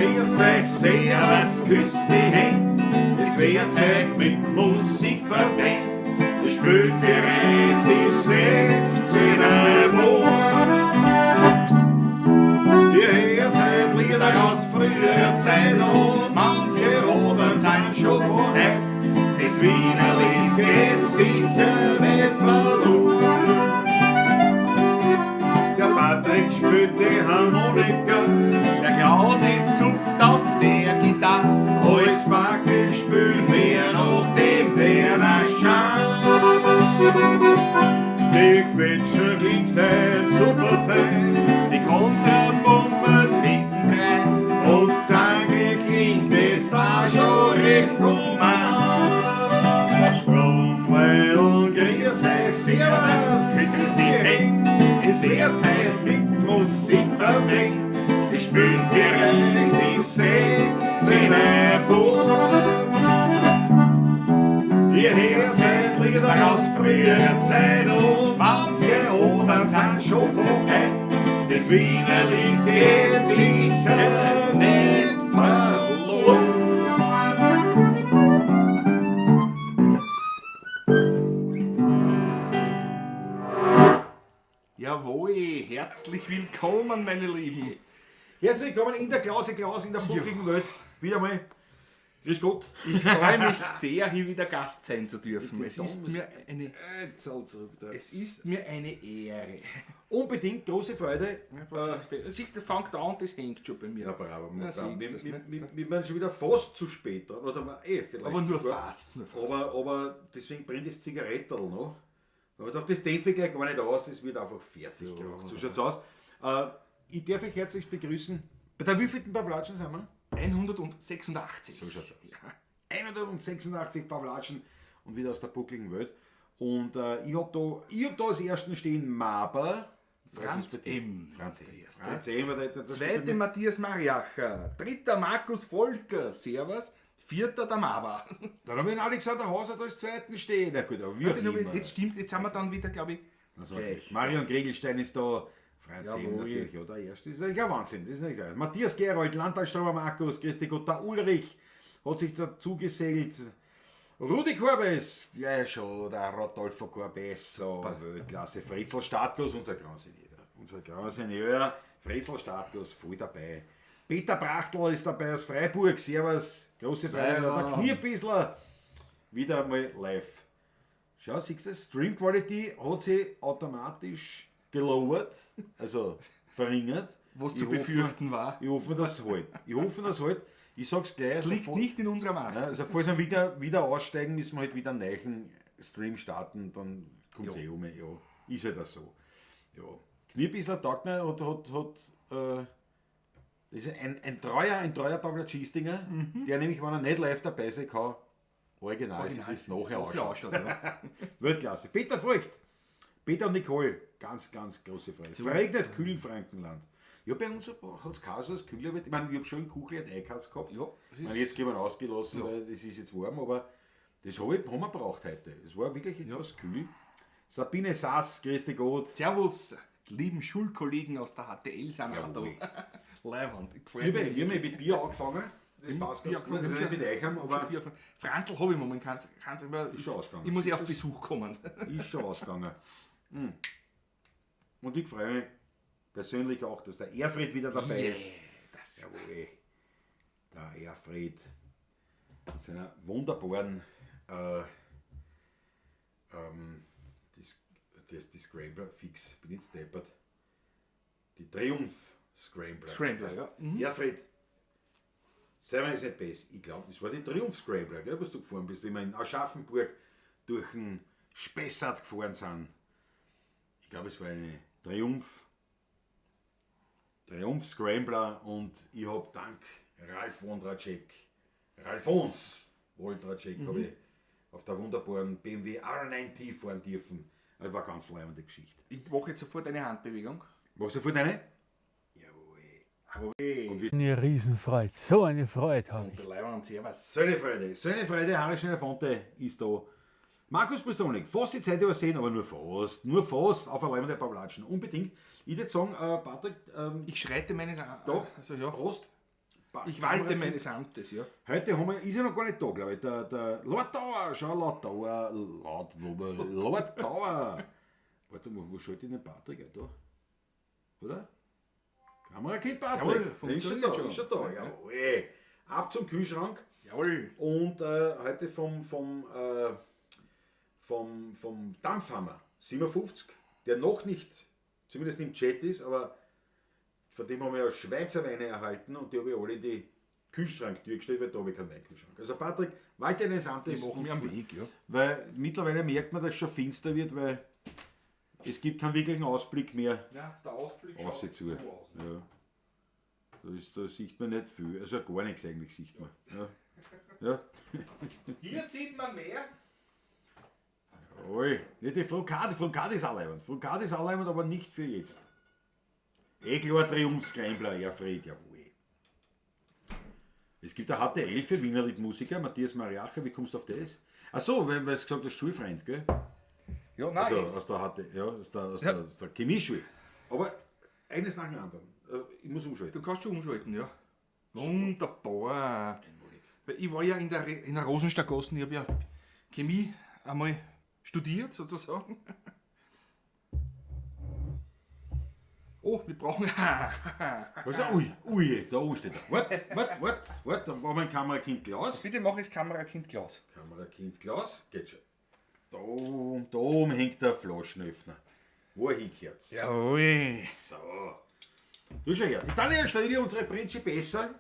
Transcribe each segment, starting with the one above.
Grüß euch, servus, küss die Händ. Es wird Zeit mit Musik verwendet. Ich spielt für euch die 16er Ihr hört seid Lieder aus früherer Zeit und manche Roden sind schon von heut. Das Wiener Lied geht sicher nicht verloren. Der Patrick spielt die Harmonika, Der Klausi zupft auf der Gitarre. Alles Backel spülen wir noch dem Werner Schan. Die Quetsche klingt ein super fein Die Kontrabomben hintendrein. und das Gesange klingt jetzt auch schon recht human. Drum, Leidl, grüß euch, servus, Küss die Händ. Es wird Zeit mit Musik vermengt. Ich spiel für euch die 16er Bund. Ihr hört seid Lieder aus früherer Zeit und manche Odern sind schon von heut. Das Wiener Lied geht sicher nicht verloren. Jawohl, herzlich willkommen, meine Lieben. Herzlich willkommen in der Klause Klaus in der buckligen Welt. Wieder mal. Grüß Gott. Ich freue mich sehr, hier wieder Gast sein zu dürfen. Es ist mir eine, es ist mir eine Ehre. Unbedingt große Freude. Siehst du, fängt an, das hängt schon bei mir. Ja, bravo. Ja, bravo. siehst du's, Wir, ne? wir, wir sind schon wieder fast zu spät dran. Oder wir- vielleicht Aber nur sogar. fast, nur fast. Aber deswegen brennt das Zigaretterl noch. Aber doch, das dämpfe ich gleich gar nicht aus, es wird einfach fertig geraucht. So schaut's aus. Ich darf euch herzlich begrüßen. Bei der wievielten Pavlatschen sind wir? 186. So schaut's aus. 186 Pavlatschen und wieder aus der buckligen Welt. Und ich habe da, ich hab da als ersten stehen Maber. Franz M. Franz M. Der Erste. Franz M. Der Zweite Matthias Mariacher. Dritter Markus Volker. Servus. Vierter der Maba. Dann haben wir den Alexander Hauser da als zweiten stehen. Na gut, aber wie auch immer. Jetzt stimmt, jetzt sind wir dann wieder, glaube ich, Also, gleich. Marion Gregelstein ist da. Franz M. Jawohl. natürlich, oder? Der erste ist eigentlich ein Wahnsinn. Das ist nicht geil. Matthias Gerold, Landtagsstauber Markus, Christi Gott, der Ulrich hat sich dazu gesellt. Rudi Korbes, ja schon, der Rodolfo Corbesso, Weltklasse. Fritzl Startkus, unser Grand Senior. Unser Grand Senior, Fritzl Startkus, voll dabei. Peter Brachtl ist dabei aus Freiburg, servus, große Freude. Der Freiburg. Knierpissler, wieder mal live. Schau, siehst du das? Stream Quality hat sich automatisch gelowert, also verringert. Was Ich zu hoffe- befürchten war. Ich hoffe, das halt. Ich hoffe, das halt. Ich sag's gleich. Es liegt nicht in unserer Macht. Ja, also falls wir wieder aussteigen, müssen wir halt wieder einen neuen Stream starten, dann kommt's eh um. Ja, ist halt auch so. Ja. Knierpissler taugt mir, hat das ist ein treuer Pavlatschistinger, der nämlich, wenn er nicht live dabei sein kann, original, sich das nachher Nachher anschaut. ausschaut, ja. Weltklasse. Peter Voigt. Peter und Nicole, ganz, ganz große Freude. Verregnet kühl im Frankenland. Ja, bei uns hat es kein so was kühler wird. Ich meine, ich habe schon in Kuchl und Eichharz gehabt. Ja, das ich meine, jetzt gehen wir ausgelassen, weil es ist jetzt warm, aber das hab ich, haben wir gebraucht heute. Es war wirklich etwas kühl. Sabine Sass, grüß dich Gott. Servus, lieben Schulkollegen aus der HTL sind auch da. Jawohl. Leiwand. Ich Wir freue haben mich. wir haben mit Bier angefangen. Das passt Bier ganz gut. Das ist angefangen. nicht mit Eichheim, aber Schon Bier angefangen. Franzl habe ich momentan. Kann's, immer, Ist schon ausgegangen. Ich muss eh auf Besuch kommen. ist schon ausgegangen. Mm. Und ich freue mich persönlich auch, dass der Erfried wieder dabei ist. Das Jawohl. Der Erfried mit seiner wunderbaren das, die Scrambler fix, bin jetzt deppert. Die Triumph Scrambler. Scrambler, Heißt, ja. Mhm. Erfried, sei mir jetzt nicht besser. Ich glaube, das war die Triumph Scrambler, gell, was du gefahren bist, wie wir in Aschaffenburg durch den Spessart gefahren sind. Ich glaube, es war eine Triumph. Triumph Scrambler und ich habe dank Ralf Wondracek, Ralfons Wondracek, habe ich auf der wunderbaren BMW R9T fahren dürfen. Das war eine ganz leibende Geschichte. Ich mache jetzt sofort eine Handbewegung. Machst du sofort eine? Jawohl. Jawohl. Eine Riesenfreude, so eine Freude habe ich. Leiwand, servus. So eine Freude, so eine Freude, Harry Schneider-Fonte ist da. Markus Pistonik, fast die Zeit übersehen, aber nur fast, nur fast auf eine leibende Pavlatschen. Unbedingt. Ich würde sagen, Patrick, Ich schreite meines da, Also, ja. Prost. Ich walte meines Amtes, ja. Heute haben wir, ist ja noch gar nicht da, glaube ich, der Lord Dauer, schau, Lord Dauer, Lord Dauer. Warte mal, wo schalte ich den Patrick ein? Da? Oder? Kamerakind Patrick. Jawohl, ist schon da, ist schon da. Jawohl. Ab zum Kühlschrank. Jawohl. Und heute vom Dampfhammer 57, der noch nicht, zumindest im Chat ist, aber von dem haben wir ja Schweizer Weine erhalten und die habe ich alle in die Kühlschranktür gestellt, weil da habe ich keinen Weinkühlschrank. Also Patrick, weiter in das Amt ist. Die machen wir am Weg, ja. Weil mittlerweile merkt man, dass es schon finster wird, weil es gibt keinen wirklichen Ausblick mehr. Ja, der Ausblick schaut zu. So aus. Ja. Da sieht man nicht viel, also gar nichts eigentlich sieht man. Ja. Ja. Hier sieht man mehr. Jawohl. Nee, die Frau K, ist auch. Frau K ist auch, aber nicht für jetzt. Eh klar, Triumphskrempler, ja Fred, jawohl. Es gibt eine HTL für Wiener Liedmusiker, Matthias Mariacher, wie kommst du auf das? Ach so, weil du gesagt hast, Schulfreund, gell? Ja, nein. Also aus der HT, ja, aus der Chemieschule. Aber eines nach dem anderen. Ich muss umschalten. Du kannst schon umschalten, ja. Wunderbar. Einmalig. Weil ich war ja in der Rosensteingasse, ich habe ja Chemie einmal studiert, sozusagen. Oh, wir brauchen... Was? Ui, ui, da oben steht er. Warte, dann brauchen wir ein Kamerakind Klaus. Bitte mach es Kamerakind Klaus. Kamerakind Klaus, geht schon. Da oben hängt der Flaschenöffner. Wo er hingehört. Jawohl. So. Du schau her. Die Daniel Stadili, unsere Principessa,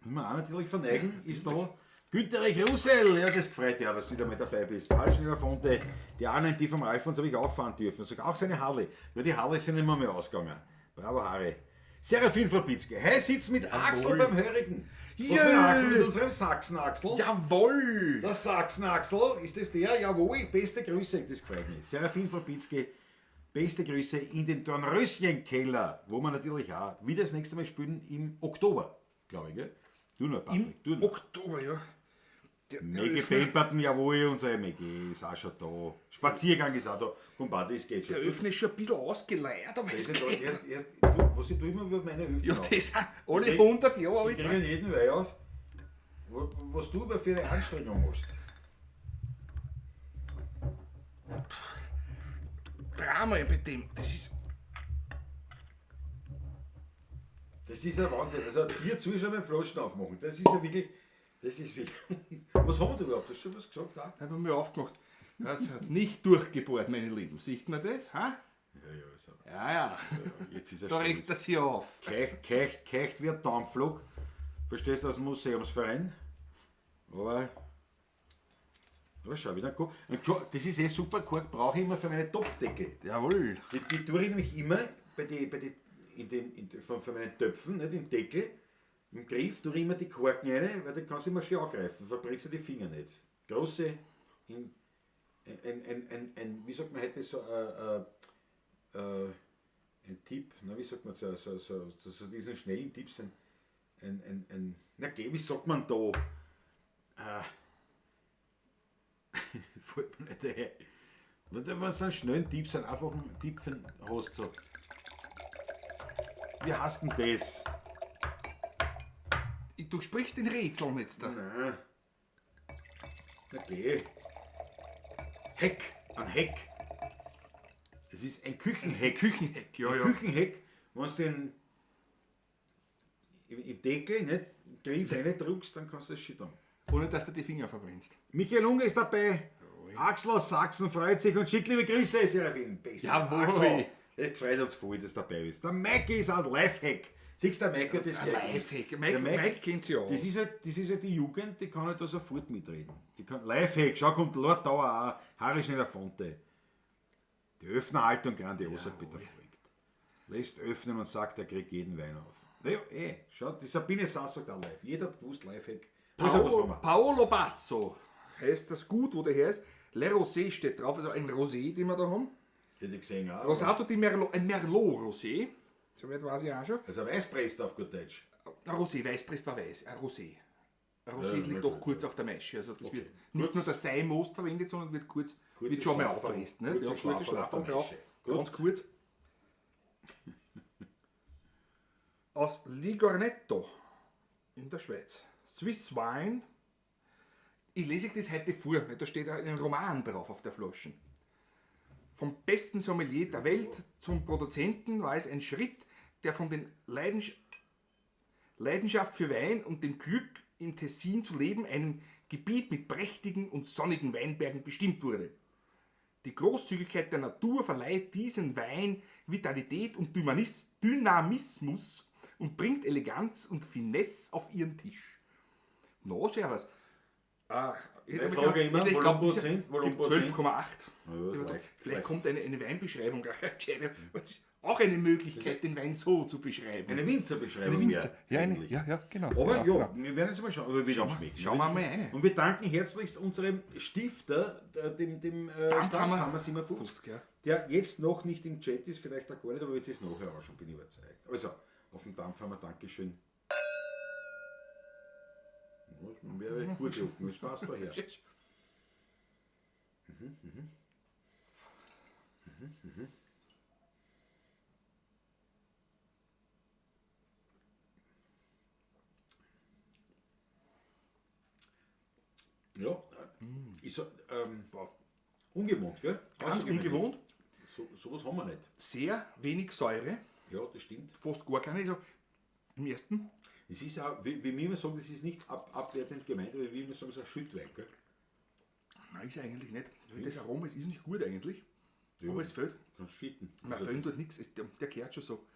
müssen wir auch natürlich verneigen, ist da. Günter Russell, ja, das gefreut mich auch, dass du wieder mal dabei bist. Harry Fonte, die anderen, die vom Alfons habe ich auch fahren dürfen. Sogar auch seine Harley. Nur die Harley sind immer mehr ausgegangen. Bravo, Harry. Serafin Frabitzke. Hey, sitzt mit Axel beim Hörigen. Was mit Axel? Mit unserem Sachsen-Axel. Jawohl! Der Sachsen-Axel, ist das der? Jawohl, beste Grüße, das gefällt mir. Serafin Frabitzke, beste Grüße in den Dornröschenkeller, wo wir natürlich auch wieder das nächste Mal spielen im Oktober, glaube ich, gell? Du noch, Patrick. Im Oktober, ja. Maggie Pemperton, jawohl, unsere Maggie ist auch schon da. Spaziergang ist auch da. Komm, Party, es geht schon. Der Öffner ist schon ein bisschen ausgeleiert, aber es geht. Du, was ich tue immer über meine Öffner. Ja, das sind alle 100 Jahre alt. Die kriegen jeden Wein auf. Was du aber für eine Anstrengung machst. Drama bei dem, das ist... Das ist ja Wahnsinn. Also dir zuschauen beim Flaschen aufmachen, das ist ja wirklich... Das ist wirklich... Was haben wir da überhaupt? Hast du schon was gesagt? Da haben wir aufgemacht. Das hat nicht durchgebohrt, meine Lieben. Sieht man das? Ha? Ja, ja. Also, ja, ja. Jetzt ist er da regt das hier auf. Keicht wird Dampflok. Verstehst du, aus dem Museumsverein? Aber schau wieder. Das ist eh super, Kork brauche ich immer für meine Topfdeckel. Jawohl. Die tue ich nämlich immer für meinen Töpfen, nicht im Deckel. Im Griff tue ich immer die Korken rein, weil da kannst du immer schön angreifen, verbrennst du die Finger nicht. Große, wie sagt man heute so, ein Tipp, na, wie sagt man so, so diesen schnellen Tipps, na geh, wie sagt man da? Fällt mir nicht ein. Wenn du so einen schnellen Tipp, so einen einfachen Tipp hast, so. Wie heißt denn das? Du sprichst in Rätseln jetzt da. Nein. Okay. Heck. Ein Heck. Es ist ein Küchenheck. Küchenheck, ja, ein ja. Küchenheck, wenn du den im Deckel, nicht, Griff reindrückst, dann kannst du es schüttern. Ohne dass du die Finger verbrennst. Michael Unger ist dabei. Axel aus Sachsen freut sich und schickt liebe Grüße, Serafin. Beste. Jawohl. Axel. Das freut uns voll, dass du dabei bist. Der Mike ist ein Lifehack. Siehst du, der Mike hat das gleich. Lifehack. Mike kennt sich auch. Das ist halt die Jugend, die kann halt da sofort mitreden. Die kann, Lifehack, schau, kommt Lord Dauer auch, Harry Schneller Fonte. Die Öffnerhaltung grandios, sagt Peter Voigt. Lässt öffnen und sagt, er kriegt jeden Wein auf. Naja, schau, die Sabine Sass sagt auch live. Jeder hat gewusst, Lifehack. Paolo Basso heißt das gut, wo der her ist. Le Rosé steht drauf, also ein Rosé, den wir da haben. Hätte ich gesehen auch. Rosato di Merlot, ein Merlot Rosé. Soweit weiß ich auch schon. Also Weißbrest auf gut Deutsch. Ein Rosé, Weißbrest war weiß, ein Rosé. Ein Rosé liegt doch kurz auf der Maische. Also das wird nicht nur der Seimost verwendet, sondern wird kurz, wird schon mal aufpresst. Ne? Ja, kurze Schlaferl drauf, ganz kurz. Aus Ligornetto. In der Schweiz. Swiss Wine. Ich lese euch das heute vor, weil da steht ein Roman drauf auf der Flasche. Vom besten Sommelier der Welt zum Produzenten war es ein Schritt, der von den Leidenschaft für Wein und dem Glück im Tessin zu leben, einem Gebiet mit prächtigen und sonnigen Weinbergen bestimmt wurde. Die Großzügigkeit der Natur verleiht diesem Wein Vitalität und Dynamismus und bringt Eleganz und Finesse auf ihren Tisch. No, servus. Ich Meine Frage immer, ich glaub, Volumenprozent, Volumenprozent? 12,8. Ja, leicht, Vielleicht leicht. kommt eine Weinbeschreibung auch gescheiter. Das ist auch eine Möglichkeit, den Wein so zu beschreiben. Eine Winzerbeschreibung. Eine Winzer. wäre Ja, eine, eigentlich. ja, ja, genau. Aber genau, ja, genau. wir werden jetzt mal schauen, aber wie es schmeckt. Schauen wir mal rein. Und wir danken herzlichst unserem Stifter, dem Dampfhammer Dampfhammer 57, 50, ja. der jetzt noch nicht im Chat ist, vielleicht auch gar nicht, aber wird es nachher anschauen, bin ich überzeugt. Also, auf den Dampfhammer, Dankeschön. Ja, das wäre gut gelogen, das passt daher. Ja, ist ungewohnt, gell? Ganz Außergewöhnlich. ungewohnt. So, sowas haben wir nicht. Sehr wenig Säure, Ja, das stimmt. fast gar keine. Also im ersten. Es ist auch, wie wir immer sagen, das ist nicht abwertend gemeint, aber wie wir immer sagen, es ist ein Schüttwein, gell? Nein, ist eigentlich nicht. Das Aroma, es ist nicht gut eigentlich. Ja. Aber es fehlt. Kannst schütten. Nein, Also, fehlen tut nichts. Der gehört schon so.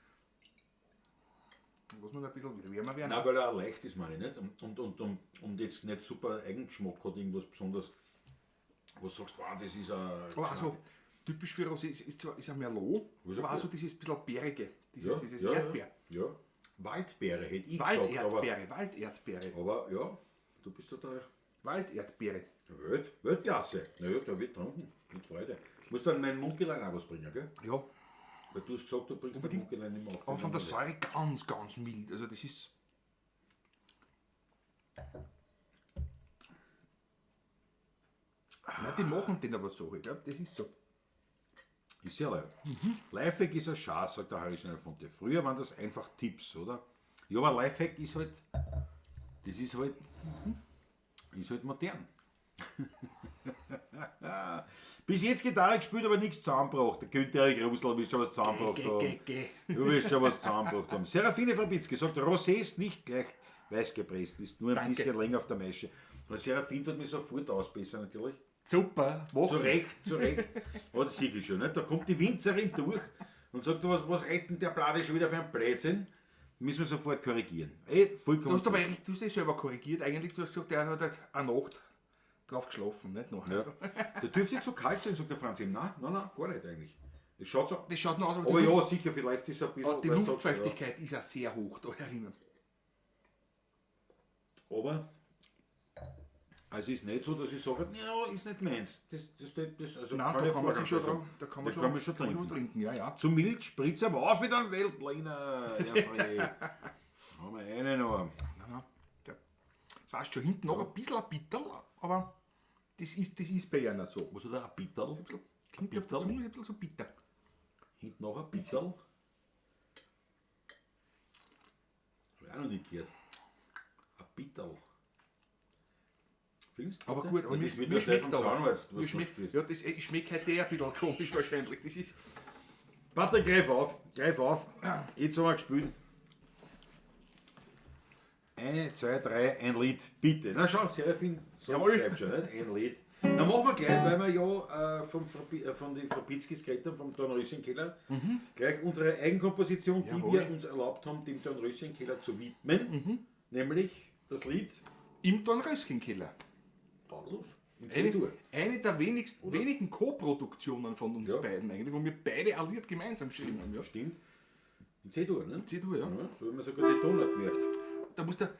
Lass mal ein bisschen wieder wärmer werden. Nein, weil er auch leicht ist, meine ich nicht. Und jetzt nicht super Eigengeschmack hat, irgendwas besonders, wo du sagst, wow, das ist ein. Aber auch so typisch für Rosé ist zwar ist ein Merlot, Ist ja aber auch gut. so dieses bisschen Beerige, dieses, dieses ja, Erdbeer. Ja, ja. Waldbeere hätte ich gesagt, aber, Walderdbeere, Walderdbeere, aber ja, du bist total. Walderdbeere. Weltklasse. Naja, der wird trunken. Mit Freude. Musst dann mein Mundgelein auch was bringen, gell? Ja, Weil du hast gesagt, du bringst dein Mundgelein immer auf. aber von der Säure ganz, ganz mild. Also das ist. Nein, die machen den aber so, ich glaub, das ist so. Ist ja leid. Lifehack ist ein Schatz, sagt der Harry Schnellfonte. Früher waren das einfach Tipps, oder? Ja, aber Lifehack ist halt, das ist halt, ist halt modern. Bis jetzt Gitarre gespielt, aber nichts zusammengebracht. Der Günther Erich Rusl will schon was zusammengebracht Geh, haben. geh, geh. Du wirst schon was zusammengebracht haben. Serafine Fabitzki sagt, Rosé ist nicht gleich weiß gepresst, ist nur ein Danke. bisschen länger auf der Maische. Und Serafine tut mich sofort ausbessern natürlich. Super, Zu Recht, zu Recht. Aber das sehe ich schon. Nicht? Da kommt die Winzerin durch und sagt, was retten der Blade schon wieder für ein Blödsinn? Müssen wir sofort korrigieren. Ey, vollkommen Du hast aber eigentlich, du hast dich selber korrigiert eigentlich, du hast gesagt, der hat halt eine Nacht drauf geschlafen, nicht noch. Ja. Der dürfte nicht so kalt sein, sagt der Franz eben. Nein, nein, nein, gar nicht eigentlich. Es schaut so. Das schaut noch aus, Aber die, ja, sicher, vielleicht ist er ein bisschen. aber die weißt du, Luftfeuchtigkeit ist auch sehr hoch da herinnen. Ja. Aber also ist nicht so, dass ich sage, ja, ist nicht meins. Also Nein, kann da ich kann man auf sich schon gar keinen dran, Fall da kann man Da schon, kann man schon kann man was trinken. trinken, ja, ja. Zu mild spritzt aber auf mit einem Weltliner. Herr Haben wir einen noch. Nein, nein. Der fast schon hinten noch ein bisschen ein Bitterl, aber das ist bei einer so. Was hat er? Ein Bitterl? Ein bisschen, kommt auf der Bitterl? Zunge ein bisschen so bitter. Hinten noch ein Bitterl. Hab ich auch noch nicht gehört. Ein Bitterl. Findest du? Aber gut, aber Ja, mir, das wird mir ja sein schmeckt vom aber. Zahnarzt, was Mir du schmeckt, spielst. ja, das, ich schmecke heute eh ein bisschen komisch wahrscheinlich. Das ist, Patrick, greif auf, greif auf. Jetzt haben wir gespielt. 1, 2, 3, ein Lied, bitte. Na schau, Serafin so Jawohl. schreibt schon, nicht? Ein Lied. Na machen wir gleich, weil wir ja von den Frabitzkis geredet haben, vom Dornröschenkeller, gleich unsere Eigenkomposition, die Jawohl. wir uns erlaubt haben, dem Dornröschenkeller zu widmen, nämlich das Lied Im Dornröschenkeller. Los, in C-Dur. Eine der wenigen Co-Produktionen von uns Ja. beiden eigentlich, wo wir beide alliert gemeinsam geschrieben haben. Ja. Stimmt. In C-Dur, ne? C-Dur, ja. Ja, so haben wir sogar die Tonart gemerkt. Da muss der,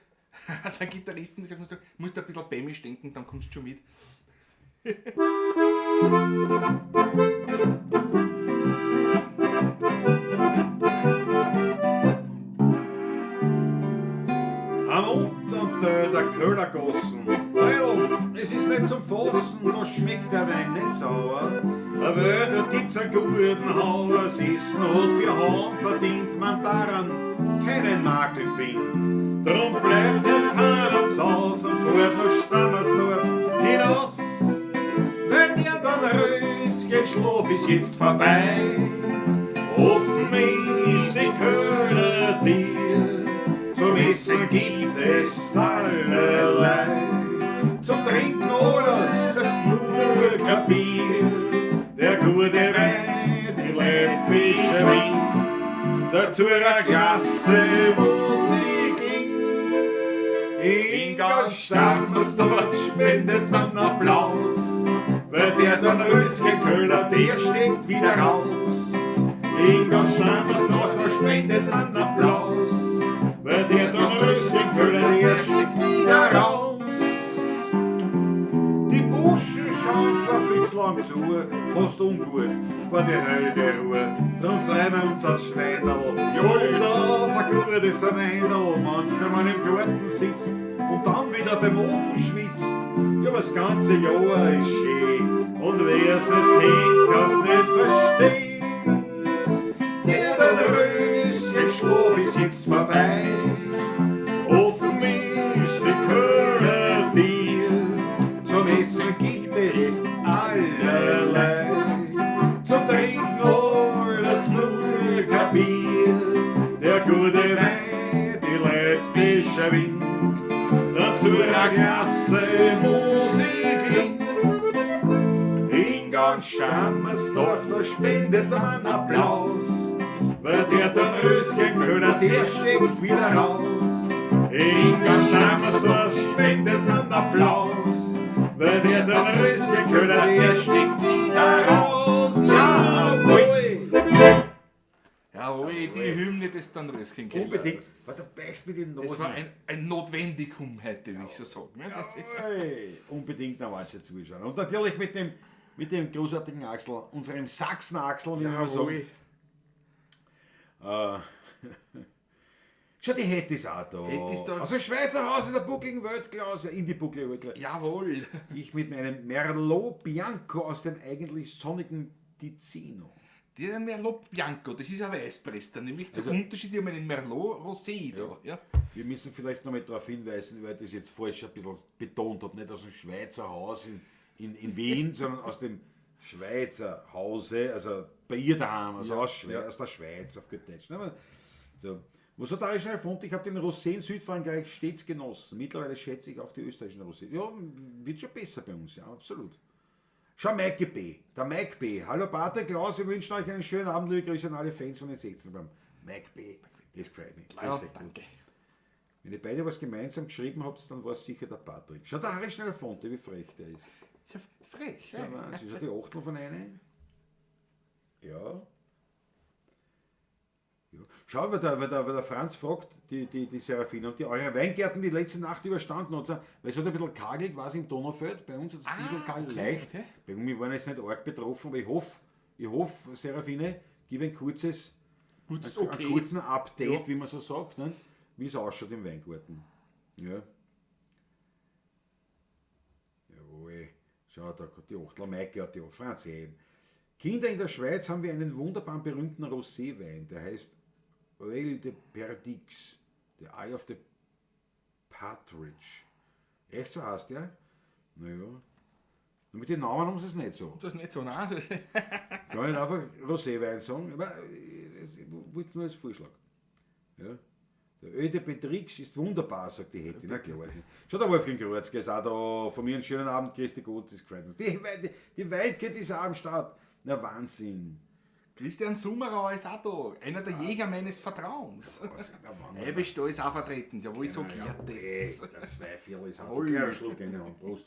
der Gitarristen, der sagt, musst du ein bisschen bei mir denken, dann kommst du schon mit. Am unteren Teil der Köhlergossen. Weil es ist nicht zum Fassen, da schmeckt der Wein nicht sauer. Aber da gibt's einen guten Hauer, es ist not für Hahn verdient, man daran keinen Makel findet. Drum bleibt fährt nach Stammersdorf hinaus. Weil der Dornröschen-Schlaf ist jetzt vorbei. Offen ist die Köhlertür, zum Essen gibt es allerlei. Zum Trinken alles, das nur kein Bier. Der gute Wein, die Leute beschwingt. Dazu eine klasse Musik klingt. In ganz Stammersdorf spendet man Applaus, weil der Dornröschenköller, der steckt wieder raus. In ganz Stammersdorf, da spendet man Applaus, weil der Dornröschenköller, der steckt wieder raus. Die Burschen schauen gar viel zu lang zu, fast ungut war die Hölle der Ruhe. Drum freuen wir uns aufs Schweinderl und auf ein gutes Weinderl. Manchmal man im Garten sitzt und dann wieder beim Ofen schwitzt. Ja, aber das ganze Jahr ist schön und wer's nicht kennt, kann's nicht verstehen. Der Dornröschenschlaf ist jetzt vorbei. Offen ist die Köhlertür, zum Essen gibt es allerlei. Zum Trinken alles nur kein Bier. Der gute Wein, die Leute beschwingt, dazu eine klasse Musik klingt. In ganz Stammersdorf, da spendet man Applaus, weil der Dornröschenköller, der steckt wieder raus. In ganz Stammersdorf spendet man Applaus, weil der Dornröschenköller, der steckt wieder raus. Jawohl! Jawohl, die Hymne des Dornröschenkellers. Unbedingt. War der best mit den Es war Nosen. ein Notwendikum heute, würde ich so sagen. Ne? Jawohl. Unbedingt noch was zuschauen. Und natürlich mit dem großartigen Axel, unserem Sachsen-Axel, wie wir sagen. Jawohl. Schau, die Hetty ist auch da. Hetty ist da. Also Schweizer Haus in der buckligen Weltklasse, in die bucklige Weltklasse. Jawohl. Ich mit meinem Merlot Bianco aus dem eigentlich sonnigen Ticino. Der Merlot Bianco, das ist ein Weißprester, nämlich zum Also- Unterschied, wir haben einen Merlot Rosé da. Ja. Wir müssen vielleicht noch mal darauf hinweisen, weil ich das jetzt falsch ein bisschen betont habe, nicht aus dem Schweizer Haus in Wien, sondern aus dem Schweizer Hause, also bei ihr daheim, also Ja, aus, ja. aus der Schweiz auf gut Deutsch. Ne? Aber so. Was hat der schnell gefunden? Ich habe den Rosé in Südfrankreich stets genossen. Mittlerweile schätze ich auch die österreichischen Rosé. Ja, wird schon besser bei uns, ja, absolut. Schau, Maike B. Der Mike B. Hallo Pater Klaus, wir wünschen euch einen schönen Abend, liebe Grüße an alle Fans von den 16 beim Mike B. Das gefällt mir. Ja, Grüß euch. danke. Wenn ihr beide was gemeinsam geschrieben habt, dann war es sicher der Patrick. Schau, der Harry Schnell-Fonte, wie frech der ist. Ist ja frech. Das ist ja Ja. Wahnsinn. Ist ja die Achtel von einer? Ja. Ja. Schau, weil der Franz fragt, die Serafina, und die eure Weingärten die letzte Nacht überstanden hat, weil es hat ein bisschen kagelt, war es im Donaufeld, bei uns hat es ein bisschen kagelt, okay, leicht. okay. Bei mir waren jetzt nicht arg betroffen, aber ich hoffe, Serafine, gib ein kurzes, Kurzes einen Okay. kurzen Update, Ja. wie man so sagt, ne? Wie es ausschaut im Weingarten. Ja. Jawohl. Schau, da die Achtler Maike hat die Franz eben. Kinder, in der Schweiz haben wir einen wunderbaren berühmten Roséwein, der heißt Oeil de Perdix, the Eye of the Partridge. Echt so heißt der? Naja. Nur mit den Namen haben sie es nicht so. Das ist nicht so, nein. Kann ich nicht einfach Roséwein sagen, aber ich wollte nur als Vorschlag. Ja. Der Öde Petrix ist wunderbar, sagt die Hetty. Na klar. Schau, der Wolfgang Kreuzke ist auch da. Von mir einen schönen Abend, Christi Gott, das gefreut uns. Die Waldkette ist auch am Start. Na Wahnsinn. Christian Summerauer ist auch da, einer der Jäger meines Vertrauens. Wahnsinn. Na, Wahnsinn. Eibisch ist auch vertreten, jawohl, so Ja, gehört ey, das. das Zweiviertel ist auch da. Jawohl. Kleiner Schluck in die Hand. Prost.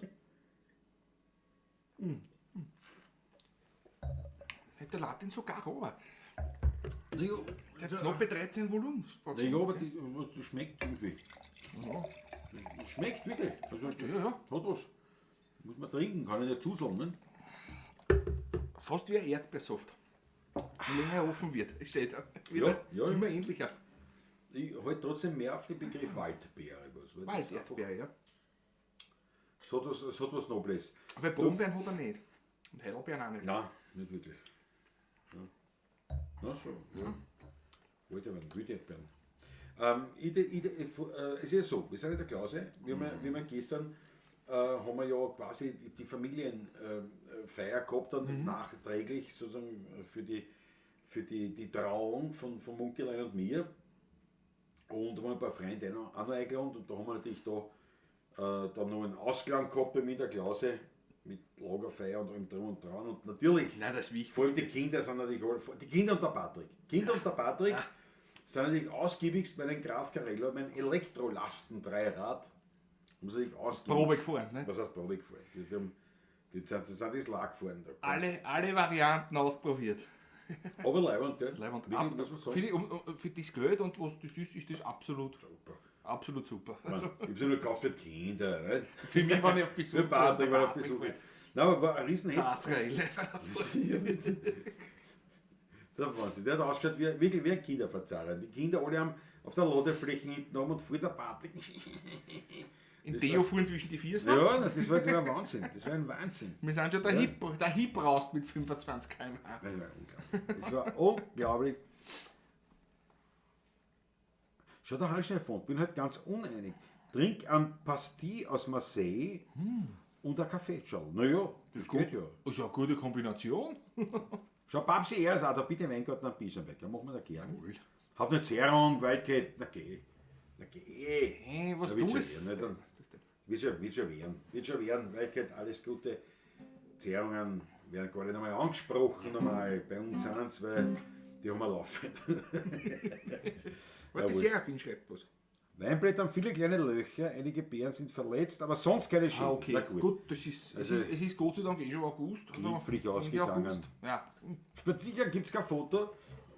Der lädt ihn sogar runter. Ja, Der hat knappe 13 Volumen. ja, aber das schmeckt irgendwie. Ja. Das schmeckt wirklich. Also, das Ja, ja. hat was. Muss man trinken, kann ich nicht zusagen. Ne? Fast wie ein Erdbeersaft. Je länger er offen wird, steht er. Wieder Ja, ja. immer ähnlicher. Ich halte trotzdem mehr auf den Begriff Waldbeere. Was, weil das einfach- Walderdbeere, ja. Es hat was Nobles. Weil Brombeeren hat er nicht. Und Heidelbeeren auch nicht. Nein, nicht wirklich. Ja. Na so, ja. Walderdbeeren, Wilderdbeeren. Es ist ja so, wir sind in der Klause, wir haben ja gestern haben wir ja quasi die Familienfeier gehabt, dann nachträglich sozusagen für die Trauung von Munkelein und mir. Und haben wir ein paar Freunde auch noch eingeladen und da haben wir natürlich da dann noch einen Ausklang gehabt bei mir in der Klause mit Lagerfeuer und allem drum und dran. Und natürlich, Nein, das ist wichtig. vor allem die Kinder sind natürlich alle, die Kinder und der Patrick. Kinder und der Patrick sind natürlich ausgiebigst bei den Graf Carello, mein Elektrolasten-Dreirad. Haben sie natürlich ausgiebigst. Probe gefahren, ne? Was heißt Probe gefahren? Die sind das Lag gefahren. Da. Alle Varianten ausprobiert. Aber leiwand, gell? Leiwand. Wirklich, muss man sagen. Für das Geld und was das ist, ist das absolut Super. absolut super. Ich Also, habe sie nur gekauft für die Kinder. Nicht? für mich war ich auf Besuch. Für Patrick war auf Besuch. Nein, aber war ein Riesenhetz. Azrael. Das war Wahnsinn. Der hat ausgeschaut wie, wirklich wie ein Kinderverzerrer. Die Kinder alle haben auf der Ladefläche hinten oben und voll der Patrick. In Das Deo fuhren zwischen die Viers noch. Ja, na, das war ein Wahnsinn. Das war ein Wahnsinn. Wir sind schon der Hip raus mit 25 km/h. Das war unglaublich. Das war unglaublich. Schau, da habe ich schnell gefunden. Bin halt ganz uneinig. Trink ein Pastis aus Marseille und ein Kaffeeschal. Naja, das geht ja. Ist ja eine gute Kombination. Schau, Babsi, er ist auch da. Bitte Weingarten am Bisamberg. Ja, machen wir da gern. Hab nicht Zehrung, weit geht. Na geh. Na geh. Hey, was Na, wird du schon ist. werden, ne? Dann wird schon werden. Wird schon werden. Weit alles Gute. Zehrungen werden gar nicht einmal angesprochen. Einmal. Bei uns sind es, weil die haben wir laufend. Warte, Jawohl. Serafin schreibt was. Weinblätter haben viele kleine Löcher, einige Beeren sind verletzt, aber sonst keine Schäden. Ah, okay. Na gut. Gut, das ist, Also- es ist Gott sei Dank eh schon August. Also Glimpflich Ende ausgegangen. August. Ja. Spaziergang gibt es kein Foto?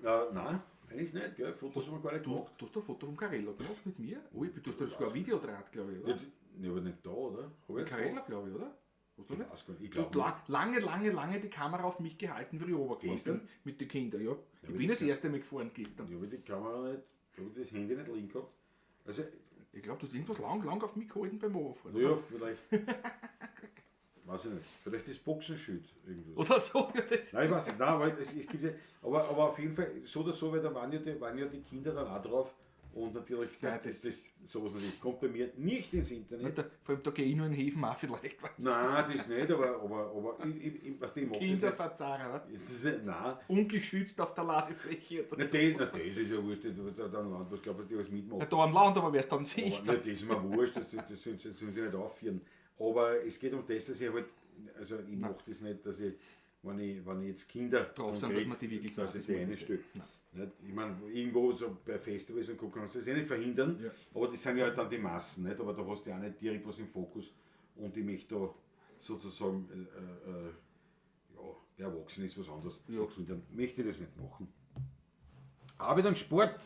Nein, eigentlich nicht, gell? Fotos haben wir gar nicht Du, gemacht. du hast ein Foto vom Carello gemacht mit mir? Oh, du hast da sogar ein Video draht, glaube ich, oder? Ja, ja, aber nicht da, oder? Hab ich jetzt Carello, glaube ich, oder? Hast du nicht? Weiß gar nicht. Ich Du hast glaube lange, lange, lange die Kamera auf mich gehalten, wie ich runtergefahren Gestern? bin. Mit den Kindern, ja. Ich aber bin das erste Mal gefahren gestern. Ich habe die Kamera nicht, ich habe das Handy nicht liegen gehabt. Also, Ich glaube, du hast irgendwas lang, lang auf mich gehalten beim Runterfahren. ja, vielleicht. Weiß ich nicht. Vielleicht ist Boxenschild irgendwas. Oder so. Ja, das Nein, ich weiß nicht. Nein, aber es gibt ja, aber auf jeden Fall, so oder so, weil da waren ja die Kinder dann auch drauf. Und natürlich, das, Nein, das, das- das, sowas natürlich kommt bei mir nicht ins Internet. Da, vor allem, da gehe ich nur in Häfen auch vielleicht. Weißt du. Nein, das nicht, aber ich, was die mag das nicht. Kinderverzerrer. Das ist, nein, Ungeschützt auf der Ladefläche. Oder na, so. das ist ja wurscht, da am Land, was glaubst du, die alles mitmachen? Na, da am Land, aber wer es dann sieht. Aber, na, das ist mir wurscht, das sollen sie nicht aufführen. Aber es geht um das, dass ich halt, also ich mache das nicht, dass ich, wenn ich jetzt Kinder Drauf sind, dass man die wirklich dass macht, ich das die macht reinstelle. Nicht? Ich meine, irgendwo so bei Festivals und Co. kannst du das eh nicht verhindern, Ja. aber das sind ja halt dann die Massen, nicht? Aber da hast du ja auch nicht direkt was im Fokus und ich möchte da sozusagen, ja, bei Erwachsenen ist was anderes. Ja. Bei Kindern möchte ich das nicht machen. Arbeit und Sport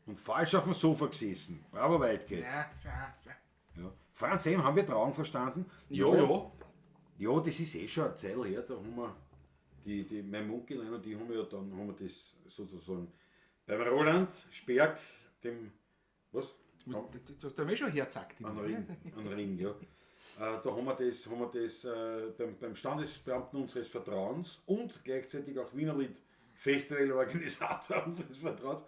und falsch auf dem Sofa gesessen. Bravo, Waldgate. Ja, so, so. Ja. Franz M., haben wir Trauung verstanden? Ja, ja. Ja, das ist eh schon eine Zeit her, da haben wir mein Munkelein und die haben ja dann haben wir das sozusagen beim Roland Sperg, dem, was? Das hast du mir schon herzackt. An Ring, an Ring, ja. Da haben wir das beim Standesbeamten unseres Vertrauens und gleichzeitig auch Wienerlied Festivalorganisator unseres Vertrauens,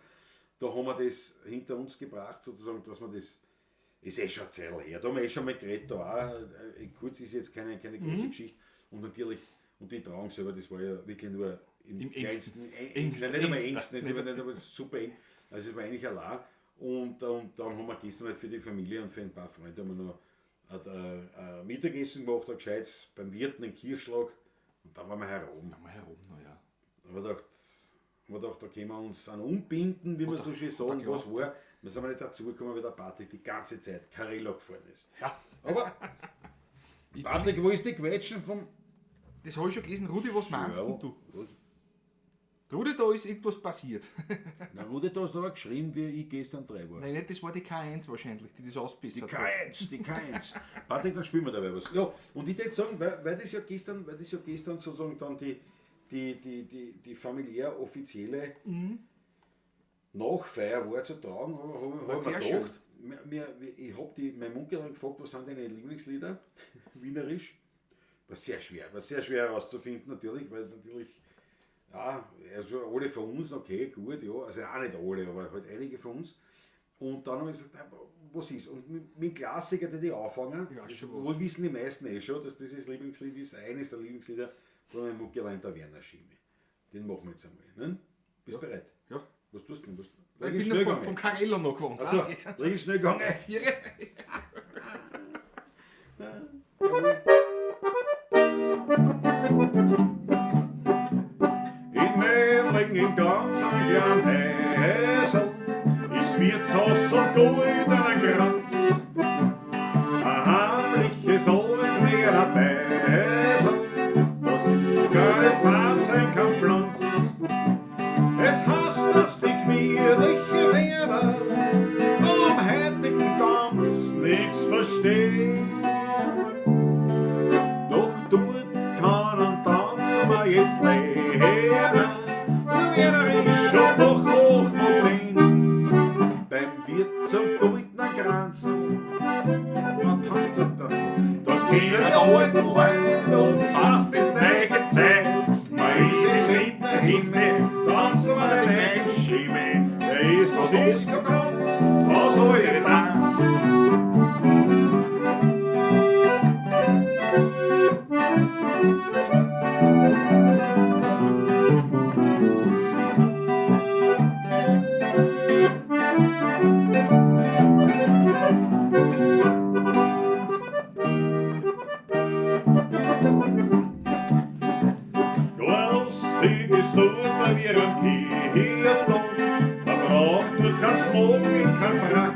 da haben wir das hinter uns gebracht, sozusagen, dass wir das, ist eh schon eine Zeit her, da haben wir eh schon mal geredet, da auch, kurz ist jetzt keine große Geschichte und natürlich, und die Trauung selber, das war ja wirklich nur im, Im kleinsten, engsten, nein, nicht einmal engsten. engsten, es war nicht einmal super eng, also es war eigentlich allein und dann haben wir gestern halt für die Familie und für ein paar Freunde haben wir noch ein Mittagessen gemacht, ein gescheites, beim Wirten einen Kirschlag und dann waren wir herum. Mal herum, naja. Da haben wir gedacht, da können wir uns an umbinden, wie wir so schön sagen, was war. Wir sind aber nicht dazugekommen, weil der Patrick die ganze Zeit Carello gefahren ist. Ja. Aber, Patrick, wo ist die Quetschen vom... Das habe ich schon gelesen. Rudi, was meinst Ja, denn du? was? Rudi, da ist irgendwas passiert. Na, Rudi, da hast du aber geschrieben, wie ich gestern drei war. Nein, nicht, das war die K1 wahrscheinlich, die das Die ausbessert hat. K1, die K1. Patrick, dann spielen wir dabei was. Ja, und ich würde sagen, weil das ja gestern sozusagen dann die familiär offizielle Nachfeier war zu tragen, War hab ich mir sehr gedacht, ich habe die, meine Munkerin gefragt, was sind deine Lieblingslieder, wienerisch. War sehr schwer herauszufinden natürlich, weil es natürlich Ja, also alle von uns, okay, gut, ja, also auch nicht alle, aber halt einige von uns. Und dann habe ich gesagt, was ist? Und mit dem Klassiker, den ich anfangen, Ja, das schon was. wohl wissen die meisten eh schon, dass das das Lieblingslied ist, eines der Lieblingslieder von meinem Muckelein, der Werner Schimi. Den machen wir jetzt einmal. Ne? Bist du bereit? Ja. Was tust du denn? Was, Ich bin schnell noch vom gegangen. Carello noch gewohnt. Also, richtig schnell gegangen. Viere. In Mödling im ganz kleinen Häusl ist Wirtshaus zum goldenen Kranz. Ein heimliches Altwiener Beisel, das keine Fahrt sein kann Pflanz. Es heißt, dass die gemütliche Wiener vom heutigen Tanz nichts verstehen. Doch dort kann ein Tanz aber jetzt lernen, der Wiener ist schon noch hochmodern. Beim Wirt zum goldenen Kranzl, man tanzt nicht dann. Das kennen die alten Leute und fast in neue Zeit. Man ist im siebten Himmel, tanzt man den neuen Schimmel. Der ist, was ist, kein Franz, was soll Tanz? Lustig ist dort wie am Kirchturm. Man braucht dort kein Smoking, kein Frack.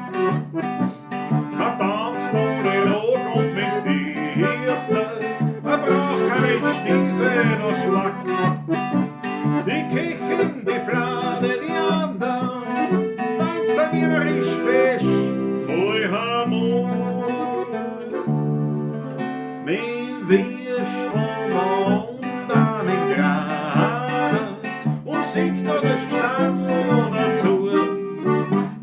Man tanzt ohne Rock und mit Viertel. Man braucht keine Stiefel aus Lack. Die Kirchen, die Plane, die anderen, tanzt da wienerisch fesch, voll Harmonie. Mit Wirschtraum und einem Graben und singt noch das Gstanzl dazu.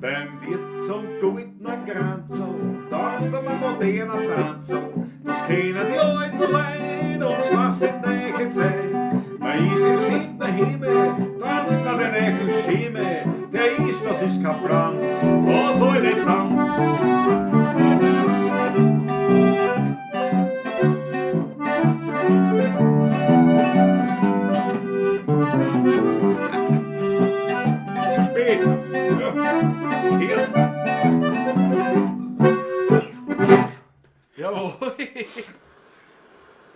Beim Wirt zum goldenen Kranzl, tanzt einmal moderner Tanzl. Das kennen die alten Leute und es passt in neue Zeit. Man ist im siebten Himmel, tanzt man den neuen Schimmel. Der ist, das ist kein Franz, was soll ich Tanz? Zu spät. Ja, das gehört. Jawohl.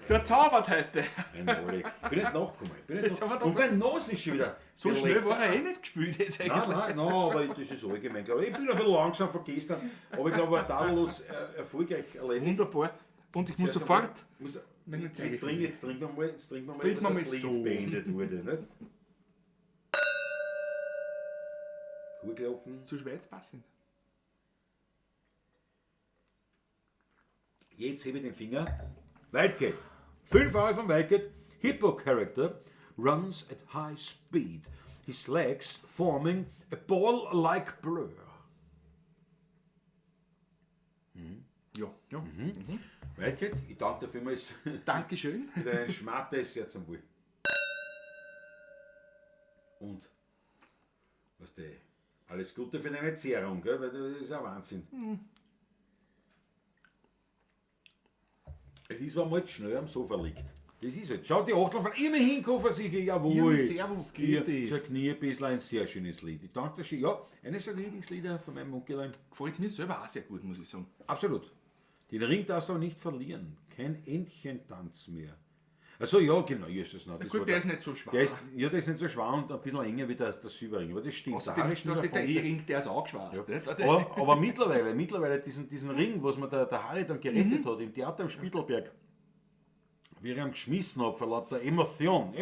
Der zaubert heute. Einmalig. Ich bin nicht nachgekommen. Ich bin nicht Jetzt haben wir nachgekommen. Und mein Nase ist schon wieder So schnell belegt. war er eh nicht gespielt jetzt Nein, eigentlich. nein, nein, aber das ist allgemein, glaube ich. Ich bin ein bisschen langsam von gestern, aber ich glaube, war tadellos erfolgreich erledigt. Wunderbar. Und ich muss Sehr, sehr sofort. gut. Muss, meine jetzt, trink, jetzt trinken wir mal, jetzt trinken wir mal, trinken wir weil mal das Lied so. beendet wurde. Nicht? Kuhglocken. Zur Schweiz passend. Jetzt hebe ich den Finger. Wildcat. 5 Euro von Wildcat. Hippo Character runs at high speed. His legs forming a ball-like blur. Ja, ja. Wildcat, ich danke dir vielmals Dankeschön. für deinen Schmattes sehr zum Wohl. Und, was du, alles Gute für deine Zehrung, gell? Weil das ist ein Wahnsinn. Es ist, wenn man halt schnell am Sofa liegt. Das ist halt. Schau, die Achtel von immerhin Koffer sicher, jawohl. Ja, servus, grüß dich. Schon Knie ein bisschen, ein sehr schönes Lied. Ich danke dir schön. Ja, eines der Lieblingslieder von meinem Muckelein. Gefällt mir selber auch sehr gut, muss ich sagen. Absolut. Den Ring darfst du auch nicht verlieren. Kein Entchentanz mehr. Also ja, genau, Jesus. Nein, das Gut, war der ist nicht so schwer. Der ist, ja, der ist nicht so schwer und ein bisschen enger wie der Silberring. Aber das stimmt. Außerdem Harry ist der, Schneider der von- E-Ring, der ist auch geschweißt. nicht? Aber mittlerweile diesen Ring, was mir der Harry dann gerettet hat im Theater am Spittelberg, wie ich ihn geschmissen habe vor lauter Emotion,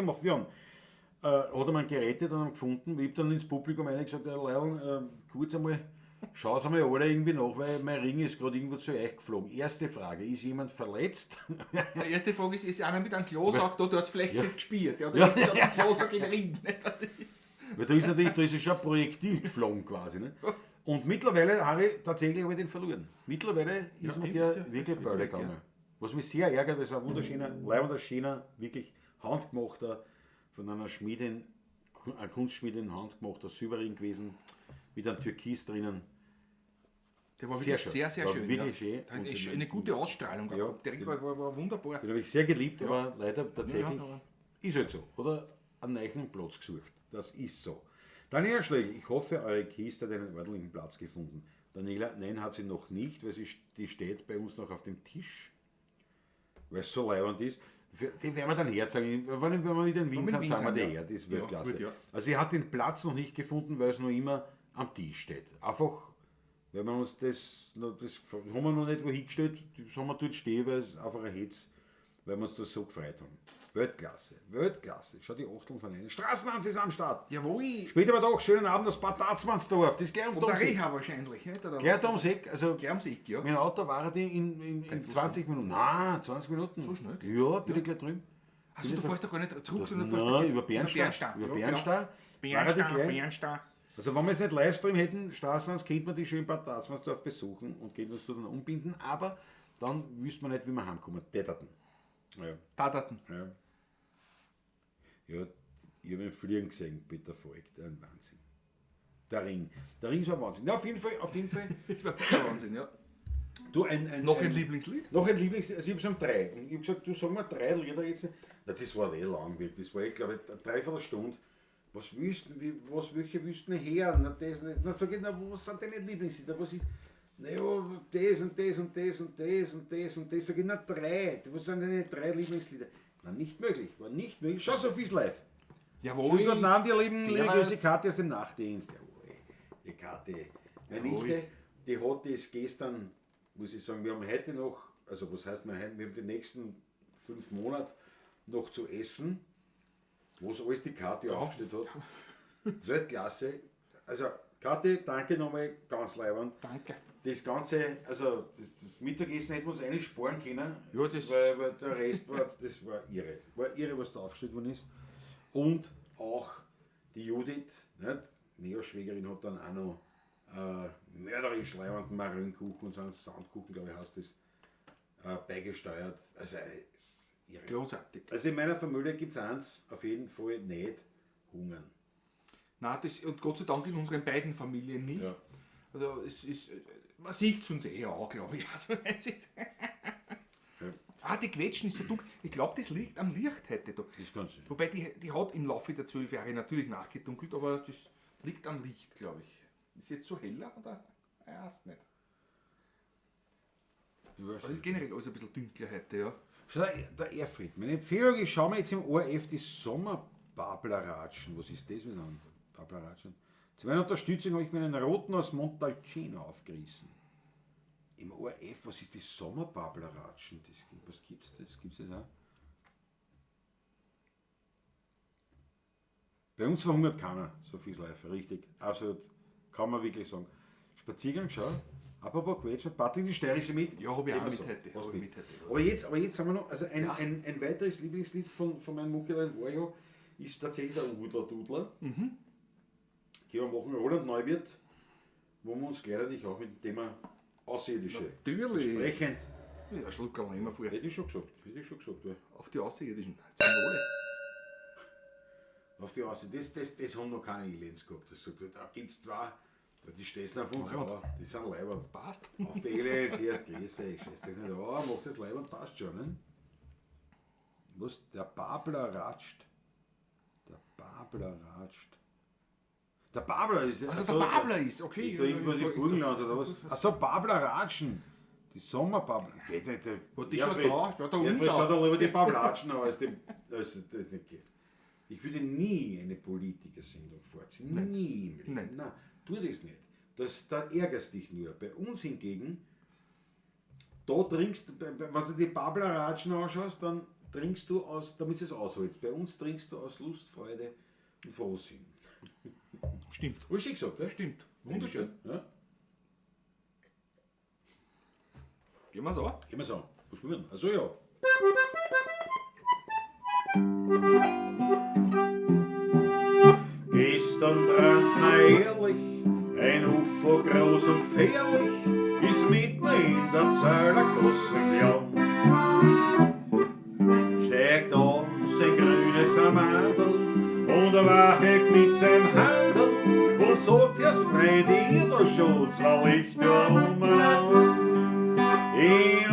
hat er mir gerettet und haben gefunden. Ich hab dann ins Publikum reingesagt, ja, Leute, kurz einmal, schaut einmal alle irgendwie nach, weil mein Ring ist gerade irgendwo zu euch geflogen. Erste Frage, ist jemand verletzt? Die erste Frage ist, ist einer mit einem Klosack da, der hat es vielleicht nicht gespielt. Der hat Ja. ja. einen Klosack in den Ring. Nicht? Das ist- Weil da ist natürlich, da ist ja schon ein Projektil geflogen quasi. Ne? Und mittlerweile, Harry, tatsächlich habe ich den verloren. Mittlerweile ist Ja, mir eben, der ja, wirklich das ist Bölle wirklich, gegangen. Was mich sehr ärgert, weil es war ein wunderschöner, leibender, schöner, wirklich handgemachter von einer Schmiedin, einer Kunstschmiedin handgemachter Silberring gewesen, mit einem Türkis drinnen. Der war Sehr wirklich schön. sehr, sehr War schön. wirklich ja. schön. Der hat Und eine, den- eine gute Ausstrahlung Ja, gehabt. Der Ring war wunderbar. Den habe ich sehr geliebt, aber leider tatsächlich Ja, aber- ist halt so. Oder einen neuen Platz gesucht. Das ist so. Daniela Schlegel, ich hoffe, eure Kiste hat einen ordentlichen Platz gefunden. Daniela, nein, hat sie noch nicht, weil die steht bei uns noch auf dem Tisch, weil es so leibend ist. Die werden wir dann herzeigen. Wenn wir wieder in Wien wir sind, in Wien sagen wir sind, die ja. her. Das wird Ja, klasse. gut, ja. Also sie hat den Platz noch nicht gefunden, weil es noch immer am Tisch steht. Einfach, weil wir uns das, das haben wir noch nicht wo hingestellt, das haben wir dort stehen, weil es einfach ein Hetz, weil wir uns das so gefreut haben. Weltklasse, Weltklasse. Schau die Achteln von einem. Straßenhans ist am Start. Jawohl. Später aber doch, schönen Abend aus Bad Tatzmannsdorf. Das ist gleich um Von der ums Eck. Reha wahrscheinlich. Nicht? Oder Gleich da ums Eck. Also, Gleich ums Eck, ja. mein Auto war die in 20 Minuten. Nein, 20 Minuten. So schnell? Ja, bin ich gleich drüben. Also du fährst doch gar nicht zurück, sondern du fährst Nein, gleich- über Bernstein. Über Über Bernstein. Bernstein. Ja, War genau. die Bernstein, gleich? Bernstein. Also wenn wir jetzt nicht Livestream hätten, Straßenhans, könnte man die schön Bad Tatzmannsdorf besuchen und könnte uns dort dann umbinden, aber dann wüsste man nicht, wie wir heimkommen. Täterten. Ja, Tataten. ja. Ja, ich habe ihn fliegen gesehen, Peter Falk, der ein Wahnsinn. Der Ring. Der Ring war Wahnsinn. Na, auf jeden Fall, auf jeden Fall. Das war wirklich ein Wahnsinn, ja. Du, Noch ein Lieblingslied? Noch ein Lieblings... Also ich habe schon drei. Und ich habe gesagt, du sag mal drei Lieder jetzt. Na, das war eh lang, wirklich. Das war, ich glaube, eine Dreiviertelstunde. Was wüssten die, was, welche wüssten her? Na, das nicht. Na, sag ich, na, was sind deine Lieblingslieder? Was ich, na ja, das und das und das und das und das und das. Sag ich, na, drei. Was sind deine drei Lieblingslieder? War nicht möglich, war nicht möglich. Schau, Sophie ist live. Jawohl. Schönen guten Abend, ihr Lieben. Liebe Servus. Grüße, Kathi aus dem Nachtdienst. Jawohl, die Kathi. Meine Jawohl. Nichte, die hat das gestern, muss ich sagen, wir haben heute noch, also was heißt wir heute, wir haben die nächsten 5 Monate noch zu essen, was alles die Kathi aufgestellt hat. Weltklasse. Also Kathi, danke nochmal, ganz leibend. Danke. Das Ganze, also das Mittagessen hätten wir uns eigentlich sparen können, Ja, das- weil der Rest war, das war irre. War irre, was da aufgestellt worden ist. Und auch die Judith, nicht? Neo-Schwägerin, hat dann auch noch mörderisch leibenden Marillenkuchen und so einen Sandkuchen, glaube ich, heißt das, beigesteuert. Also ist irre. Großartig. Also in meiner Familie gibt es eins, auf jeden Fall nicht hungern. Nein, das, und Gott sei Dank in unseren beiden Familien nicht. Ja. Also es ist, man sieht es uns eher an, glaube ich. Also, es ist Ah, die Quetschen ist so dunkel. Ich glaube, das liegt am Licht heute da. Das kann sein. Wobei, die hat im Laufe der 12 Jahre natürlich nachgedunkelt, aber das liegt am Licht, glaube ich. Ist jetzt so heller oder? Ich weiß nicht. Ich weiß Aber es ist generell alles ein bisschen dunkler heute, ja. Schau, der Erfried. Meine Empfehlung, ich schaue mir jetzt im ORF die Sommerbableratschen. Was ist das mit einem Bableratschen? Zu meiner Unterstützung habe ich mir einen roten aus Montalcino aufgerissen. Im ORF, was ist die Sommerbableratschen? Was gibt's das? Gibt's das auch? Bei uns verhungert keiner, so viel live, richtig. Absolut. Kann man wirklich sagen. Spaziergang, schau. Apropos Quetschen, Patrick, die steirische mit. Ja, hab ich auch Gehen wir mit so. heute, Hast hab ich mit. mit heute. Aber jetzt haben wir noch, also ein weiteres Lieblingslied von meinem Muckelein war ja, ist tatsächlich der Udler Dudler. Mhm. Gehen wir machen Roland Neuwirth, wo wir uns gleich natürlich auch mit dem Thema Außerirdische Natürlich. Entsprechend. Ja, Schluck kann man immer vorher. Hätte ich schon gesagt, hätte ich schon gesagt, ja. Auf die Außerirdischen. Jetzt sind wir alle. Auf die Außerirdischen, das haben noch keine Aliens gehabt. Das sagt, da gibt's zwei, die stessen auf uns, Ja. aber die sind leibend. Passt. Auf die Aliens erst, grüß euch, scheiß euch nicht an, macht es leibend, passt schon, ne? Was? Der Babler ratscht. Der Babler ratscht. Der Babler ist ja. Also der Babler ist, okay. Ist da irgendwo Ja, die Burgenland oder was? Achso, Babler ratschen. Die Sommerbabler. Geht nicht. Der Ja, die schaut da, ja, da Erfried unten. schaut da lieber die Bablatschen an, als die. Als das nicht geht. Ich würde nie eine Politikersendung vorziehen. Nie im Leben. Nein. Nein, tu das nicht. Da ärgerst dich nur. Bei uns hingegen, da trinkst du, wenn du die Babler-Ratschen anschaust, dann trinkst du aus, damit du es ausholst. Bei uns trinkst du aus Lust, Freude und Frohsinn. Stimmt. Hab ich schon gesagt, gell? Stimmt. Wunderschön. Ja? Gehen wir's an. Gehen wir's an. Was spielen wir denn? Achso, ja. Gestern brannte ehrlich, ein UFO groß und gefährlich, ist mitten in der Zöller-Gasse gelandet. Steigt aus ein grünes Amandel schon zwei Lichtjahre umeinander. In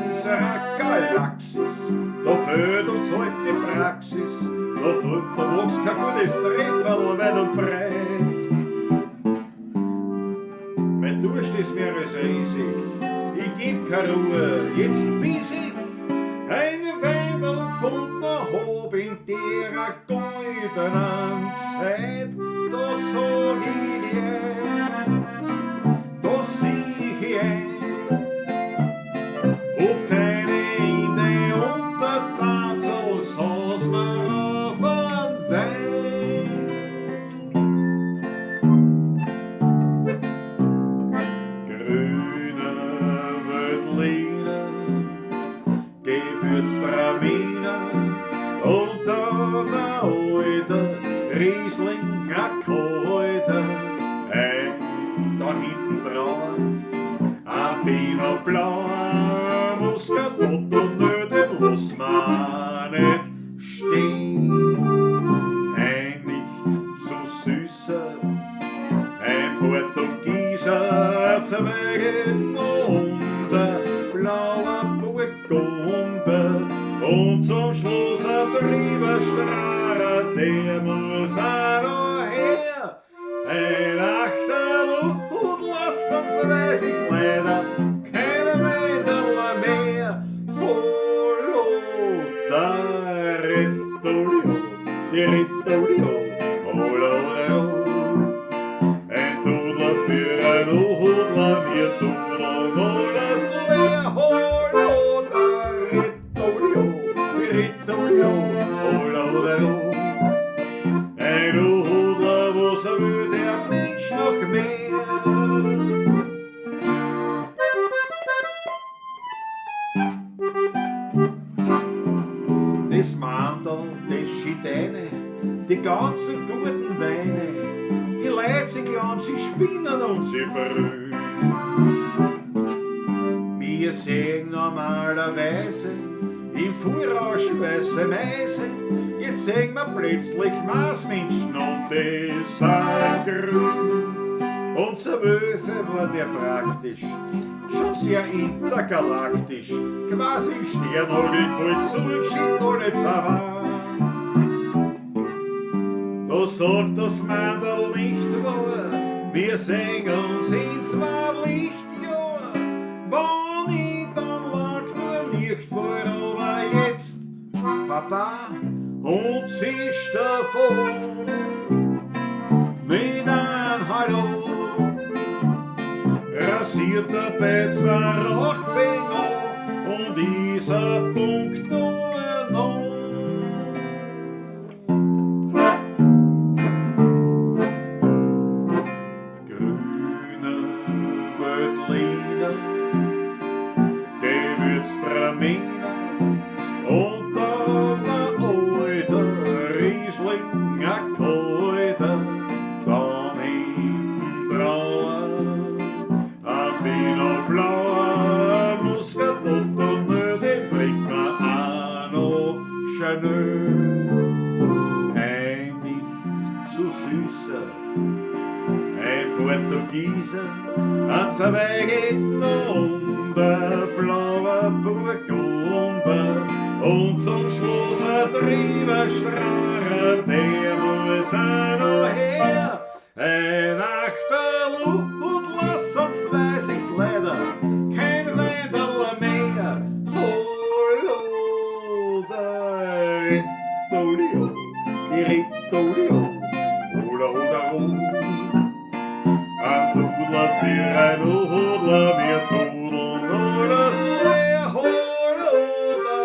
unserer Galaxis, da fehlt uns halt die Praxis, da fehlt, da wächst kein gutes Trefferl weit und breit. Mein Durst ist mir ist riesig, ich geb keine Ruhe, jetzt bis ich ein Weindel gefunden hab in der goldenen Zeit, da sag ich gleich, da sieh ich ein, ob feine in die Untertatzel saß mir auf einen Wein. Grüne Veltliner, Gewürztraminer und dann ein alter Riesling, ein kalter, ein da hinten drauf, ein Pinot Blanc, ein Muscat und nö, den lass ma nicht stehen. Ein nicht zu süßer, ein Portugieser, Zweige und ein blauer Burgunder und zum Schluss ein Trieberstrahler, der muss auch noch her. Ein Achterl und lass uns, weiß ich leider, keine Weiterl mehr. Hallo, da Rittolio, die Rittolio, hallo, hallo. Ein Dudler für ein Udler, wir dudeln alles leer. Hallo, da Rittolio, die Rittolio, hallo, hallo. Ein Udler, was will der Mensch noch mehr? Das Mandel, das Schideine, die ganzen guten Weine, die Leute, sie glauben, sie spinnen und sie brüllen. Wir sehen normalerweise im Voraus weiße Meise, jetzt sehen wir plötzlich Marsmenschen und die sind grün. Unser Wölfe waren ja praktisch, schon sehr intergalaktisch, quasi Sternhagel voll zugeschickt, alle zusammen. Da sagt das Mandel nicht wahr, wir sehen uns in 2 Lichtjahr. Wann ich dann lang nur nicht war, aber jetzt, Papa, und zischt davon mit einem Hallo. Rasiert dabei 2 Rauchfänger und dieser Punkt nur noch. Grüne Veltliner, Gewürztraminer und dann ein alter Riesling, ein kalter, dann hinten drauf ein Pinot Blanc, Muscat und nö, den trinkt man auch noch schnell. Ein nicht zu süßer, ein Portugieser, ein Zweigeten und ein blauer Burgunder und zum Schluss ein Trieberstrahler, der muss auch noch her. Ein Achterl und lass, sonst weiß ich leider kein Weiterl mehr. Hallo, der Rittolio, die Rittolio, hola, hola, ho. Ein Dudler für ein Udler, wir dudeln alles leer. Hallo, der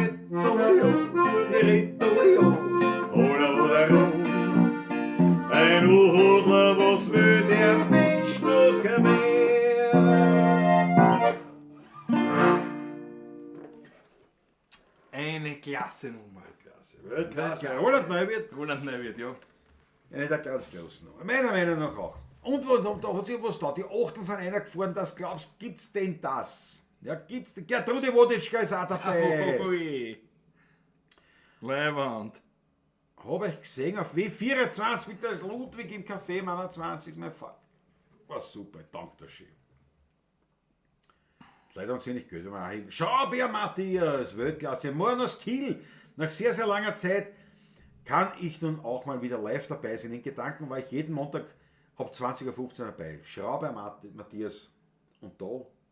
Rittolio, die Rittolio, hola, hola, ho. Ein Udler, was will der Mensch noch mehr? Eine klasse Nummer. Weltklasse, Weltklasse. Roland Neuwirth. Roland Neuwirth, ja. Eine der ganz großen Nummer. Meiner Meinung nach auch. Und wo, da, da hat sich was da. Die Achteln sind einer gefahren, das glaubst, gibt's denn das? Ja, gibt's denn? Gertrude Woditschka ist auch dabei. Ui. Leiwand. Hab ich gesehen auf W24 mit der Ludwig im Café, meiner 20, mein Vater. War super, danke dir schön. Leider haben sie nicht Geld, aber auch hin. Schau, Bär Matthias, Weltklasse, morgen aus Kiel. Nach sehr, sehr langer Zeit kann ich nun auch mal wieder live dabei sein. In Gedanken war ich jeden Montag ab 20:15 Uhr dabei. Schrauber Matthias. Und da,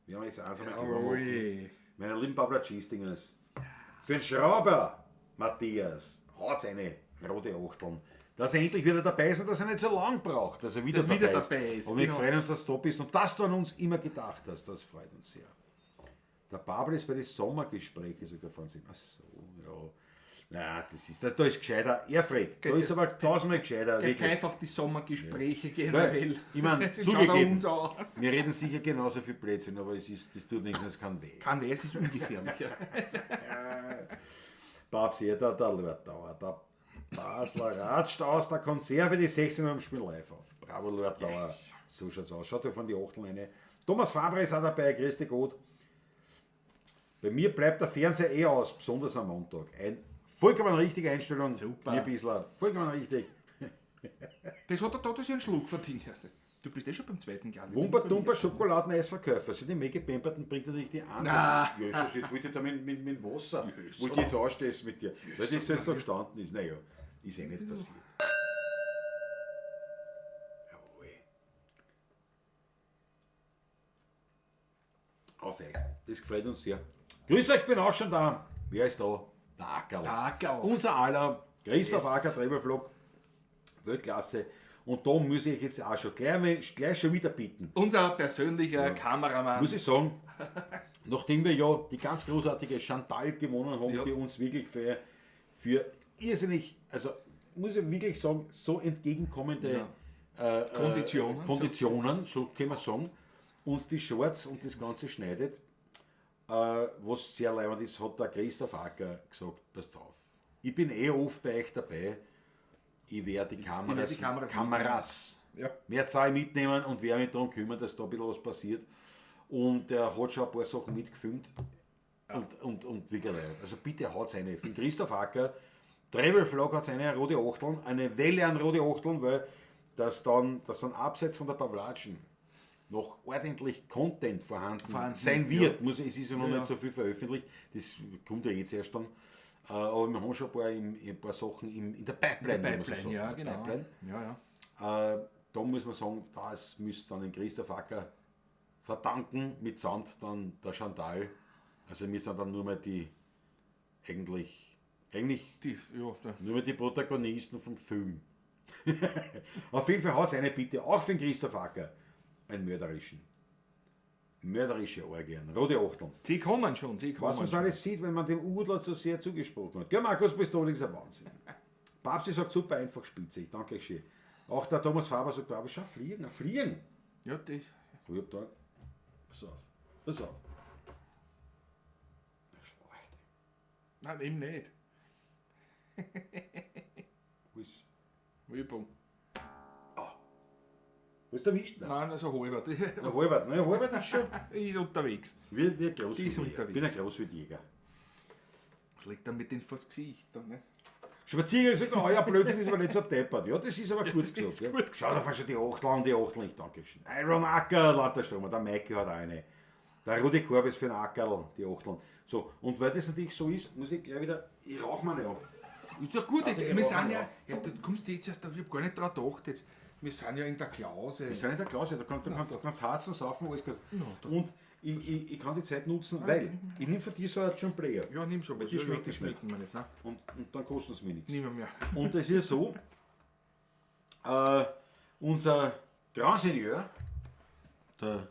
wir haben jetzt eins einmal klar machen. Meine lieben Pablo Cheese-Dingers. Für den Schrauber Matthias haut's eine rote Achteln. Dass er endlich wieder dabei ist und dass er nicht so lang braucht, dass er wieder, Dass dabei, wieder ist. dabei ist, Und wir genau. freuen uns, dass du da bist und dass du an uns immer gedacht hast. Das freut uns sehr. Der Pablo ist bei den Sommergesprächen sogar von sich. Ach so, ja. Na, das ist, da ist gescheiter. Erfried, da ist aber tausendmal gescheiter. Der Wirklich. Pfeif auf die Sommergespräche generell. Weil, ich mein, Das schaut er zugegeben. uns an. Wir reden sicher genauso viel Blödsinn, aber es ist, das tut nichts, es kann weh. Kein weh, es ist ungefährlich. Ja. Babsi, der Lord Dauer, der Basler ratscht aus der Konserve die 16 am Spiel live auf. Bravo, Lord Dauer. So schaut's aus. Schaut ja von die Achteln eine. Thomas Fabre ist auch dabei, grüß dich Gott. Bei mir bleibt der Fernseher eh aus, besonders am Montag. Ein vollkommen richtige Einstellung. Super. Mir Bisler, vollkommen richtig. Das hat er da das einen Schluck verdient. Erst. Du bist eh schon beim zweiten Glas. Wumper, Schokoladeneisverkäufer. So die Megepemperten bringt natürlich die Eins. Na. Jesus, jetzt wollte ich da mit Wasser. Wollte ich jetzt anstessen mit dir. Weil das jetzt so gestanden ist. Naja, ist eh nicht passiert. Jawohl. Auf euch. Das gefällt uns sehr. Grüß euch, bin auch schon da. Wer ist da? Der Ackerl. Der Ackerl. Unser aller. Christoph Yes. Acker, Travelvlog. Weltklasse. Und da muss ich jetzt auch schon gleich schon wieder bitten. Unser persönlicher Kameramann. Muss ich sagen, nachdem wir ja die ganz großartige Chantal gewonnen haben, Ja. die uns wirklich für irrsinnig, also muss ich wirklich sagen, so entgegenkommende Konditionen. Konditionen, so können wir sagen, uns die Shorts und das Ganze schneidet, was sehr leibend ist, hat der Christoph Acker gesagt, passt auf, ich bin eh oft bei euch dabei, ich werde die Kameras, die Kameras Kameras Ja. Mehrzahl mitnehmen und werde mich darum kümmern, dass da ein bisschen was passiert. Und er hat schon ein paar Sachen mitgefilmt. Und wirklich leid. Also bitte haut's eine. Von Christoph Acker, Travel Vlog hat eine rote Achteln, eine Welle an rote Achteln, weil das dann abseits von der Pavlatschen noch ordentlich Content vorhanden, Vorhanden sein ist, wird. Muss, es ist ja noch Ja. nicht so viel veröffentlicht, das kommt ja jetzt erst dann. Aber wir haben schon ein paar Sachen in der Pipeline, Der wie man so Pipeline, sagt. ja, In der genau. Pipeline. Ja, ja. Da muss man sagen, das müsste dann den Christoph Acker verdanken, mitsamt dann der Chantal. Also wir sind dann nur mehr die, eigentlich Die, ja, da. nur mehr die Protagonisten vom Film. Auf jeden Fall hat es eine Bitte, auch für den Christoph Acker, einen mörderischen. Mörderische Orgien, rote Achteln. Sie kommen schon, sie kommen Was man so schon. alles sieht, wenn man dem Udler so sehr zugesprochen hat. Gell, Markus Pistol ist ein Wahnsinn. Babsi sagt super einfach spitze, ich danke euch schön. Auch der Thomas Faber sagt, aber schau, fliegen, fliegen. Ja, die, Ich hab da, pass auf, pass auf. Schlecht. nein, eben nicht. Wo ist, Übung. wo ist der Wischt? Nein, Nein, also halber. Die der Halbert, ne, Halbert ist schon. ist unterwegs. Wie Die ist Großwildjäger. unterwegs. Ich bin ein Großwildjäger. Das liegt dann mit dem vors Gesicht. Dann, ne? Spaziergang sagt, oh ja, Blödsinn ist aber nicht so deppert. Ja, das ist aber gut das gesagt. ist Ja. gut gesagt. Schau, da fahren schon die Achteln an, die Achteln, ich danke schön. Iron Acker, lauter Strom, der Maike hat eine. Der Rudi Korb ist für den Ackerl, die Achteln. So, und weil das natürlich so ist, muss ich gleich wieder, ich rauche mir nicht ab. Ist doch gut, Warte, ich, ich wir rauche sind mal ja, auf. ja, du kommst jetzt erst, ich hab gar nicht dran gedacht jetzt. Wir sind ja in der Klause. Wir sind in der Klause, da kannst Harzen saufen, alles kannst. Und ich kann die Zeit nutzen, weil ich nehme von dir so einen John Player. Ja, nimm so was. Die Ja, schmeckt ja, das die nicht. schmecken mir nicht. Ne? Und dann kosten es mir nichts. Nimm mir. Und es ist so, unser Grand Seigneur, der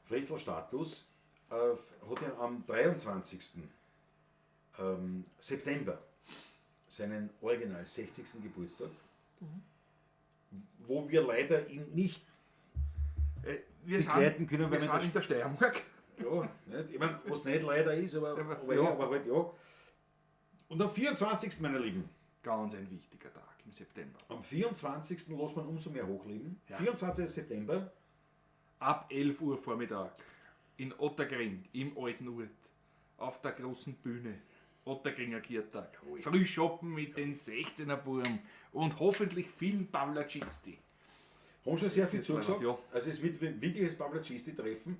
Fritzl Status, hat ja am 23. September seinen original 60. Geburtstag, wo wir leider ihn nicht, Wir Begleiten können, weil wir wir das- sind in der Steiermark. ja, nicht, ich meine, was nicht leider ist, aber, Aber- aber, ja, aber halt ja. Und am 24., meine Lieben, Ganz ein wichtiger Tag im September. am 24. lässt man umso mehr hochleben. Ja. 24. September. Ab 11 Uhr Vormittag in Ottergring, im alten Ort, auf der großen Bühne. Ottergringer Kirtag. Jawohl. Früh shoppen mit den 16er Burm und hoffentlich vielen Pavlacisti. Haben schon sehr viel wird leibend, zugesagt. ja. Also es wird wirkliches Pavlacisti-Treffen.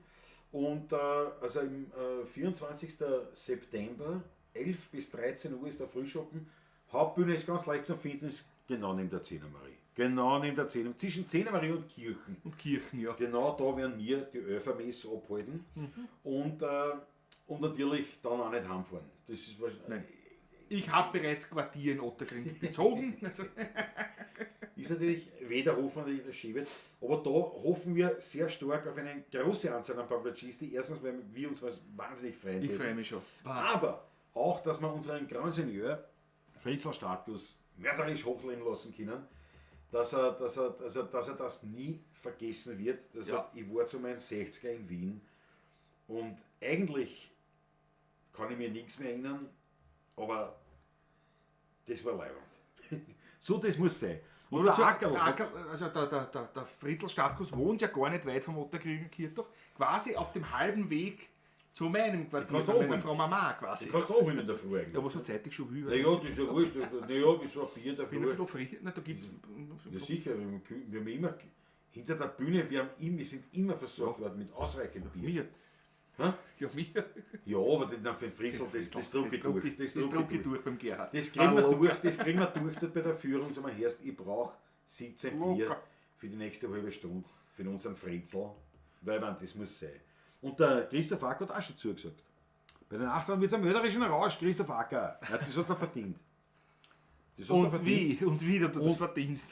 Und also im 24. September, 11 bis 13 Uhr ist der Frühschoppen. Hauptbühne ist ganz leicht zu finden, ist genau neben der Zehner Marie. Genau neben der Zehner, zwischen Zehner Marie und Kirchen. Und Kirchen, ja. Genau da werden wir die Öfermesse abhalten. Und natürlich dann auch nicht heimfahren. Das ist wahrscheinlich, Nein. Ich habe bereits Quartier in Otterkring bezogen. Also, ist natürlich weder hoffen natürlich das schön wird, aber da hoffen wir sehr stark auf eine große Anzahl an Pavlacisti. Erstens, weil wir uns was wahnsinnig freuen. ich würden. freue mich schon. Aber auch, dass wir unseren Grand Seigneur Fritzl Stratkus mörderisch hochleben lassen können, dass er das nie vergessen wird. Dass Ja. er, ich war zu meinen 60er in Wien und eigentlich kann ich mir nichts mehr erinnern, aber das war leibend. So, das muss sein. Und der Dazu, Ackerl, der Ackerl, also der Fritzl Stadtkus wohnt ja gar nicht weit vom Otterkringer Kirtag, quasi auf dem halben Weg zu meinem Quartier, kannst bei du meiner holen. Frau Mama quasi. kannst du auch in der Früh eigentlich. Ja, aber so zeitig schon will. Naja, das ist ja wurscht. Naja, wieso ein Bier Ich bin ein dafür? bisschen frisch. Na, da gibt's. Ja sicher, wir haben immer hinter der Bühne, wir sind immer versorgt worden mit ausreichend Bier. Mir. Hä? Ja, mir. Ja, aber den, für den Fritzl, das druck ich durch. Das druck ich durch beim Gerhard. Das kriegen wir Ah, durch, das kriegen wir durch dort bei der Führung. Sagen wir, Herrst, ich brauche 17 Bier Locker. für die nächste halbe Stunde für unseren Fritzl. Weil man, das muss sein. Und der Christoph Acker hat auch schon zugesagt. Bei den Achtern wird es einen mörderischen Rausch, Christoph Acker. Ja, das hat er verdient. Das hat er Und verdient. wie? Und wie du das Und- verdienst.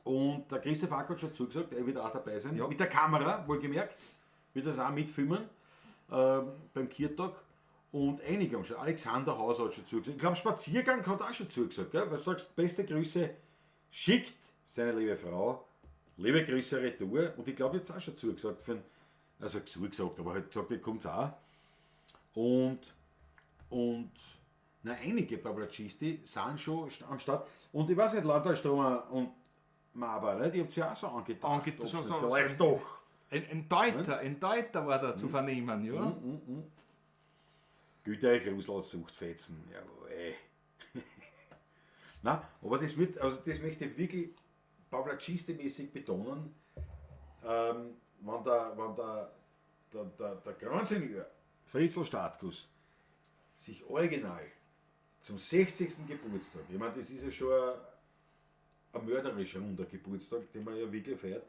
Und der Christoph Acker hat schon zugesagt, er wird auch dabei sein. Ja. Mit der Kamera, wohlgemerkt. Wird das auch mitfilmen beim Kirtag. Und einige haben schon. Alexander Hauser hat schon zugesagt. Ich glaube, Spaziergang hat auch schon zugesagt. Gell? Was sagst beste Grüße, schickt seine liebe Frau, liebe Grüße retour. Und ich glaube, jetzt auch schon zugesagt. Für, also zugesagt, aber halt gesagt, ihr kommt auch. Und na, einige Pavlacisti sind schon am Start. Und ich weiß nicht, Landtagstromer und Maber, ne? Die habt ihr auch so angedacht. Angedacht, ob's nicht so- so- vielleicht doch. Ein Deuter, ein Deuter war da zu vernehmen, ja. Güter, Grusel sucht Fetzen. Jawohl. Na, aber das wird, also das möchte ich wirklich Pavlacisti-mäßig betonen, wenn der Grand Seigneur Fritzl Statkus sich original zum 60. Geburtstag, ich meine, das ist ja schon ein mörderisch runder Geburtstag, den man ja wirklich feiert,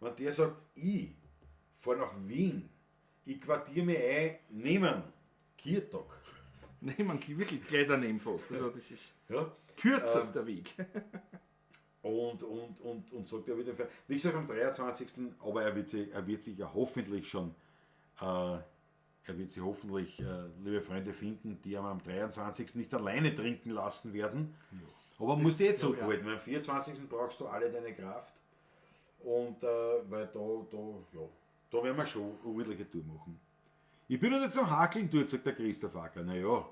wenn der sagt, ich fahre nach Wien, ich quartiere mich ein, nehmen Kirtag. Nein, man kann wirklich gleich daneben fast. Also das ist Ja? kürzester Weg. Und sagt er wieder, wie gesagt, am 23. Aber er wird sich ja hoffentlich schon, er wird sich hoffentlich, liebe Freunde, finden, die ihn am 23. nicht alleine trinken lassen werden. Aber man muss die eh zurückhalten, weil am 24. brauchst du alle deine Kraft. Und weil da werden wir schon eine ordentliche Tour machen. Ich bin noch nicht zum Hakeln dort, sagt der Christoph Acker. Naja,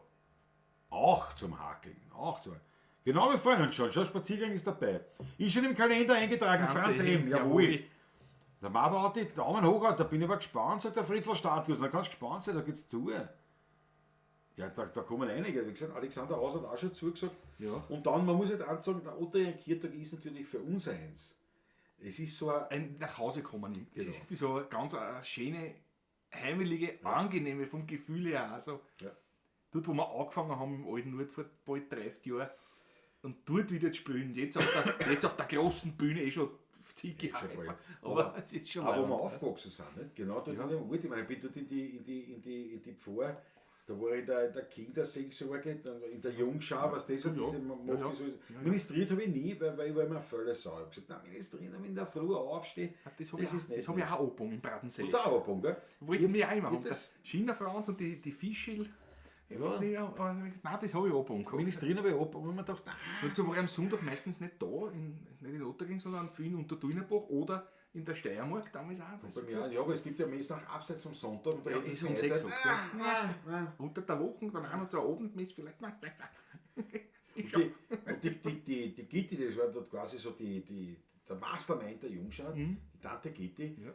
auch zum Hakeln, auch zum Genau, wir freuen uns schon. Schau, Spaziergang ist dabei. Ist schon im Kalender eingetragen, Franz M. Jawohl. Der Maber hat die Daumen hoch, da bin ich aber gespannt, sagt der Fritzl Stadthaus. Da kannst du gespannt sein, da geht's zu. Ja, da kommen einige. Wie gesagt, Alexander Haus hat auch schon zugesagt. Ja. Und dann, man muss halt auch sagen, der Otto Kirtag ist natürlich für uns eins. Es ist so ein Ein nach Hause kommen. Es Genau. ist irgendwie so eine ganz eine schöne, heimelige, angenehme vom Gefühl her. Also Ja. dort, wo wir angefangen haben im alten Ort vor bald 30 Jahren und dort wieder zu spielen. Jetzt auf der großen Bühne eh schon zig Eh schon Jahre. bald. Aber, Aber- es ist schon Aber wo wir leibend. aufgewachsen sind, nicht? Genau dort Ja. in dem Ort. Ich meine, ich bin dort in die Pfarr, da war ich in der Kinderseelsorge, dann in der Jungschar, was das so, Ja. diese, man macht Ja, ja. das alles. Ja, ja. Ministriert habe ich nie, weil ich war immer völlig sauer. Ich habe gesagt, nein, ministrieren, wenn ich in der Früh aufstehe, Ah, Das habe das ich, ist nicht das hab ich meins. auch angefangen im Bratensee. Und der Auerpunkt, gell? Wollten wir auch immer ich haben. das- Der China-Franz und die Fischl. Ja. Nein, das habe ich angefangen. Ministrieren habe ich ab, aber man dachte, nein, Und so war ich am Sonntag meistens nicht da, nicht in Otterkring, sondern viel in Untertullnerbach oder in der Steiermark damals auch. Das bei mir auch, ja, aber es gibt ja Messen auch abseits vom Sonntag und da Ja, hätten ist sie um mir 6 gedacht, Uhr. ah, nein, nein. Unter der Woche, dann auch noch so ein Abendmess vielleicht. Nein, nein, nein. Und die Gitti, das war dort quasi so der Mastermind der Jungschar, die Tante Gitti, Ja.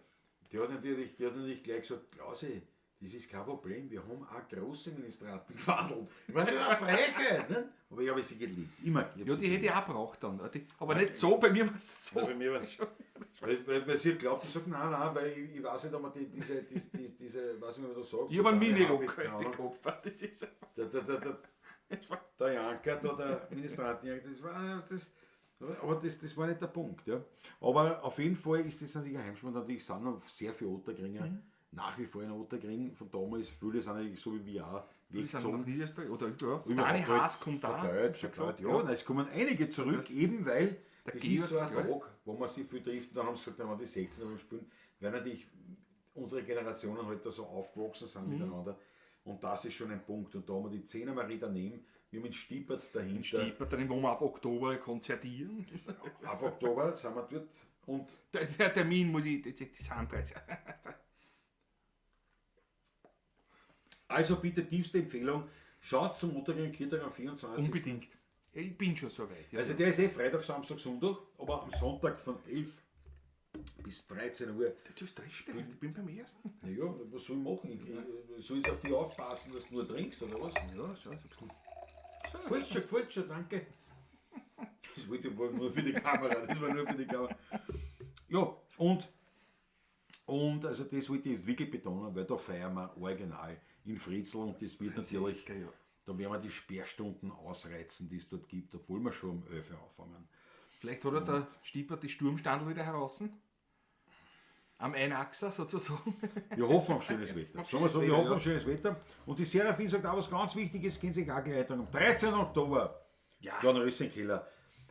die hat natürlich gleich gesagt, Klausi, das ist kein Problem, wir haben auch große Ministranten gewandelt. Ich meine, das war eine Frechheit, ne? Aber ich habe sie geliebt, immer. Ich hab Ja, sie die hätte ich auch gebraucht dann. Aber nicht so, bei mir war es so. Ja, bei mir war- Weil sie glaubt und sagt, nein, nein, weil ich weiß nicht, ob man diese, weiß nicht, wie man das sagt. Ich habe einen so Mini-Rock keine heute Ahnung. gehabt. Das ist Der Janker, da, der Ministrant, das war, das, aber das war nicht der Punkt. Ja. Aber auf jeden Fall ist das natürlich ein Heimspiel. Natürlich sind noch sehr viele Otterkringer, nach wie vor in Otterkring, von damals, viele sind natürlich so wie wir auch Die sind nach weggezogen. Niederösterreich oder ja. Überhaupt Dani halt Haas kommt da. Verteilt, verteilt. Ja, nein, es kommen einige zurück, Das- eben weil Der das ist so ein Georg, ja. Tag, wo man sich viel trifft. Und dann haben sie gesagt, na, wenn die 16 aber spielen, weil natürlich unsere Generationen halt da so aufgewachsen sind miteinander. Und das ist schon ein Punkt. Und da haben wir die 10er Marie daneben, wir haben den Stiepert dahinter. Stiepert dann, wo wir ab Oktober konzertieren. Ab Oktober sind wir dort. Und Der Termin muss ich, das andere. also bitte tiefste Empfehlung, schaut zum Otterkringer Kirtag am 24. Unbedingt. Ja, ich bin schon so weit. Ja. Also der ist eh Freitag, Samstag, Sonntag, aber am Sonntag von 11 bis 13 Uhr. Das ist der ich bin beim ersten. Naja, was soll ich machen? Ich soll jetzt auf dich aufpassen, dass du nur trinkst, oder was? Ja, so ein bisschen. Gefällt schon, danke. Das wollte ich wohl nur für die Kamera, das war nur für die Kamera. Ja, und also das wollte ich wirklich betonen, weil da feiern wir original in Fritzl und das wird natürlich, ja. da werden wir die Sperrstunden ausreizen, die es dort gibt, obwohl wir schon um 11 Uhr anfangen. Vielleicht hat er der Stiepert die Sturmstandel wieder heraus. Am Einachser sozusagen. Wir hoffen auf schönes Wetter. Auf Sagen wir so, wir schönes Wetter, hoffen ja. auf schönes Wetter. Und die Serafin sagt auch was ganz Wichtiges, können sich auch gleich eintragen. Am 13. Oktober, Ja. Dann Rössenkeller.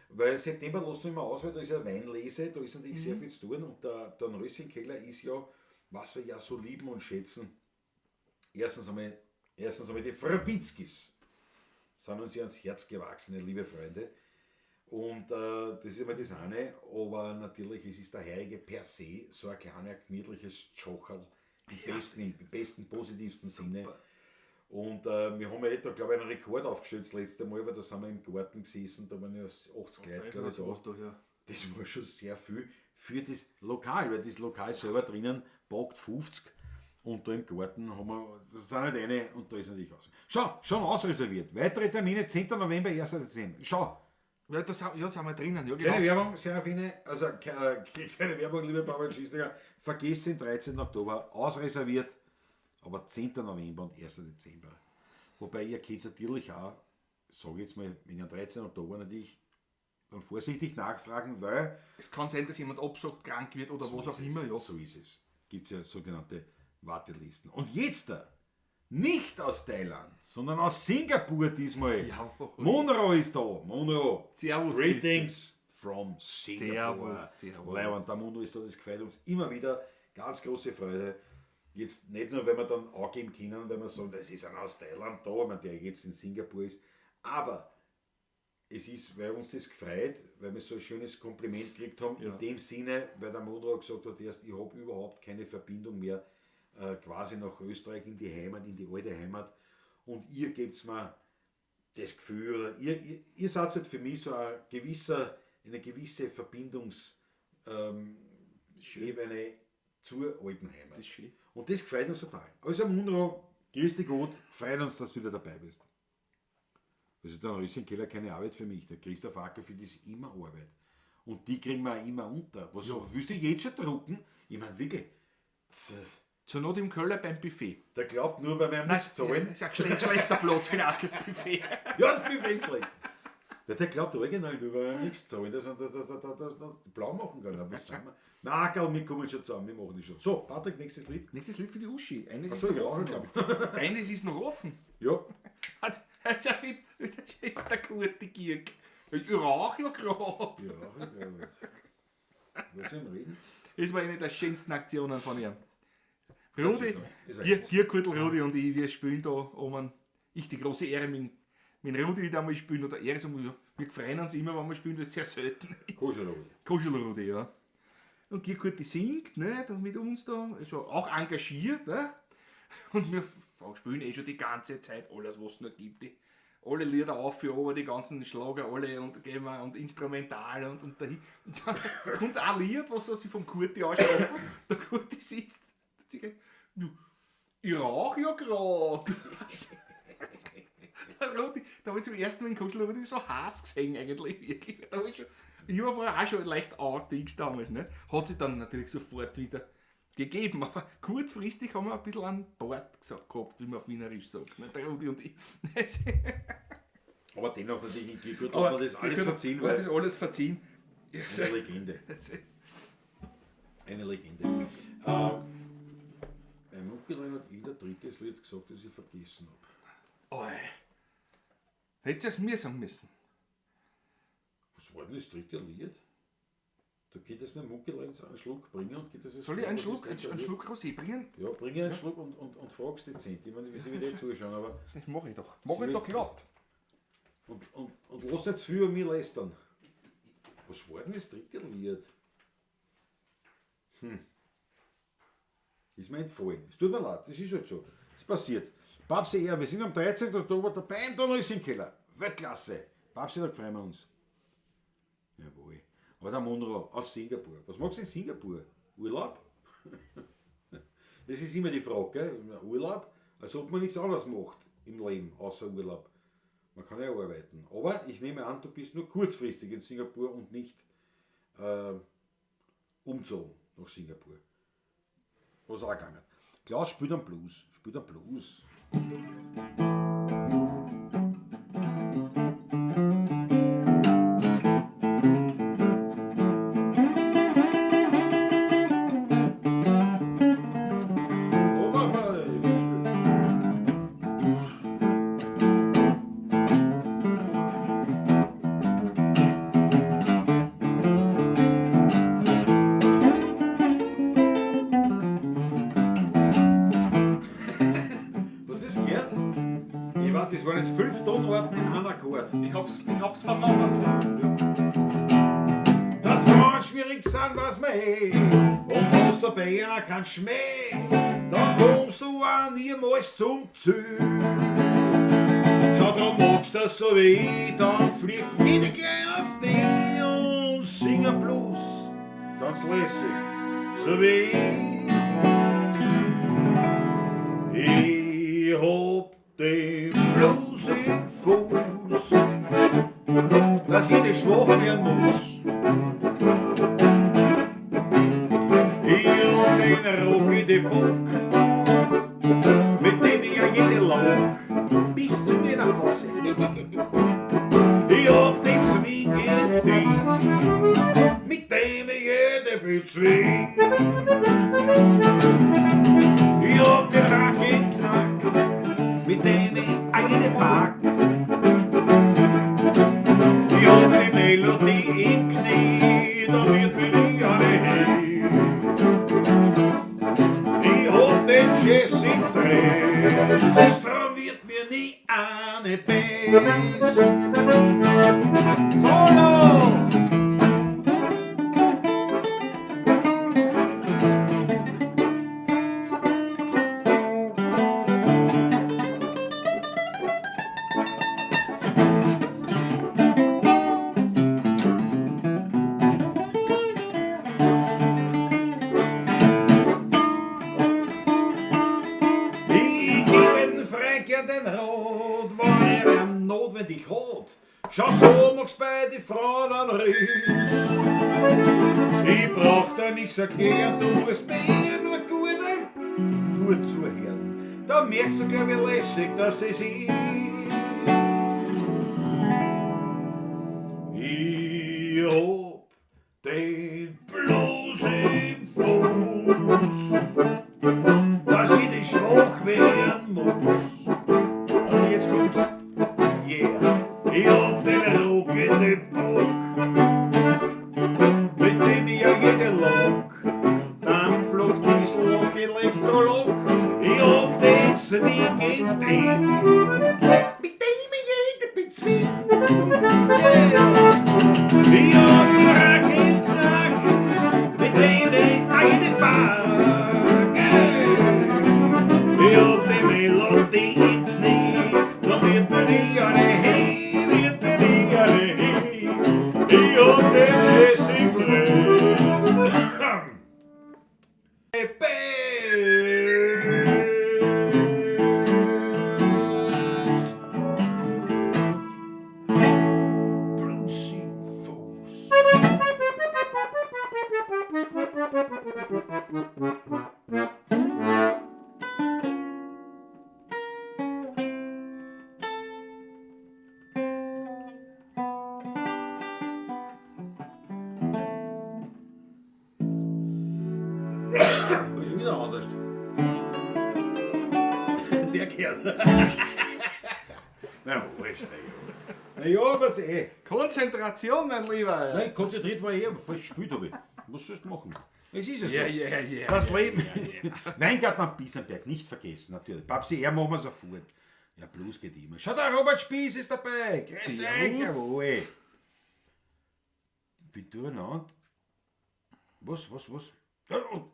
Weil September lassen wir immer aus, weil da ist ja Weinlese, da ist natürlich sehr viel zu tun. Und der Rössenkeller ist ja, was wir ja so lieben und schätzen. Erstens einmal die Frabitzkis sind uns ja ans Herz gewachsene, liebe Freunde. Und das ist immer das eine, aber natürlich, es ist der Heilige per se so ein kleiner, gemütliches Tschocherl im besten, positivsten Sinne. Und wir haben ja eh da, glaube ich, einen Rekord aufgestellt das letzte Mal, weil da sind wir im Garten gesessen, da waren ja 80 Leute, glaube ich, da. da, ja. Das war schon sehr viel für das Lokal, weil das Lokal selber drinnen packt 50 und da im Garten haben wir, das sind halt eine und da ist natürlich aus. Schau, schon ausreserviert. Weitere Termine 10. November, 1. Dezember. Schau, Ja, da sind, ja, sind wir drinnen. Ja, genau. keine Werbung, Serafine, also keine Werbung, liebe Bauern Schießlinger. Vergesst den 13. Oktober, ausreserviert, aber 10. November und 1. Dezember. Wobei ihr könnt natürlich auch, sage ich jetzt mal, wegen dem 13. Oktober natürlich dann vorsichtig nachfragen, weil Es kann sein, dass jemand absagt, krank wird oder was auch immer. Ja. So ist es. Gibt es ja sogenannte Wartelisten. Und jetzt da, nicht aus Thailand, sondern aus Singapur diesmal. Jawohl. Monroe ist da. Monroe. Servus, Greetings from Singapore. Servus, servus. Leiband, der Monroe ist da, das gefällt uns immer wieder. Ganz große Freude. Jetzt nicht nur, weil wir dann angeben können, weil wir sagen, das ist einer aus Thailand da, ich meine, der jetzt in Singapur ist, aber es ist, weil uns das gefreut, weil wir so ein schönes Kompliment gekriegt haben, in dem Sinne, weil der Monroe gesagt hat, erst, ich habe überhaupt keine Verbindung mehr quasi nach Österreich in die Heimat, in die alte Heimat und ihr gebt mir das Gefühl, oder ihr seid halt für mich so ein gewisser, eine gewisse Verbindungsebene zur alten Heimat. Das ist schön. Und das gefällt uns total. Also Munro, grüß dich gut, freuen uns, dass du wieder dabei bist. Also der Röschenkeller keine Arbeit für mich. Der Christoph Acker, für die ist immer Arbeit. Und die kriegen wir auch immer unter. Was willst du jetzt schon drucken? Ich meine wirklich, Zur Not im Keller beim Buffet. der glaubt nur, weil wir ihm Nein, nichts zahlen. ist ein schlechter Platz für ein arges Buffet. Ja, das Buffet ist schlecht. Der glaubt original nur, weil wir ihm nichts zahlen, dass er das blau machen kann. Was sind wir? Na, Kerl, wir kommen schon zusammen, wir machen das schon. So, Patrick, nächstes Lied. Nächstes Lied für die Uschi. Eines Ach so, ist noch ja, offen, glaube ich. Eines ist noch offen. Ja, Hat schon wieder der gute Gierk. Ich rauche ja gerade. ja, ja. Was soll ich reden? Das war eine der schönsten Aktionen von ihm. Rudi, ist ein- Gierkurtel Rudi und ich, wir spielen da um ich die große Ehre mit, Rudi wieder einmal spielen oder er ist einmal, wir freuen uns immer, wenn wir spielen, das ist sehr selten ist. Kuschel, Rudi. Kuschel Rudi, ja. Und Gierkurti singt, ne, da mit uns da, also auch engagiert, ne? Und wir spielen eh schon die ganze Zeit alles, was es noch gibt. Die, alle Lieder auf für oben, die ganzen Schlager, alle und gehen wir und instrumental und dahin. Und dann kommt ein Lied, was sie vom Kurti anschaffen. Der Kurti sitzt und sich du, ich rauche ja gerade. Der Rudi, da habe ich zum ersten Mal den Kuschel Rudi so heiß gesehen eigentlich, wirklich. Da hab ich schon, Ich war vorher auch schon leicht angetickt damals, nicht? Hat sich dann natürlich sofort wieder gegeben, aber kurzfristig haben wir ein bisschen an Bord gesagt gehabt, wie man auf Wienerisch sagt. Ne? Der Rudi und ich. Aber dennoch natürlich in Giergürtel hat man das alles verziehen, weil das alles verziehen. Eine Legende. Eine Legende. Mein Onkel hat irgendein drittes Lied gesagt, das ich vergessen habe. Oi. Hättest du es mir sagen müssen. Was war denn das dritte Lied? Du könntest mir Muckelenz einen Schluck bringen und könntest es Soll ich einen Schluck, einen Schluck Rosé bringen? Ja, bring einen Schluck und fragst dezent. Ich meine, wie sie wieder zuschauen, aber. Das mache ich doch. Mach ich doch glatt. Und lass nicht zu viel über mich lästern. Was war denn das dritte Lied? Ist mir entfallen. Es tut mir leid, das ist halt so. Es passiert. Babsi R, wir sind am 13. Oktober dabei im Donaueschenkeller. Weltklasse! Babsi, da freuen wir uns. Jawohl. Aber der Munro aus Singapur. Was magst du in Singapur? Urlaub? Das ist immer die Frage, gell? Urlaub, als ob man nichts anderes macht im Leben, außer Urlaub. Man kann ja arbeiten. Aber ich nehme an, du bist nur kurzfristig in Singapur und nicht umzogen nach Singapur. Was auch gegangen. Klaus spielt am Blues. Spielt am Blues. Das waren jetzt 5 Tonarten in einem Akkord. Ich hab's vernommen. Ja. Dass Frauen schwierig sind, was meh. Und hast dabei einer keinen Schmäh, dann kommst du auch niemals zum Ziel. Schau, drum magst du das so wie ich, dann fliegt jeder gleich auf dich und sing Blues, ganz lässig, so wie ich. Ich hab den Blues im Fuß, dass jede schwach werden muss. Ich hab den Rock in den Bock, mit dem ich ja jede log, bis zu mir nach Hause. Ich hab den Swing im Ding, mit dem ich jede bezwing. Ich hab den Rack im Knack, mit dem ich eine pack. Ich hab die Melodie im Knie, da wird mir nie eine hin. Ich hab den Jazz im Dress, drum wird mir nie eine Bass. Solo! Schau, so magst bei die Frauen einen Riss. Ich brauch da nix erklären, du musst mir nur gut zuhören. Da merkst du gleich, wie lässig dass das ist. Ich hab den Blues im Fuß, dass ich nicht schwach werden muss. Und jetzt kommt's. Yeah. Ich hab den Rock in den Bock, mit dem ich ja jede Lok, Dampflok, Diesellok, Elektrolok. Ich hab den Swing im Ding, mit dem ich jede bezwing. Yeah. Ich hab den Rock im Knack, mit dem ich eine pack. Yeah. Ich hab die Melodie im Knie, da wird mir nie eine hin. Ich hab den Jazz im Dreh. anders. Der gehört. Na, wurscht, na ja. Na ja, was eh. Konzentration, mein Lieber. Nein, konzentriert war ich eh, aber falsch gespielt habe ich. Was sollst du machen? Es ist ja so. Ja, ja, ja. Das Leben. Weingarten am Biesenberg, nicht vergessen, natürlich. Babsi, er machen wir sofort. Ja, Blues geht immer. Schau, der Robert Spieß ist dabei. Grüß dich, jawohl. Ich bin durcheinander. Was? Ja, und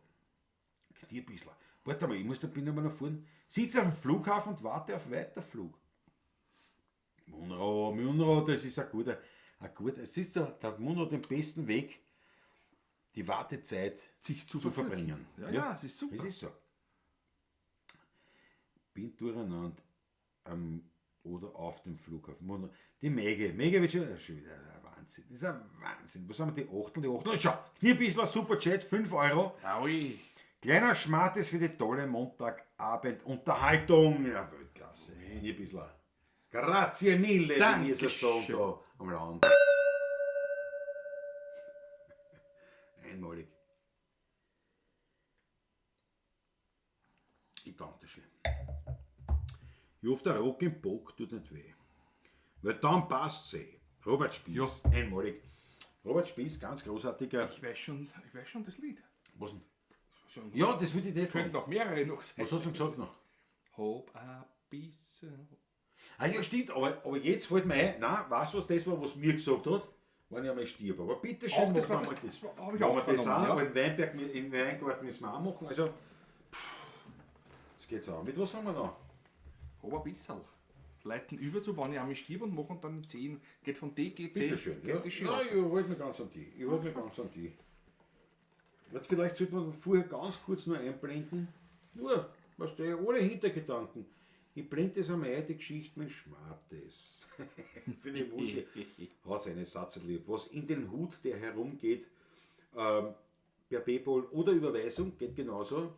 dir ein bisschen. Warte mal, ich muss da bin ich mal nach vorne. Sitze auf dem Flughafen und warte auf Weiterflug. Munro, das ist ein guter. Es ist der Munro den besten Weg, die Wartezeit sich zu zu verbringen. Ja, ja, es ist super. Es ist so. Bin durcheinander am oder auf dem Flughafen. Munro. Die Mege wird schon wieder ein Wahnsinn. Das ist ein Wahnsinn. Was haben wir, die Achtel? Schau, Knierbissler, super Chat, 5 Euro. Aui. Kleiner Schmartes für die tolle Montagabend-Unterhaltung. Ja, Weltklasse. Knierbissler. Grazie mille, wie wir so sagen Dankeschön. da am Land. Einmalig. Ich danke dir schön. Ich hoffe, der Rock im Bock tut nicht weh. Weil dann passt's eh. Robert Spies, Ja. einmalig. Robert Spies, ganz großartiger. Ich weiß schon das Lied. Was denn? Schon. Ja, das würde ich dir fragen. Könnten noch mehrere noch sein. Was hast du denn gesagt noch? Hob a bisschen. Ah ja, stimmt, aber jetzt fällt mir ein, nein, weißt du, was das war, was mir gesagt hat? Wenn ich einmal stirb. Aber bitte schön, Auch das mach war noch das- mal das war- hab ich Machen auch wir das vernommen, auch, ja. aber im Weinberg, im Weingarten müssen wir auch machen. Also, das geht's auch. Mit was haben wir noch? Hob a bisschen. Leiten über zu, wenn ich einmal stirb und machen dann 10. Geht von D, G, C. Bitte schön. Geht Ja. das schön Nein, auf. ich halte mich ganz an die. Ich halte mich ganz an die. Warte, vielleicht sollte man vorher ganz kurz nur einblenden. Nur, weißt du, ohne Hintergedanken. Ich blende das einmal ein, die Geschichte mit Schmartes. Für die Muschi hat seine Satz lieb. Was in den Hut, der herumgeht, per PayPal oder Überweisung, geht genauso.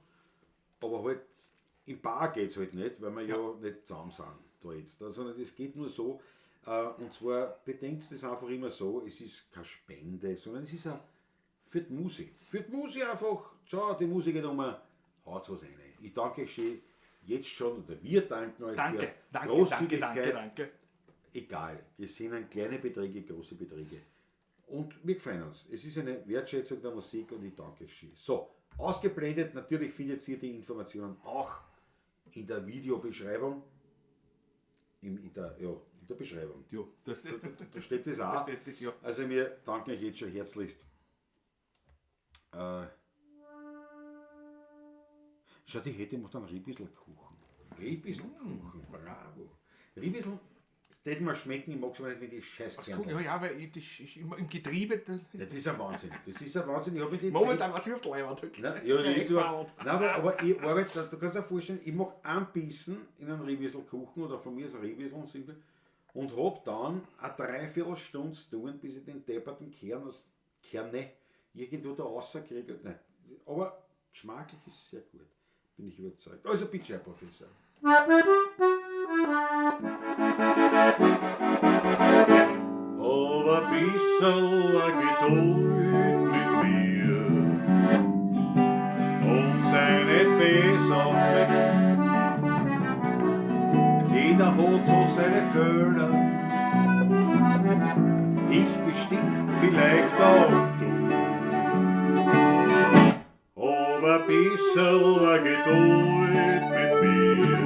Aber halt im Bar geht es halt nicht, weil wir ja nicht zusammen sind da jetzt. Sondern das geht nur so. Und zwar bedenkt das einfach immer so, es ist keine Spende, sondern es ist auch für die Musik. Für die Musik einfach, schau, die Musik geht um, haut's was rein. Ich danke euch schön, jetzt schon, oder wir danken euch Danke, für danke, danke, Großzügigkeit. danke, danke. Egal, es sind kleine Beträge, große Beträge. Und wir freuen uns. Es ist eine Wertschätzung der Musik und ich danke euch schön. So, ausgeblendet, natürlich findet ihr die Informationen auch in der Videobeschreibung. In der Beschreibung. Ja, das, Da steht das auch. Da steht das, ja. Also wir danken euch jetzt schon herzlichst. Schau, die hätte macht einen Ribisselkuchen. Ribisselkuchen, bravo. Ribissel, das mir schmecken, ich mag es aber nicht, wenn die scheiß Was Kernel. guck, ja, weil ich immer im Getriebe. Ja, das ist ein Wahnsinn. Das ist ein Wahnsinn. Ich hab mir die Momentan was ich auf der Leinwand. Nein, ja, nicht so. Nein, aber ich arbeite, du kannst dir vorstellen, ich mache einen Bissen in einen Ribisselkuchen oder von mir ist ein Ribissel simpel und hab dann eine Dreiviertelstunde zu tun, bis ich den depperten Kern aus Kerne irgendwo da rauskriege. Nein, aber geschmacklich ist es sehr gut, bin ich überzeugt. Also bitte, Herr Professor. Aber ein bissl Geduld mit mir und sei nicht bös auf mich. Jeder hat so seine Fehler, ich bestimmt, vielleicht auch du. Aber ein bissl Geduld mit mir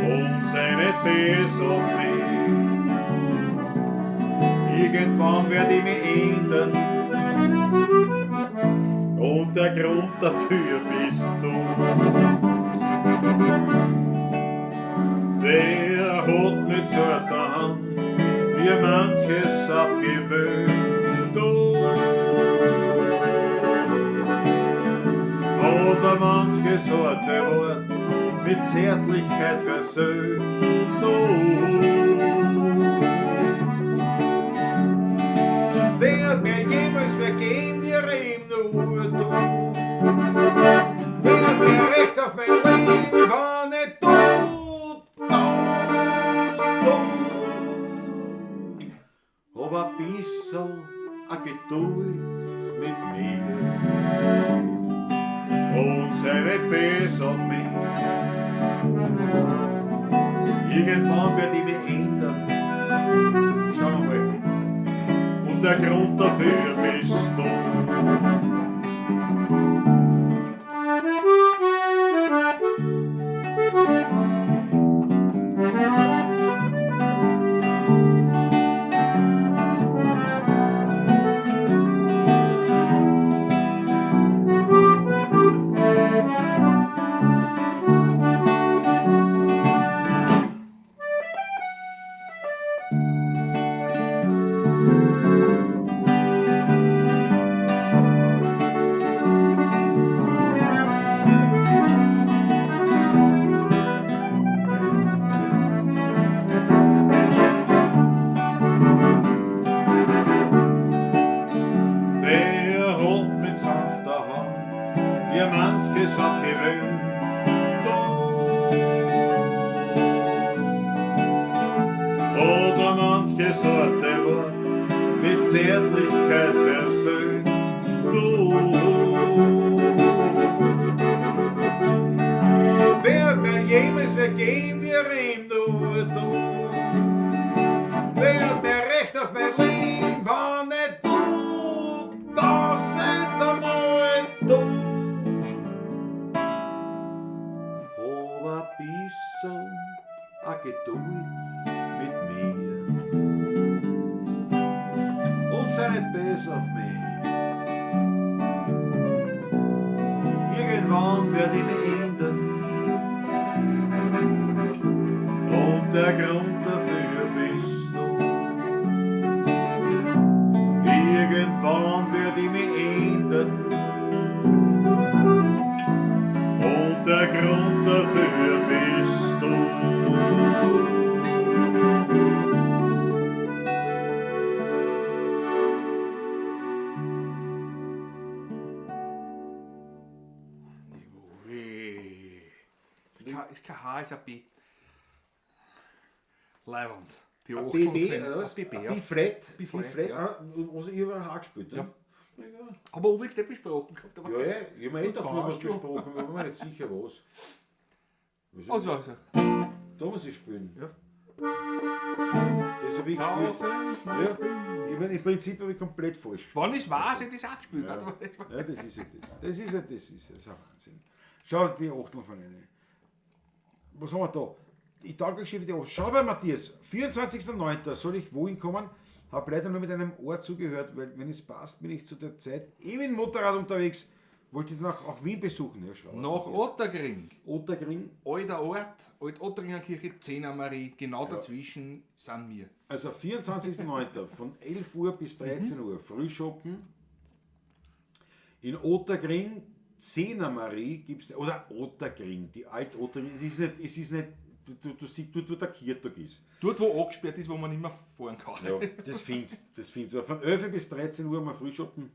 und sei nicht bös auf mich. Irgendwann werd ich mich ändern und der Grund dafür bist du. Der hat mit zarter Hand mir manches abgewöhnt, du. Oder manches harte Wort mit Zärtlichkeit versöhnt, du. Werd mir jemals vergehen, wir ihm nur du. Werd mir recht auf mein Leben, wann nicht du, du, du. Hab ein bissl a Geduld mit mir und Und sei nicht bös auf mich. Irgendwann werd ich mich ändern. Schauen wir mal. Und der Grund dafür bist du. Der hat mit sanfter Hand dir manches abgewöhnt. Du. Oder manches harte Wort mit Zärtlichkeit versöhnt. Du. Wer mir jemals vergehen, wir ihm nur du. Wer mir recht auf mein Leben, war nicht du, das sind einmal du. Hab ein bissl a Geduld mit mir und sei nicht bös auf mich. Irgendwann werd ich mich ändern. Und der Grund dafür bist du. Irgendwann werd ich mich ändern. Und der Grund dafür bist du. Ui. Ist kein H, ist ein B. Leiwand. Die B, Achteln B, von- oder was? ein B, B, ja. B-Flat. B-Flat, B-Flat. ja. Ah, also ich habe ein H gespielt, ne? Ja. Haben wir übrigens nicht besprochen gehabt. Aber Ja, ja, ich hab mir eh gedacht, wir haben was Passt schon. besprochen, aber ich bin mir nicht sicher, was. Was Also, also. Da muss ich spielen. Ja. Das habe ich gespielt. Ja. Ich meine, im Prinzip habe ich komplett falsch gespielt. Wann ich weiß, hätte ich es auch gespielt. Ja. Warte mal. Ja, das ist ja das. Das ist ja das, ist ja, das ist ein Wahnsinn. Schau, die Achteln von einer. Was haben wir da? Die Tagesgeschichte, die Achteln. Schau bei Matthias, 24.09. soll ich wohin kommen? Hab leider nur mit einem Ohr zugehört, weil wenn es passt, bin ich zu der Zeit eben im Motorrad unterwegs. Wollte ich danach auch Wien besuchen. Ja, schau. Nach Matthias. Ottakring. Ottakring. Alter Ort, Alt-Ottakringer Kirche, Zehner Marie, genau dazwischen sind wir. Also 24.09. von 11 Uhr bis 13 Uhr Frühschoppen. In Ottakring, Zehner Marie gibt's, oder Ottakring, die Alt-Ottakring, es ist nicht, du siehst, dort, wo der Kirtag ist. Dort, wo angesperrt ist, wo man nicht mehr fahren kann. Ja, das findest, das findest du. Von 11 bis 13 Uhr mal Frühschoppen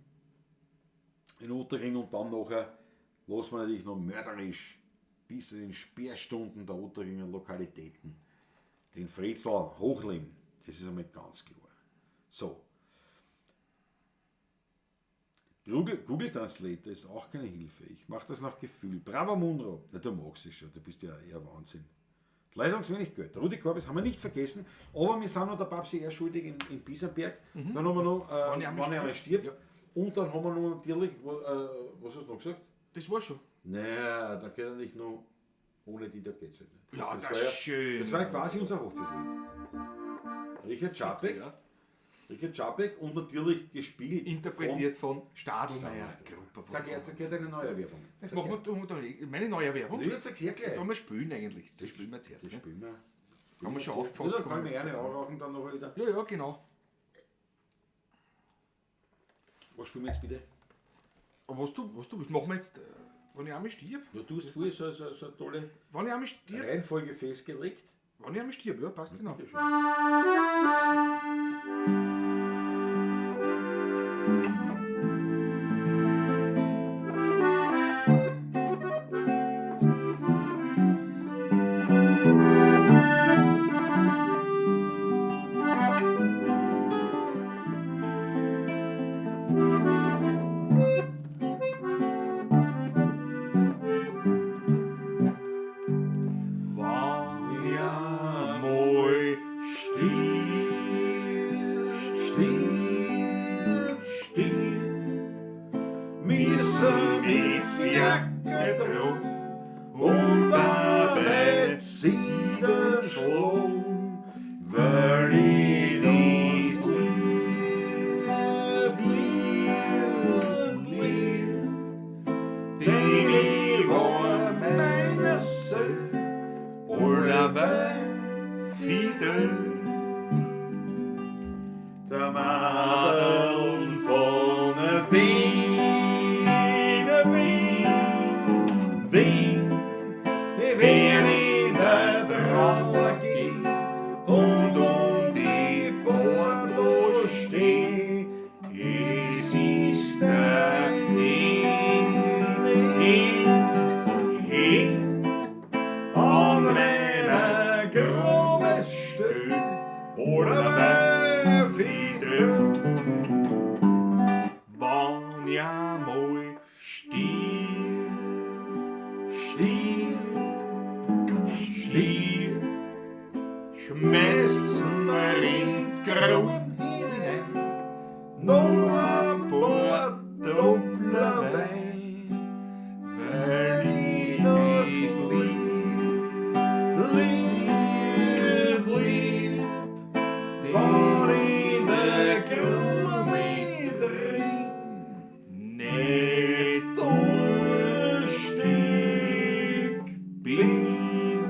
in Ottakring und dann nachher lassen wir natürlich noch mörderisch bis zu den Sperrstunden der Ottakringer Lokalitäten den Fritzl hochleben. Das ist einmal ganz klar. So. Google Translator ist auch keine Hilfe. Ich mach das nach Gefühl. Bravo Munro. Na, du magst es schon, du bist ja eher Wahnsinn. Die Leute haben zu wenig Geld. Rudi Korbes haben wir nicht vergessen, aber wir sind noch der Babsi eher schuldig in Bisamberg. Dann haben wir noch, Wann ich einmal wann ich einmal stirb. stirb. Ja. Und dann haben wir noch natürlich, was hast du noch gesagt? Das war schon. Naja, dann geht er nicht noch, ohne die, da geht's halt nicht. Ja, das war ist schön. Das war ja quasi unser Hochzeitslied. Richard Čapek. Ja. Richard Čapek und natürlich gespielt. Interpretiert von Stadlmayr Von Gruppe. Sag her, sag her deine neue Werbung. Das machen wir, da, meine neue Werbung. Ja, sag her gleich. Das wollen wir spielen eigentlich. Das spielen wir zuerst. Das Ne? spielen wir. Haben wir schon aufgefasst. Ja, dann kann ich mir eine anrauchen, dann noch wieder. Ja, ja, genau. Was spielen wir jetzt bitte? Aber was du, was machen wir jetzt, wenn ich einmal stirb? Ja, du hast vorher so eine tolle Wenn ich einmal stirb? Reihenfolge festgelegt. Wenn ich einmal stirb, ja, passt genau. Bitteschön. schlagen, weil ich das lieb, lieb, lieb. Denn ich war meiner Seele allerweil fidel. Der Madeln von Wien, Wien, Wien, die Wien in der Trauer gehen und um die Bordeaux steh. Es ist der Hin, hin, hin an meiner grobes Stück oder bei Fidel. Wann ich einmal stier, Stier, stier, schmeißen wir in die Grube hinein, noch ein paar Doppler Wein, weil ich das lieb, lieb, lieb, wann in der Grube mit drin, nicht nicht durstig bin.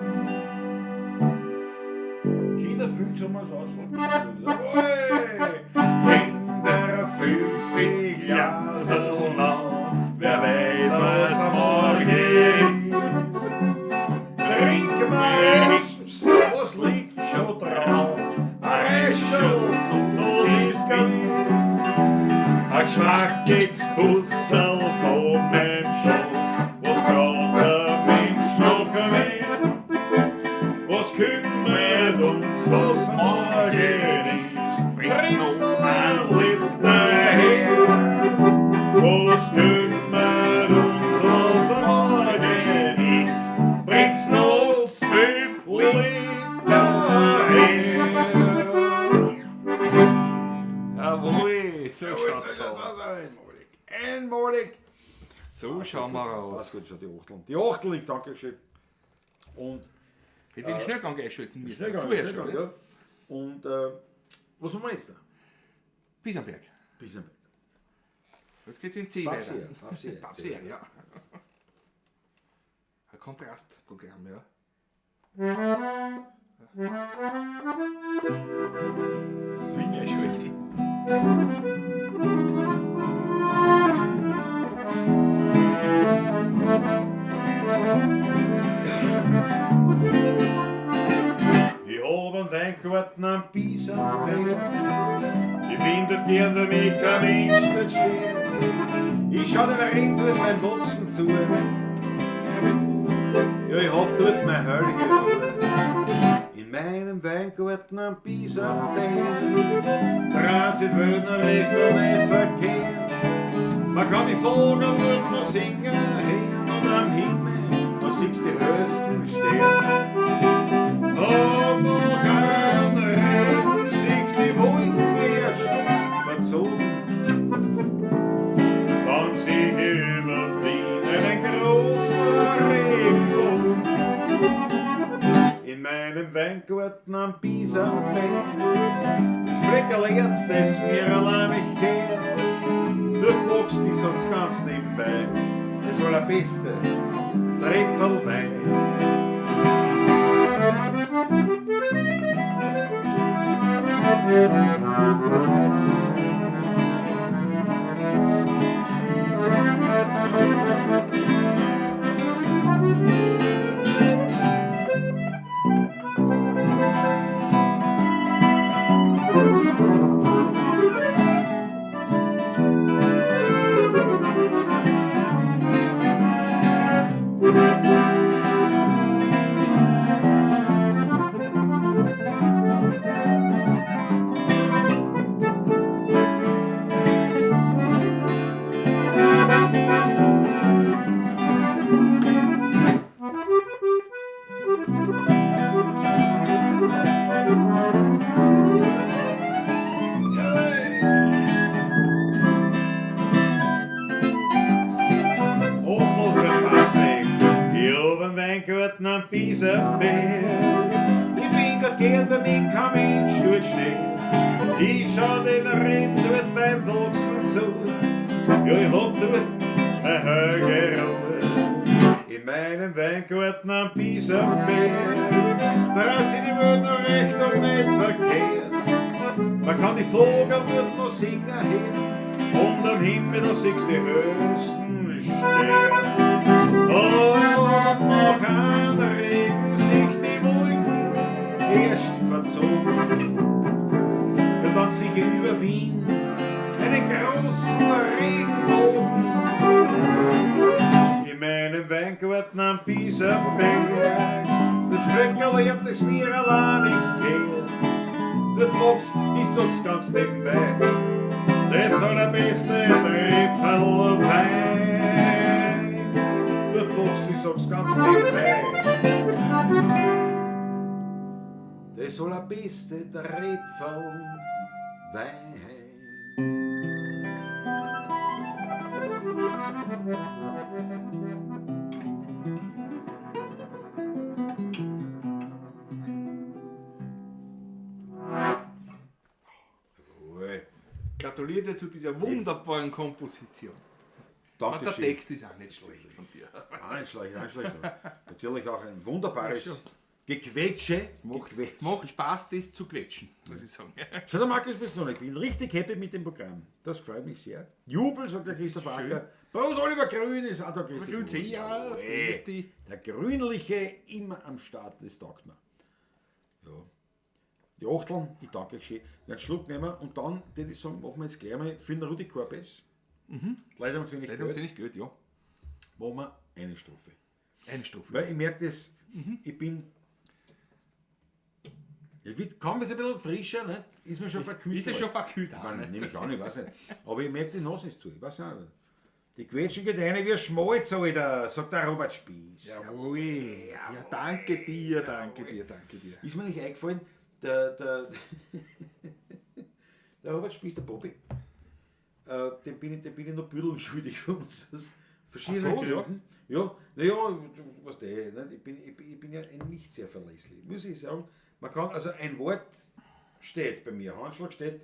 Kinder fühlt schon mal so aus. Jawohl! Kinder fühlst die Glaserl an, wer weiß, was morgen ist. Trink mal jetzt, Was liegt schon dran? Ein Reischl, das ist gewiss. Ein geschmackiges Busserl von meinem Schoß, was braucht der Mensch noch mehr? Was kümmert uns, was morgen ist? Bringt's noch ein Liter her? Was kümmert uns, was morgen ist? Bringt's noch 12 Liter her? Jawohl, so schaut's aus. Einmalig. Einmalig. So schauen wir aus. Passt gut, schon die Achteln. Die Achtel liegt, danke schön. Und Hätte ich den Schnellgang einschalten müssen. Schnellgang, Vorher Schnellgang, schon, ja. Und was machen wir jetzt da? Bisamberg. Bisamberg. Jetzt geht's in C weiter. Papsier, Papsier. Papsier, ja. Ein Kontrastprogramm, ja. Swing einschalten. Ich hab einen Weingarten am Bisamberg. Ich bin dort gern, weil mich kein Mensch nicht stört. Ich schau dem Rind dort beim Wachsen zu. Ja, ich hab dort mein heilige Ruhe. In meinem Weingarten am Bisamberg dreht sich die Welt noch recht und nicht verkehrt. Man kann die Vögel dort noch singen hören und am Himmel, da siehst die höchsten Sterne. Und noch ein Regen sich die Wolken erst verzogen. Dann sieh ich über Wien einen großen Regenbogen. In meinem Weingarten am Bisamberg, das Fleckerl Erd, das mir allein nicht gehört. Dort wächst, ich sag's ganz nebenbei, das allerbeste Tröpfelwein. Achtel für Patrick, ich hab einen Weingarten am Bisamberg. Ich Weingart gern, damit kein Mensch dort steht. Ich schau den Reben dort beim Wachsen zu. Ja, ich hab dort eine heilige Ruhe. In meinem Weingarten am Biesenberg dreht sich die Welt noch recht und nicht verkehrt. Man kann die Vogel dort noch singen hören und am Himmel da siehst die höchsten Sterne. Und nach einem Regen sich die Wolken erst verzogen. Ja, dann sich über Wien einen großen Regenbogen. In meinem Weingarten am Biesenberg, das Vöckerl hört es mir allein nicht gehört. Dort wächst, ich sag's ganz nebenbei, das allerbeste Tröpferl Wein. Dort wächst, ich sag's ganz nebenbei, das allerbeste Tröpferl Wein. Jawohl. Gratuliere dir zu dieser wunderbaren Komposition. Und der Dankeschön. Text ist auch nicht schlecht von dir. Gar nicht schlecht, gar nicht schlecht. Natürlich auch ein wunderbares Gequetsche. Gequetsche. Macht Spaß, das zu quetschen, muss ich sagen. Schau, der Markus bist noch nicht. Ich bin richtig happy mit dem Programm. Das freut mich sehr. Jubel, sagt der Christoph schön. Acker. Prost, Oliver Grün ist auch der Christoph. Grün, sehe ich ja, das Jawohl. ist die- Der Grünliche immer am Start, das taugt mir. Ja. Die Achteln, ich danke euch schön. Einen Schluck nehmen wir und dann, würde ich sagen, machen wir jetzt gleich mal für den Rudi Korbes. Leider haben wir zu wenig Leider haben Geld. sie nicht Geld, ja. Machen wir eine Strophe. Eine Strophe. Weil ich merke das, ich bin. Ich wird kaum jetzt ein bisschen frischer, nicht? Ist mir schon verkühlt. Ist ja schon verkühlt. Ich meine, nehme ich an, ich weiß nicht. Aber ich merke, die Nase ist zu. Ich weiß nicht. Die Quetschen geht rein wie Schmalz, Alter, sagt der Robert Spieß. Jawohl. Ja, danke dir, danke dir, danke dir. Ist mir nicht eingefallen, der Robert Spieß, der Bobby, dem bin ich noch Büdeln schuldig von uns. Aus verschiedenen Ach so, ja. Gründen. Ja, naja, du weißt eh, nicht? Ich bin ja ein nicht sehr verlässlich, muss ich sagen. Man kann, also ein Wort steht bei mir, Handschlag steht,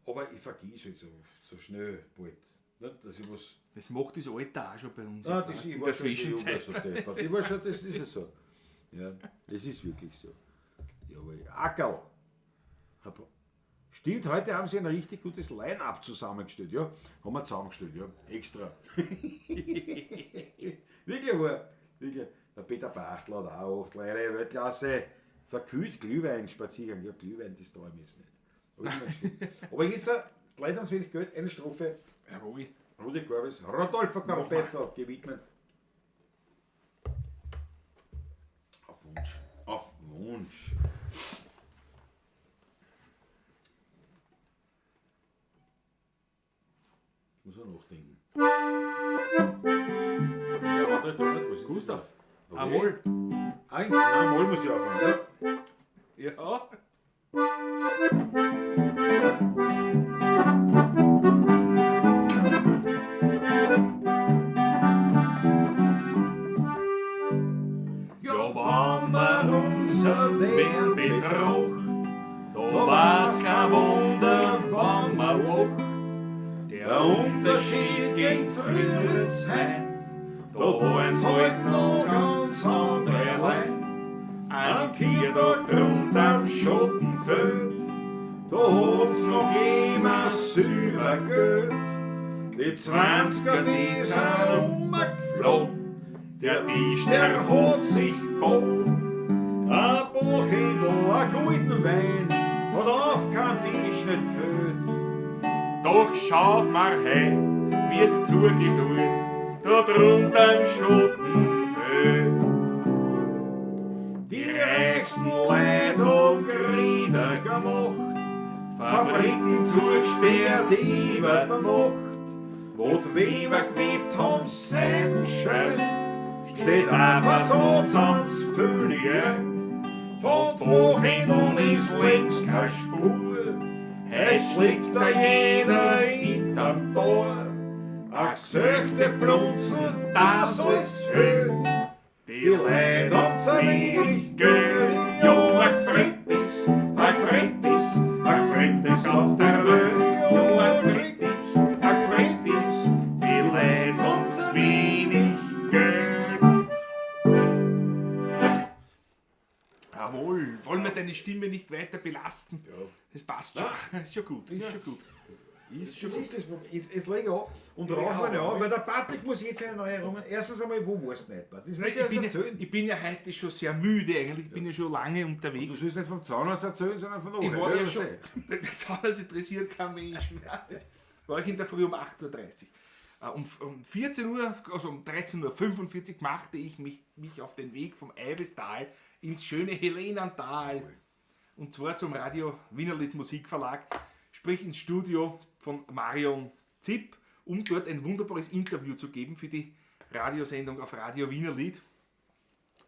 aber ich vergesse halt so schnell bald. Nicht? Dass ich was. Das macht das Alter auch schon bei uns. Ah, jetzt, das, weißt du, ich in war der schon so jung, Zwischenzeit. so deppert. Ich war schon, das ist ja so. Ja, das ist wirklich so. Jawohl. Ackerl. Stimmt, heute haben sie ein richtig gutes Line-Up zusammengestellt. Ja, haben wir zusammengestellt, ja. Extra. Wirklich wahr. Wirklich. Der Peter Bachtl hat auch 8 Leute, Weltklasse. Verkühlt Glühwein, Spaziergang. Ja, Glühwein, das traue ich mir jetzt nicht. Aber, nicht schlimm. Aber jetzt, die Leute haben sich Geld, eine Strophe. Jawohl. Rudi Corbis, Rodolfo Carpetto gewidmet. Auf Wunsch. Auf Wunsch. Ich muss auch nachdenken. Ja, warte, da nicht, was ist Gustav. das? Amol. Ein, Amol muss ich anfangen. Ja. Ja. Ja, wenn man unser Wert betracht, da war's kein Wunder, wenn man lacht. Der Unterschied gegen frühere Zeit, da waren's halt noch ganz andere Leute. Ein Kirtag drunter am Schottenfeld, da hat's noch immer Silbergeld. Die 20er, die sind umgeflogen, der Tisch, der hat sich gebogen. Ein Bochendl, ein guten Wein, hat auf kein Tisch nicht gefehlt. Doch schaut mal heut, wie's zugeht, da drunter im Schottenfeld. Die reichsten Leute haben Grieder gemacht, Fabriken zugesperrt über der Nacht, wo die Weber gewebt haben, Seiden schön, steht einfach so ganz völlig. Von Wochenenden ist längst keine Spur, heut schlägt da jeder hinterm Tor. A gesöchte Blunzen, das alles fehlt. Die Leute haben zu wenig Geld, ja, gefreut ist Jawohl, wollen wir deine Stimme nicht weiter belasten? Ja. Das passt schon. Ist schon gut, ist schon gut. Ist schon das ist das Problem. Jetzt leg ich an und rauch mir nicht an, weil der Patrick muss jetzt eine neue Runde. Erstens einmal, wo warst du nicht? Das muss ich Ich bin, erst erzählen. ich bin ja heute schon sehr müde eigentlich, ich bin ja schon lange unterwegs. Du sollst nicht vom Zahnarzt erzählen, sondern von der Ich war Arbeit, ja schon. weißt du? Der Zahnarzt interessiert kein Mensch mehr. Das war ich in der Früh um 8.30 Uhr. Um 14 Uhr, also um 13.45 Uhr machte ich mich auf den Weg vom Eibestal ins schöne Helenental. Und zwar zum Radio Wienerlied Musikverlag, sprich ins Studio von Marion Zipp, um dort ein wunderbares Interview zu geben für die Radiosendung auf Radio Wienerlied,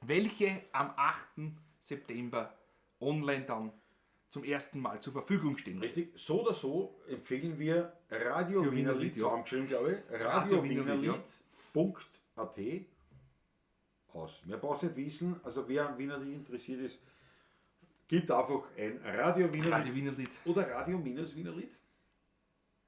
welche am 8. September online dann zum ersten Mal zur Verfügung stehen wird. Richtig, so oder so empfehlen wir Radio Für Wiener Wiener Lied, Lied, ja. zusammengeschrieben, glaube ich. Radio Radio Wiener Wiener Lied, Lied.at aus. Mehr brauchst du nicht wissen, also wer am Wiener Lied interessiert ist, gibt einfach ein Radio Wiener Radio Lied Wiener Lied. oder Radio minus Wiener Lied.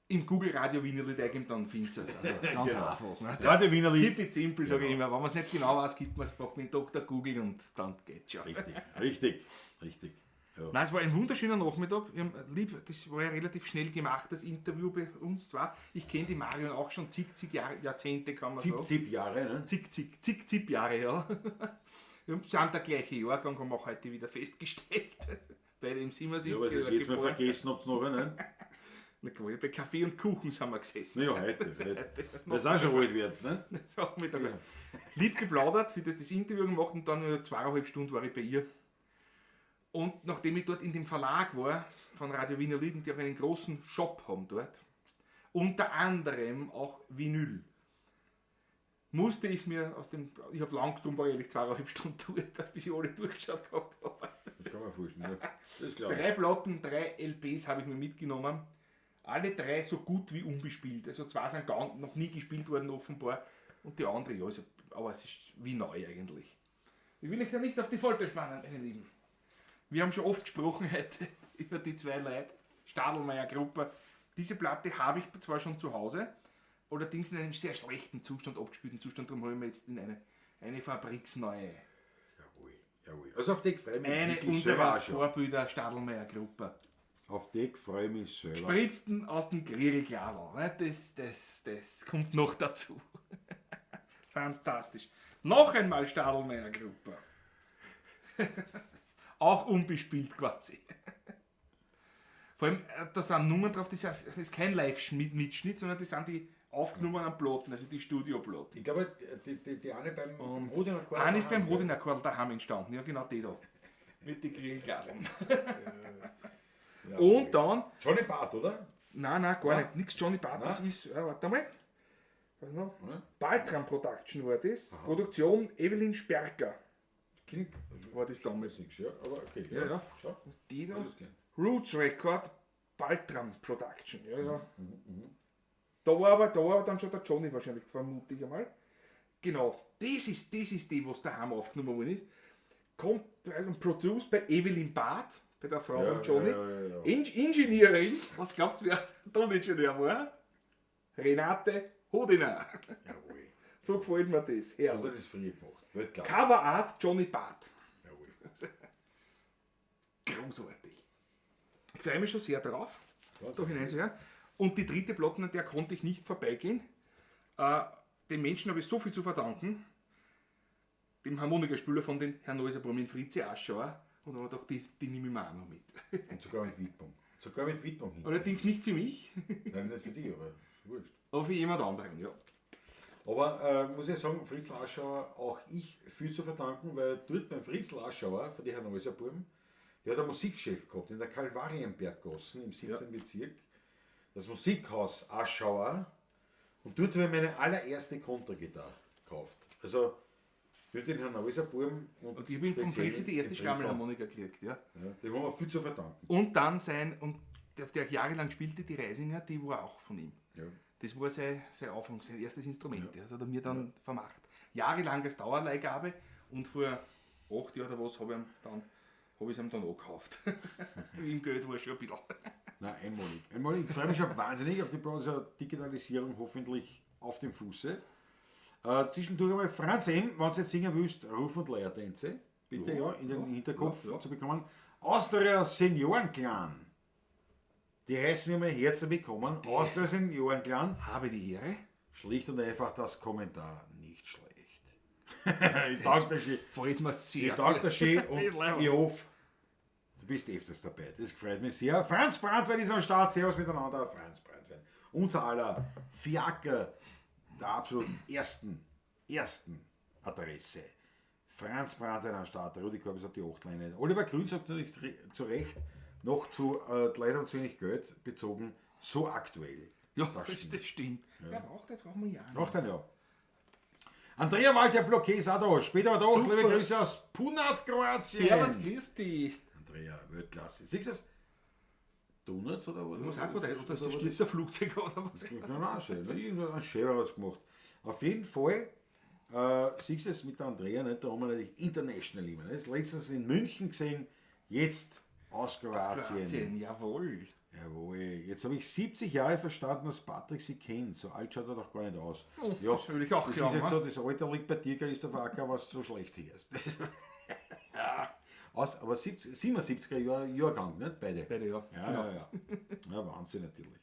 Im Google Radio Wiener Lied eingeben, dann findet es. Also ganz Genau. einfach. Ne? Radio Wiener Lied. Keep it simple, sage ich immer. Wenn man es nicht genau weiß, gibt man es, fragt mit Dr. Google und dann geht's schon. Richtig, richtig, richtig. Ja. Nein, es war ein wunderschöner Nachmittag. Wir haben lieb, das war ja relativ schnell gemacht, das Interview bei uns zwar. Ich kenne die Marion auch schon zig, zig Jahre, Jahrzehnte, kann man sagen. 70 Jahre, ne? Zig, zig, zig, zig Jahre, ja. Wir sind der gleiche Jahrgang, haben wir auch heute wieder festgestellt. Beide im 77. Ja, aber das ist jetzt mal vergessen, ob's noch, ne? Na, quasi bei Kaffee und Kuchen sind wir gesessen. Naja, heute, heute. Das Das ist auch schon alt wird's, ne? Nachmittag. Lieb geplaudert, wieder das Interview gemacht und dann 2,5 Stunden war ich bei ihr. Und nachdem ich dort in dem Verlag war, von Radio Wiener Lied, und die auch einen großen Shop haben dort, unter anderem auch Vinyl, musste ich mir aus dem, ich habe lang getan, war ehrlich 2,5 Stunden dort, bis ich alle durchgeschaut gehabt habe. Das kann man vorstellen, ja. Das glaube ich. Drei Platten, drei LPs habe ich mir mitgenommen. Alle drei so gut wie unbespielt. Also zwei sind gar noch nie gespielt worden offenbar und die andere ja, also, aber es ist wie neu eigentlich. Ich will euch da nicht auf die Folter spannen, meine Lieben. Wir haben schon oft gesprochen heute über die zwei Leute, Stadelmeier Gruppe. Diese Platte habe ich zwar schon zu Hause, allerdings in einem sehr schlechten Zustand, abgespielten Zustand, darum habe ich mir jetzt in eine fabriksneue. Jawohl, jawohl. Also auf die freue ich mich Eine wirklich selber unserer auch schon. Vorbilder Stadelmeier Gruppe. Auf die freue ich mich selber. Spritzten aus dem Griegelglasl. Ne? Das kommt noch dazu. Fantastisch. Noch einmal Stadelmeier Gruppe. Auch unbespielt quasi. Vor allem, da sind Nummern drauf, das ist kein Live-Mitschnitt, sondern das sind die aufgenommenen Platten, also die Studioplatten. Ich glaube, die eine beim Hodiner Chor Eine ist beim daheim, Hodiner Chor daheim entstanden, ja genau die da. Mit den Griegelglaseln. ja. Und dann Johnny Bart, oder? Nein, nein, gar nicht. Nix Johnny Bart, das Nein. ist, warte mal. Was noch? Baltram Production war das. Produktion Evelyn Sperger Kenn ich- war das damals. Nix, ja, aber okay. Ja, ja. Schau. Die da, Alles klar. Roots Record, Baltram Production, ja, ja. Da war aber dann schon der Johnny wahrscheinlich, vermute ich einmal. Genau, das ist die, was daheim aufgenommen worden ist. Kommt und produced bei Evelyn Barth, bei der Frau Ja, von Johnny. ja. Engineering, was glaubt ihr, wer Toningenieur war? Renate Hodiner. Jawohl. So gefällt mir das. Aber Herrlich. das ist früh gemacht. Weltklasse. Cover Art Johnny Barth. Jawohl. Großartig. Ich freue mich schon sehr drauf, Ganz da hineinzuhören. Und die dritte Platte, an der konnte ich nicht vorbeigehen. Dem Menschen habe ich so viel zu verdanken. Dem Harmonikaspieler von den Herrn Neuser Brumin Fritzi Aschauer. Und da habe ich gedacht, die nehme ich mir auch noch mit. Und sogar mit Widmung. Sogar mit Widmung hin. Allerdings nicht für mich, Nein, nicht für dich, aber ist wurscht. aber für jemand anderen, ja. Aber muss ich sagen, Fritzl Aschauer, auch ich viel zu verdanken, weil dort beim Fritzl Aschauer, von den Herrn Neuser Buben, der hat einen Musikchef gehabt in der Kalvarienberggassen im 17. Bezirk. Das Musikhaus Aschauer. Und dort habe ich meine allererste Kontragitarre gekauft. Also für den Herrn Neuser Buben Und ich habe vom speziell Fritzi die erste den Fritzl. Stammelharmonika gekriegt, ja. Ja, dem haben wir viel zu verdanken. Und dann sein, und auf der ich jahrelang spielte, die Reisinger, die war auch von ihm. Ja. Das war sein Anfang, sein erstes Instrument. Das hat er mir dann vermacht. Jahrelang als Dauerleihgabe und vor 8 Jahren oder was habe ich es ihm dann auch gekauft. Im Geld war schon ein bisschen. Nein, einmalig. Einmalig. Ich freue mich schon wahnsinnig auf die Browser Digitalisierung hoffentlich auf dem Fuße. Zwischendurch einmal Franz M., wenn du jetzt singen willst, Ruf und Leiertänze. Bitte, ja, in den ja, Hinterkopf ja, ja. zu bekommen. Austria Seniorenclan. Die heißen immer herzlich willkommen. Austria Seniorenclan. Habe die Ehre. Schlicht und einfach das Kommentar nicht schlecht. Ich danke dir schön. Freut mich sehr. Ich danke dir schön und Nicht leibend. ich hoffe, du bist öfters dabei. Das freut mich sehr. Franz Brandwein ist am Start. Servus miteinander, Franz Brandwein. Unser aller Fiaker der absolut ersten Adresse. Franz Brandwein am Start. Rudi Korbis hat die Achtleine. Oliver Grün sagt natürlich zu Recht, noch zu die Leute haben zu wenig Geld bezogen, so aktuell. Ja, das das stimmt. stimmt. Das stimmt. Ja. Braucht jetzt brauchen wir ja. Noch ein Jahr. Andrea Walter Floquet ist auch da. Später war da. Super. Liebe Grüße aus Punat, Kroatien. Servus, Christi. Andrea, Weltklasse. Siehst du das? Donuts oder was? Was sagt man da? Oder ist das stürzt ein Flugzeug oder was? Das kann auch sein. Irgendein Schäfer hat es gemacht. Auf jeden Fall, siehst du es mit der Andrea, nicht? Da haben wir natürlich international immer. Nicht? Letztens in München gesehen, jetzt aus Kroatien. Kroatien, jawohl. Jawohl. Jetzt habe ich 70 Jahre verstanden, dass Patrick sie kennt. So alt schaut er doch gar nicht aus. Oh, das würde ich auch das glauben, ist jetzt ne? so, das Alter liegt bei dir, Christoph Acker, was du so schlecht hörst. Aus, aber 70, 77er Jahrgang, nicht? Beide. Beide, ja. Ja, Genau. ja, ja. Ja, Wahnsinn natürlich.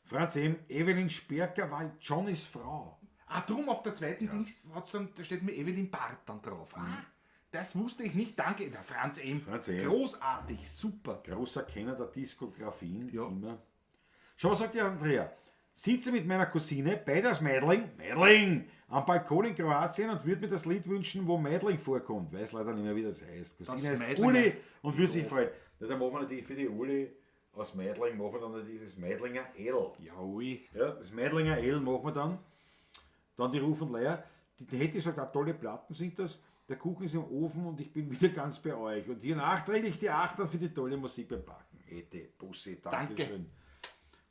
Franz M., Evelyn Sperker war Johnnys Frau. Ah, drum auf der zweiten Dings hat's dann, da steht mir Evelyn Barth dann drauf. Ah, das wusste ich nicht. Danke, der Franz M. Mhm. Franz M. Großartig, super. Großer Kenner der Diskografien Ja. immer. Schau, sagt die Andrea, sitze mit meiner Cousine, beide aus Meidling, Meidling, am Balkon in Kroatien und würde mir das Lied wünschen, wo Meidling vorkommt. Weiß leider nicht mehr, wie das heißt. Cousine Das heißt Meidlinger. Uli und würde sich freuen. Na, dann machen wir natürlich für die Uli aus Meidling, machen wir dann natürlich das Meidlinger L. Jawohl. Ja, das Meidlinger Ale machen wir dann. Dann die Ruf und Leier. Die hätte ich gesagt, auch tolle Platten sind das. Der Kuchen ist im Ofen und ich bin wieder ganz bei euch. Und hier nachträglich die Achter für die tolle Musik beim Backen. Ete, Bussi, Dankeschön.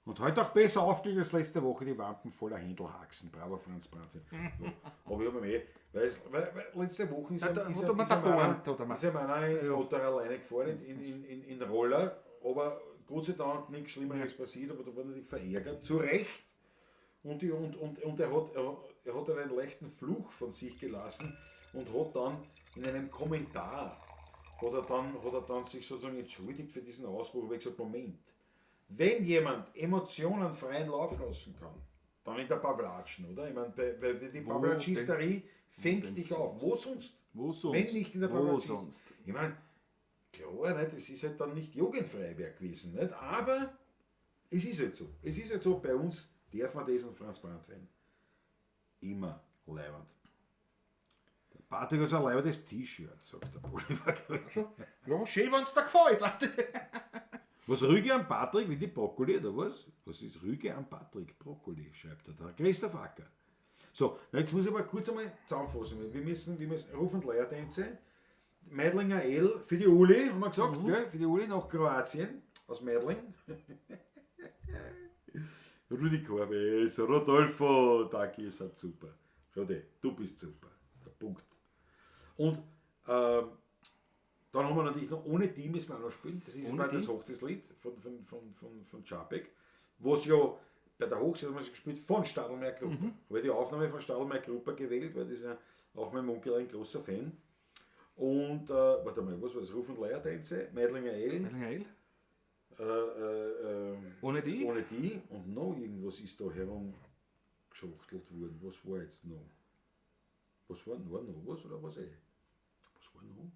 Und heute auch besser aufgelegt als letzte Woche, die Wampen voller Händelhaxen. Bravo, Franz Brandwein. Ja, aber ich habe mir eh, weil, letzte Woche ist Ja, da ist hat er ist mir ein da meiner, gewarnt, hat er mir. ist ein meiner ins Ja. Motor alleine gefahren in Roller, aber Gott sei Dank nichts Schlimmeres passiert, aber da war natürlich verärgert, zu Recht. Und er hat einen leichten Fluch von sich gelassen und hat dann in einem Kommentar, hat er dann sich sozusagen entschuldigt für diesen Ausbruch, aber ich gesagt, Moment, wenn jemand Emotionen freien Lauf lassen kann, dann in der Pavlatschen, oder? Ich meine, weil die Pavlatschisterie fängt dich auf. Wo sonst? Wo sonst? Wenn nicht in der Wo Pavlatschist. sonst? Ich meine, klar, nicht, das ist halt dann nicht Jugendfreiberg gewesen, nicht? Aber es ist halt so. Es ist halt so, bei uns darf man das und Franz Brandwein immer leibend. Der Patrick hat so ein leibendes T-Shirt, sagt der Oliver. Ja, schön, wenn es dir gefällt. Warte. Was Rüge am Patrick, wie die Brokkoli, oder was? Was ist Rüge am Patrick? Brokkoli, schreibt er da. Christoph Acker. So, na jetzt muss ich aber kurz einmal zusammenfassen. Wir müssen Ruf- und Leiertänze. Meidlinger Ale für die Uli, haben wir gesagt, gell? Für die Uli nach Kroatien, aus Meidling. Rudi Korbes, Rodolfo, danke, ihr seid super. Rudi, du bist super. Der Punkt. Und dann haben wir natürlich noch Ohne die müssen wir auch noch spielen. Das ist Ohne mal das die? Hochzeitslied von Čapek, was ja bei der Hochzeit haben wir schon gespielt von Stadelmeier Gruppe. Habe ich die Aufnahme von Stadelmeier Gruppe gewählt, weil das ist ja auch mein Onkel ein großer Fan. Und, warte mal, was war das? Ruf- und Leiertänze, Meidlinger Ale, Meidlinger Ale? Ohne die? Ohne die. Und noch irgendwas ist da herumgeschachtelt worden. Was war jetzt noch? Was war, war noch was oder was eh? Was war noch?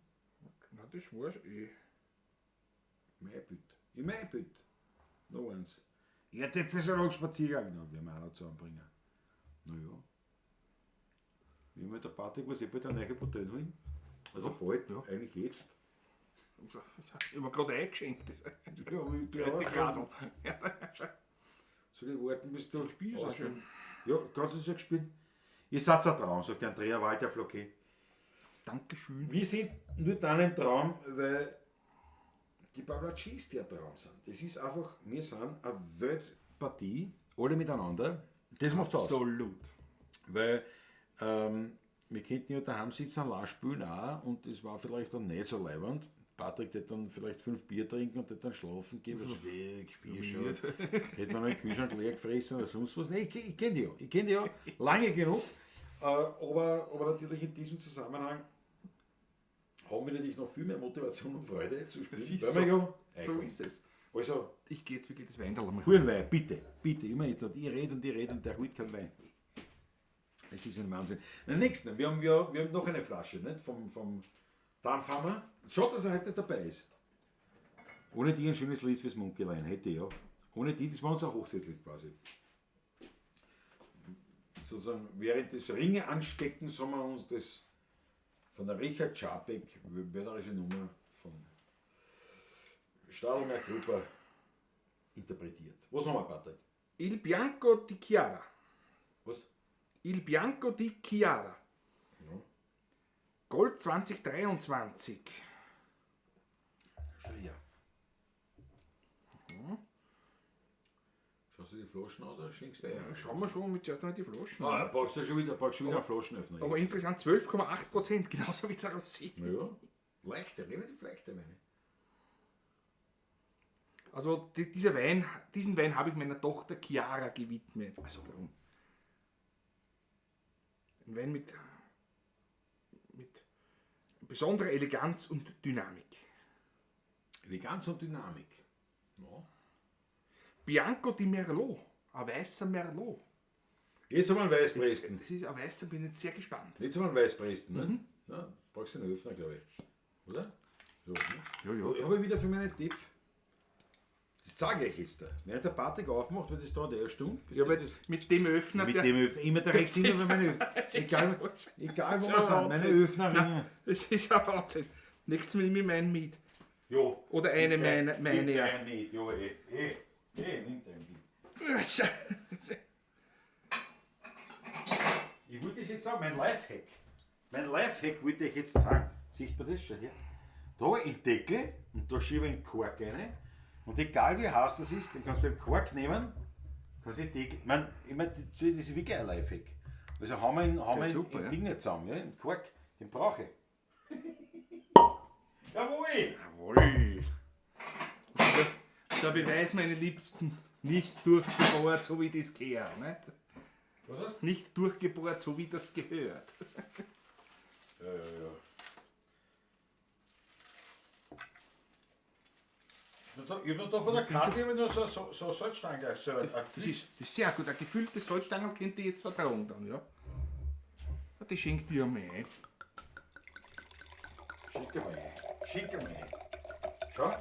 Na, das war's eh. Maibüt. Im Maibüt. Noch eins. Erdäpfelsalat-Spaziergang. Na, werden wir auch noch zusammenbringen. Naja. Wie mit der Patrick muss ich bald eine neue Bottle holen. Also bald, ja. eigentlich jetzt. Ich hab mir gerade eingeschenkt. Ja, wie Die Glasl. Ja, schau. Soll ich warten, bis du Spielst auch schön. Ja, kannst du es ja spielen? Ihr seid ein Traum, sagt der Andrea Walter Floquet. Dankeschön. Wir sind nur dann ein Traum, weil die Pavlatschis die ein Traum sind. Das ist einfach, wir sind eine Weltpartie, alle miteinander. Das macht's aus. Absolut. Weil wir könnten ja daheim sitzen, allein spielen auch und das war vielleicht dann nicht so leibend. Patrick hätte dann vielleicht 5 Bier trinken und hätte dann schlafen gehen. Was ich spiel schon. Hätte man noch den Kühlschrank leer gefressen oder sonst was. Nee, ich kenn die ja. Ich kenn die ja lange genug. Aber natürlich in diesem Zusammenhang haben wir natürlich noch viel mehr Motivation und Freude zu spielen. Das ist weil so. wir ja So reinkommen. ist es. Also, Ich gehe jetzt wirklich das Weintal einmal. Hurenwein, bitte, bitte. Immer ich rede und ich rede und der holt keinen Wein. Es ist ein Wahnsinn. Den nächsten, wir haben noch eine Flasche, nicht? Vom Dampfhammer. Schade, dass er heute nicht dabei ist. Ohne die ein schönes Lied fürs Munkelein, hätte ich ja. Ohne die, das war unser Hochzeitslied quasi. Sozusagen, während des Ringe ansteckens haben wir uns das von der Richard Czapek, mörderische Nummer von Stadelmeyer Gruber interpretiert. Was haben wir, Patrick? Il Bianco di Chiara. Was? Il Bianco di Chiara. Gold 2023. Schau her. Schaust du die Flaschen an oder schenkst du ein? Schauen wir schon mit zuerst noch die Flaschen. Ah, brauchst du schon wieder einen Flaschenöffner. Aber interessant, 12,8%, genauso wie der Rosé. Ja, leichte, relativ leichte Weine. Also dieser Wein, diesen Wein habe ich meiner Tochter Chiara gewidmet. Also darum. Ein Wein mit besonderer Eleganz und Dynamik. Eleganz und Dynamik. Ja. Bianco di Merlot, ein weißer Merlot. Jetzt haben wir einen Weißpresten. Das ist ein weißer, bin jetzt sehr gespannt. Jetzt haben wir einen Weißpresten, ne? Ja, brauchst du einen Öffner, glaube ich. Oder? So, ne? Ja, ja. Ich habe wieder für meine Tipp. Das sage ich jetzt da. Während der Patrick aufmacht, weil das dauert eine Stunde. Ja, weil mit dem Öffner, mit dem Öffner. Immer der Rex immer meine Öffner. Egal wo wir sind, meine Öffner. Das ist ja Wahnsinn. Nächstes Mal nehme ich meinen mit. Jo. Oder eine meine Nimmt ja. einen mit, jo, nimmt einen mit. Ich wollte das jetzt sagen, mein Lifehack. Mein Lifehack wollte ich jetzt sagen. Sieht man das schon hier? Da in Deckel und da schiebe ich einen Kork rein. Und egal wie heiß das ist, den kannst du beim Kork nehmen, kannst du den Deckel. Ich mein, das ist wirklich ein Lifehack. Also haben wir ihn, super, im ja. Ding nicht zusammen, ja? Den Kork, den brauche ich. Jawohl! Jawohl. Der Beweis, meine Liebsten, nicht durchgebohrt, so wie das gehört. Nicht? Was heißt? Nicht durchgebohrt, so wie das gehört. Ja, ja, ja. Ich hab noch da von der Karte immer nur so Salzstange. So ein Das ist sehr gut. Ein gefülltes Salzstangerl könnt ihr jetzt vertrauen dann, ja. Das schenkt dir einmal ein. Schenk mal ein. Schenk mal ein. Schau,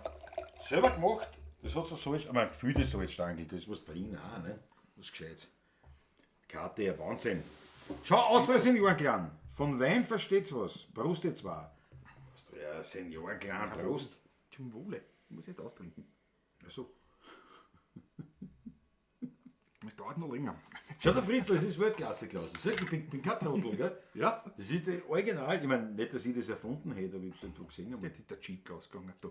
selber gemacht. Das hat so Salz, ich meine, gefülltes Salzstangerl, da ist was drin auch, ne? Was Gescheites. Karte, ja, Wahnsinn. Schau, Austria Seniorenclan. Von Wein versteht's was. Prost jetzt zwar. Austria Seniorenclan, Prost. Zum Wohle. Ich muss erst austrinken. Ach so. Es dauert noch länger. Schau, der Fritzl, das ist Weltklasse, Klaus. Ich sag, ich bin kein Trottel, gell? Ja. Das ist der Original. Ich meine, nicht, dass ich das erfunden hätte, aber ich hab's halt da gesehen. Ja, die der Cheek ausgegangen. Da.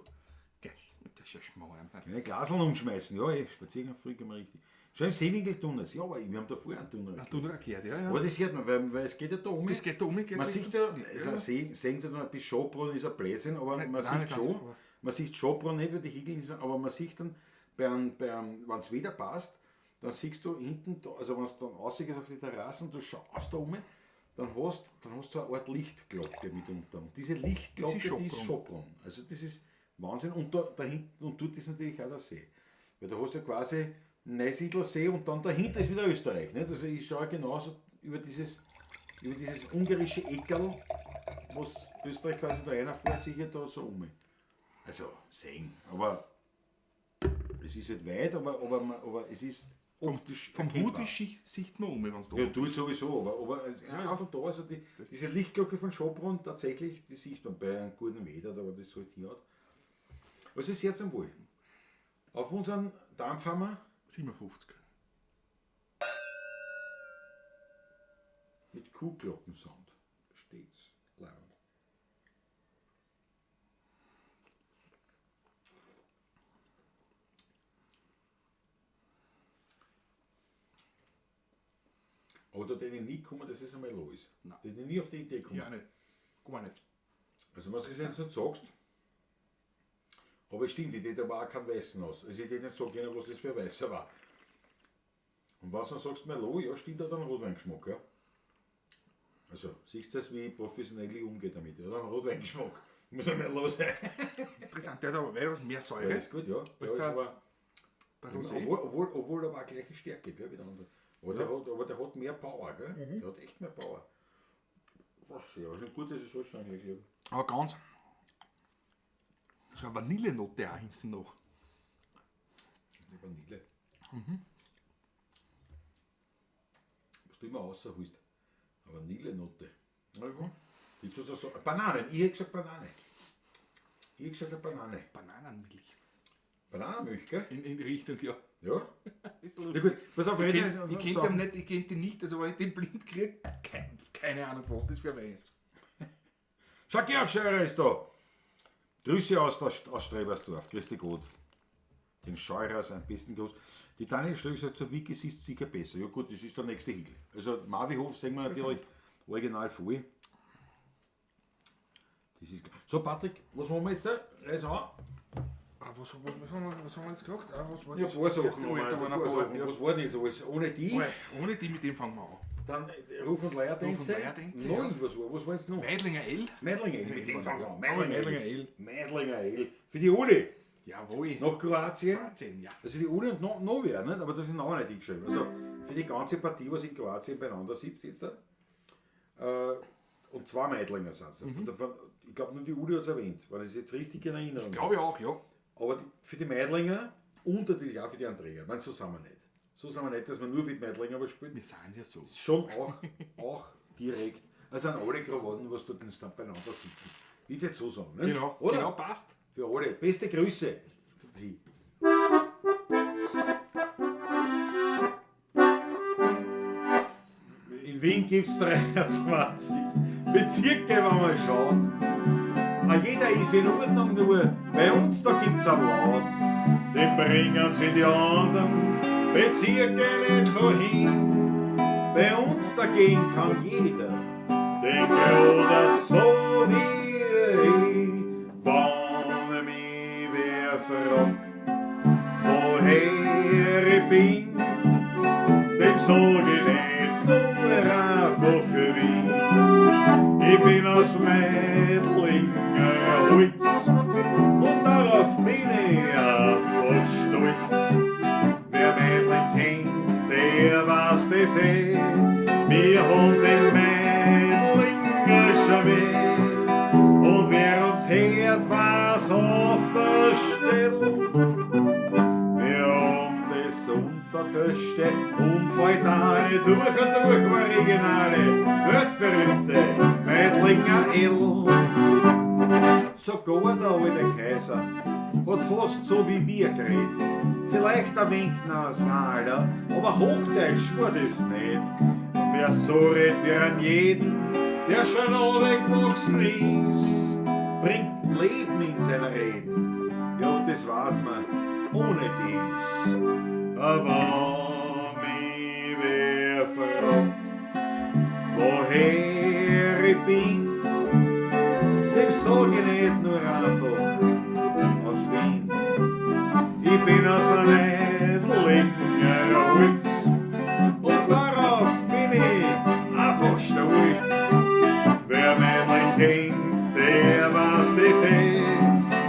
Gell, das ist ja Schmarrn. Keine Glaseln umschmeißen, ja, Spaziergang früh gehen wir richtig. Schau, im Seewinkel-Tunnel. Ja, aber wir haben da vorher einen Tunnel. Du noch erklärt, ja, ja. Aber das hört man, weil es geht ja da um. Das geht da um, Man sieht ja, also sehen tut man bis Sopron ist ein Blödsinn, aber Nein, man nein, sieht nicht schon, ganz, aber- man sieht Sopron nicht, weil die Hickeln sind, aber man sieht dann, wenn es wieder passt, dann siehst du hinten, da, also wenn es dann rausgehst auf die Terrassen, du schaust da um, dann hast du eine Art Lichtglocke mitunter. Und diese Lichtglocke, Das ist die ist Sopron. Sopron. Also das ist Wahnsinn. Und da hinten, und dort ist natürlich auch der See. Weil da hast du ja quasi Neusiedler See und dann dahinter ist wieder Österreich. Nicht? Also ich schaue genauso über dieses ungarische Eckerl, was Österreich quasi da reinfährt, sicher da so um. Also sehen, aber es ist halt weit, aber es ist optisch Vom erkennbar. Hut ist sieht man um, wenn es da Ja, tut sowieso, aber ja, von da, also diese Lichtglocke von Sopron tatsächlich, die sieht man bei einem guten Wetter, aber das halt hinhaut. Was ist jetzt am Wohl? Auf unseren Dampfhammer 57. mit Kuhglockensound steht's laut. Aber da hätte ich nie gekommen, dass es einmal los ist. Nein. Da hätte ich nie auf die Idee gekommen. Ja, nicht. Gar nicht. Also, was du jetzt nicht sagst, aber es stimmt, ich hätte aber auch keinen Weißen aus. Also, ich hätte nicht sagen können, was das für ein Weißer war. Und was du dann sagst, Merlot, ja, stimmt, hat einen Rotweingeschmack, ja. Also, siehst du das, wie ich professionell ich umgehe damit, oder? Einen Rotweingeschmack. Muss er mehr los sein. Interessant, der hat aber weitaus mehr Ja, Säure. ist gut, ja. Was Ja, ist der- aber, Der Rosé. obwohl aber auch gleiche Stärke, gell, wie der andere. Aber, der hat mehr Power, gell? Mhm. Der hat echt mehr Power. Was, ja, ist nicht gut, dass ich so schnell eigentlich. Aber ganz. So eine Vanillenote auch hinten noch. Die Vanille. Was du immer rausholst. Eine Vanillenote. Na ja. Jetzt was so. Bananen, ich hätte gesagt Banane. Ich hätte gesagt eine Banane. Bananenmilch. Bananenmilch, gell? In die Richtung, ja. Ja. Ist Ja lustig. gut, pass auf, Ich reden kenn, ich kenn den nicht, ich kenn den nicht, also wenn ich den blind kriege, keine Ahnung, was das für ein Wein ist. Schau, Georg Scheurer ist da. Grüße aus Strebersdorf. Grüß dich Gott. Den Scheurer sein besten Gruß. Die Daniel Schlöck sagt, so Wikis ist sicher besser. Ja gut, das ist der nächste Higel. Also Marvihof sehen wir natürlich original voll. Das ist so, Patrick, was machen wir jetzt da? Reiß an. Ah, was haben wir jetzt gesagt? Ah, was war Ja, das? ein paar Sachen. Erste haben wir Alter jetzt, waren ein ein paar paar, Sachen. ja. Was war denn jetzt alles? Ohne die? Oi, ohne die, mit dem fangen wir an. Dann Ruf und Leiertänze. Ruf und Leiertänze, Nein, ja. was war jetzt noch? Meidlinger L. Meidlinger Ale, mit dem fangen wir an. Meidlinger Meidlinger Ale. Ale. Meidlinger Ale. Für die Uli. Jawohl. Nach Kroatien. Kroatien, ja. Also die Uli und noch wer, nicht? Aber das sind auch nicht eingeschrieben. Also für die ganze Partie, was in Kroatien beieinander sitzt jetzt da. Und zwei Meidlinger sind es. Ich glaube, nur die Uli hat es erwähnt, wenn ich es jetzt richtig in Erinnerung habe. Glaube ich auch, ja. Aber für die Meidlinger und natürlich auch für die Andrea. Ich meine, so sind wir nicht. So sind wir nicht, dass wir nur für die Meidlinger was spielen. Wir sind ja so. Schon auch direkt. Also an alle Kroaten, was dort dann beieinander sitzen. Ich würde so sagen. Nicht? Genau, Oder? genau, passt. Für alle. Beste Grüße. Die. In Wien gibt es 23 Bezirke, wenn man schaut. Ah, jeder ist in Ordnung, nur bei uns da gibt's einen Laut. Den bringen sie die anderen Bezirke nicht so hin. Bei uns dagegen kann jeder, Denke oder so wie ich, wenn mich wer fragt, woher ich bin, dem sag ich nicht nur einfach Wien. Ich bin aus Meidlinger Holz und darauf bin ich einfach stolz. Wer Meidling kennt, der weiß das eh. Wir haben den Meidlinger Schmäh. Und wer uns hört, weiß auf der Stelle. Wir haben das unverfälschte, unfeudale, durch und durch originale, weltberühmte Meidlinger Ale. Sogar der alte Kaiser hat fast so wie wir geredet. Vielleicht ein wenig nasaler, aber Hochdeutsch war das nicht. Und wer so redet wie an jeden, der schon gewachsen ist, bringt Leben in seine Reden. Ja, das weiß man ohne dies. Aber mich wer fragt, woher ich bin, dem sag ich nicht nur einfach aus Wien. Ich bin aus einem Meidlinger Holz und darauf bin ich einfach stolz. Wer Meidling kennt, der weiß das eh.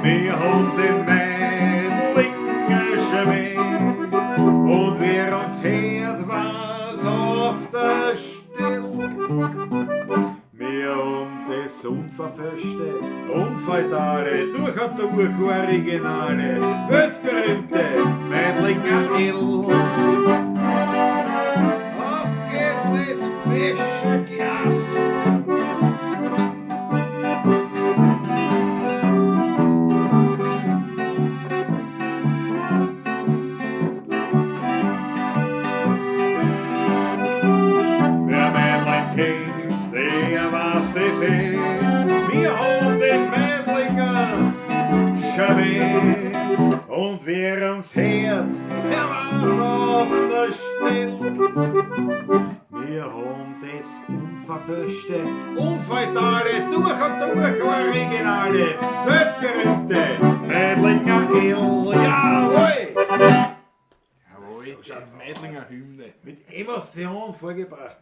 Wir haben den Meidlinger Schmäh. Und wer uns hört, weiß auf der Stelle. Wir haben das unverfälschte, unfeudale, durch und durch originale, weltberühmte Meidlinger Ale. Auf geht's, es Fischglas! Wer Meidling kennt, der weiß das eh. Wir haben den Meidlinger Schmäh. Und wer uns hört, der weiß auf der Stelle. Wir haben das unverfälschte, unfeudale, durch und durch originale, weltberühmte Meidlinger Ale. Jawohl! Jawohl, So schaut's die Meidlinger Hymne. Mit Emotion vorgebracht.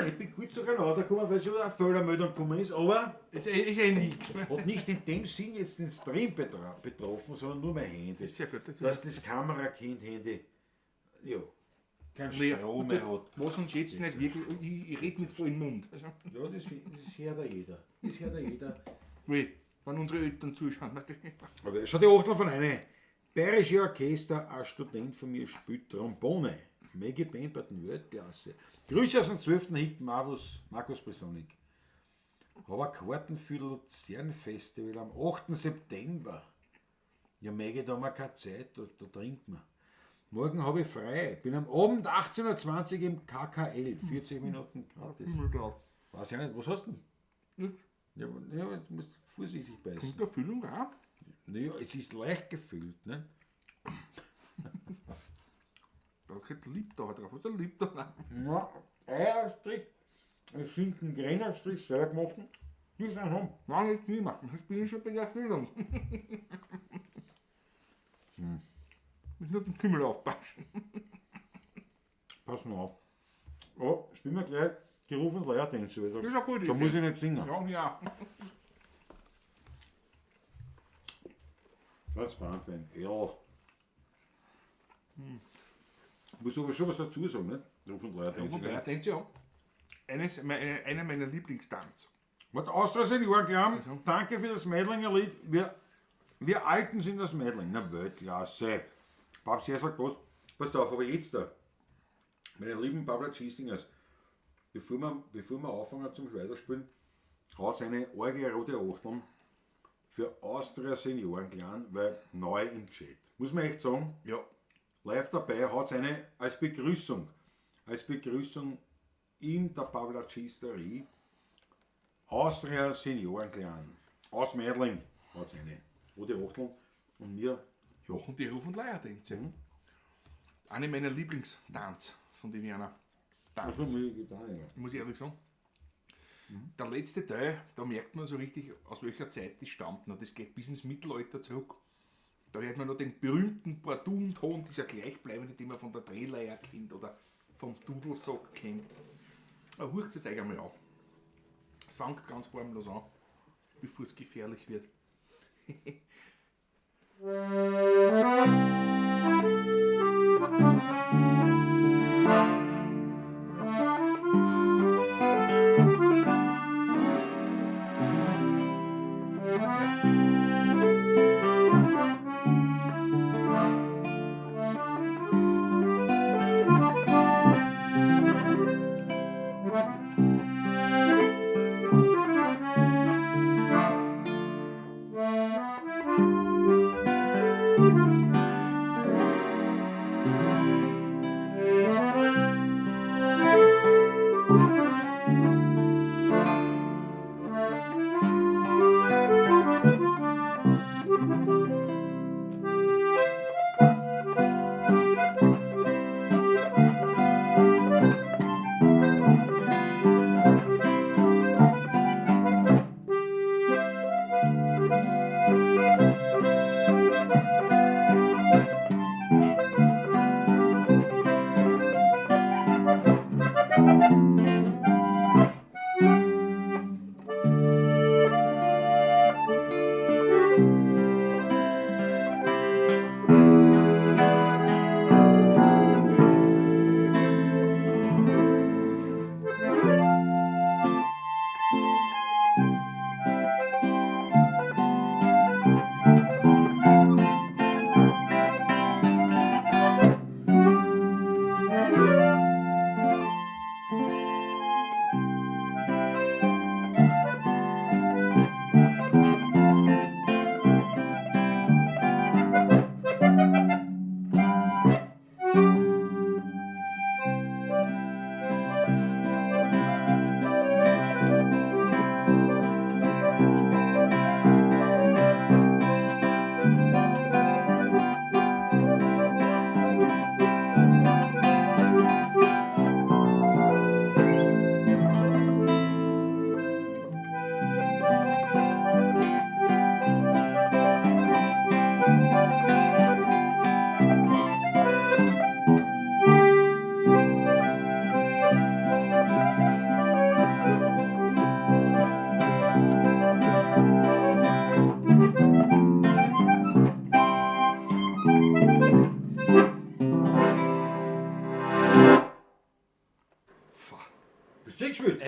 Ich bin kurz durcheinander gekommen, weil schon eine Fehlermeldung gekommen ist, aber Ist eh nichts. hat nicht in dem Sinn jetzt den Stream betroffen, sondern nur mein Handy. Sehr gut. Das Dass das Kamerakind-Handy ja, keinen Naja, Strom mehr hat. Was uns jetzt nicht wirklich, ich rede mit vollem Mund. Also, Ja, das hört ja jeder. Das hört ja jeder. weh, wenn unsere Eltern zuschauen. Natürlich. Aber schon die Achtel von einer. Bayerische Orchester, ein Student von mir spielt Trombone. Mega Band bei den Weltklasse. Grüße aus dem 12. Hit, Markus Bresonik. Habe eine Karten für Luzern Festival am 8. September. Ja, Maggie, da haben wir keine Zeit, da trinkt man. Morgen habe ich frei. Bin am Abend 18:20 Uhr im KKL. 40 Minuten gratis. Weiß ich nicht, was hast du denn? Nix. Ja, ja, du musst vorsichtig beißen. Kommt der Füllung auch? Naja, es ist leicht gefüllt, ne? Da geht Liptauer drauf. Was ist der Liptauer? Ja, Eierstrich, Schinken Grennerstrich, selber gemacht. Die sind haben. Nein, jetzt nicht mehr. Jetzt bin ich schon bei der Füllung. Muss nur den Kümmel aufpassen. Pass mal auf. Oh, spielen wir gleich die Ruf- und Leiertänze wieder. Das ist eine gute Da Idee. muss ich nicht singen. Ja, ja. Ganz Brandwein. Ja. Muss aber schon was dazu sagen, ne? Ruf- und Leiertänze. Ruf- und Leiertänze, ja. Einer meiner Lieblingstanz. Mit Austria Seniorenclan, Also. danke für das Meidlinger Lied. Wir Alten sind das Meidling. Na, Weltklasse. Babsi, er sagt was. Pass auf, aber jetzt da. Meine lieben Pablo Cheesingers, bevor wir anfangen zum Weiterspielen, haut eine arge rote Achtung für Austria Seniorenclan, weil neu im Chat. Muss man echt sagen, Ja. live dabei, hat eine als Begrüßung. Als Begrüßung in der Pavlacisterie Austria Seniorenclan aus Meidling hat eine rote Achtung und mir, ja. Und die Ruf- und Leiertänze. Eine meiner Lieblingstanz, von dem ich einer tanzt. Also, mir geht auch nicht. Muss ich ehrlich sagen. Der letzte Teil, da merkt man so richtig, aus welcher Zeit das stammt. Noch. Das geht bis ins Mittelalter zurück. Da hört man noch den berühmten Bordunton, dieser gleichbleibende, den man von der Drehleier kennt oder vom Dudelsack kennt. Aber hört es euch einmal an. Es fängt ganz harmlos an, bevor es gefährlich wird.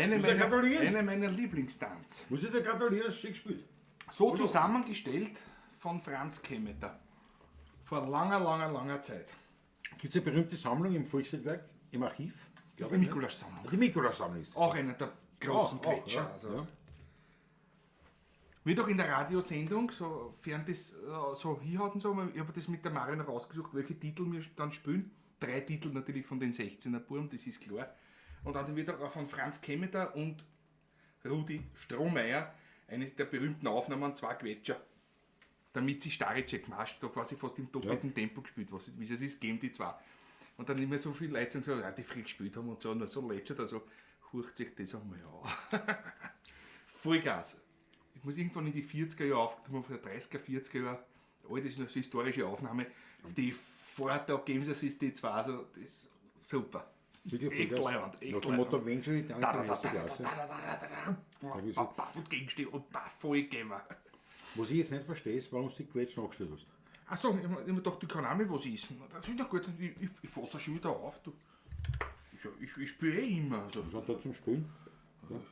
Eine Muss ich meiner, gratulieren? eine meiner Lieblingstanz. Muss ich dir gratulieren, hast du schön gespielt. So zusammengestellt von Franz Kemmeter. Vor langer, langer, langer Zeit. Gibt es eine berühmte Sammlung im Volksliedwerk, im Archiv? Das ist die Nikolaus-Sammlung. Die Nikolaus-Sammlung ist das. Auch einer der großen Auch, auch, Quetscher. ja, also. ja. Wird auch in der Radiosendung, sofern das so hinhaut und so, ich habe das mit der Marion rausgesucht, welche Titel wir dann spielen. 3 Titel natürlich von den 16er Buben, das ist klar. Und dann wird auch von Franz Kemmeter und Rudi Strohmeier, eines der berühmten Aufnahmen, 2 Quetscher. Damit sie Staritschek Marsch da quasi fast im doppelten Tempo gespielt, was, wie es ist, geben die 2. Und dann immer so viele Leute sagen so, ja, die früh gespielt haben und so, und so lätschert, also hurcht sich das einmal an. Vollgas. Ich muss irgendwann in die 40er Jahre aufgenommen, von der 30er, 40er Jahre, all das ist noch so historische Aufnahme. Die Vortag geben sie es, die 2, also das ist super. Wirklich Echt Vollgas. leibend, echt Nach dem leibend. Motto, wenn schon die Da, da, andere da, erste da, Klasse. da, da, da, da, da, ich da, da, und Gegensteh und da, voll geben. Was ich jetzt nicht verstehe, ist, warum du die Quetsch nachgestellt hast. Achso, ich hab mir gedacht, du kannst auch mal was essen. Das ist doch gut, ich fasse das schon wieder auf. Du. Ich spiele eh immer. Also. Was hat da zum Spielen?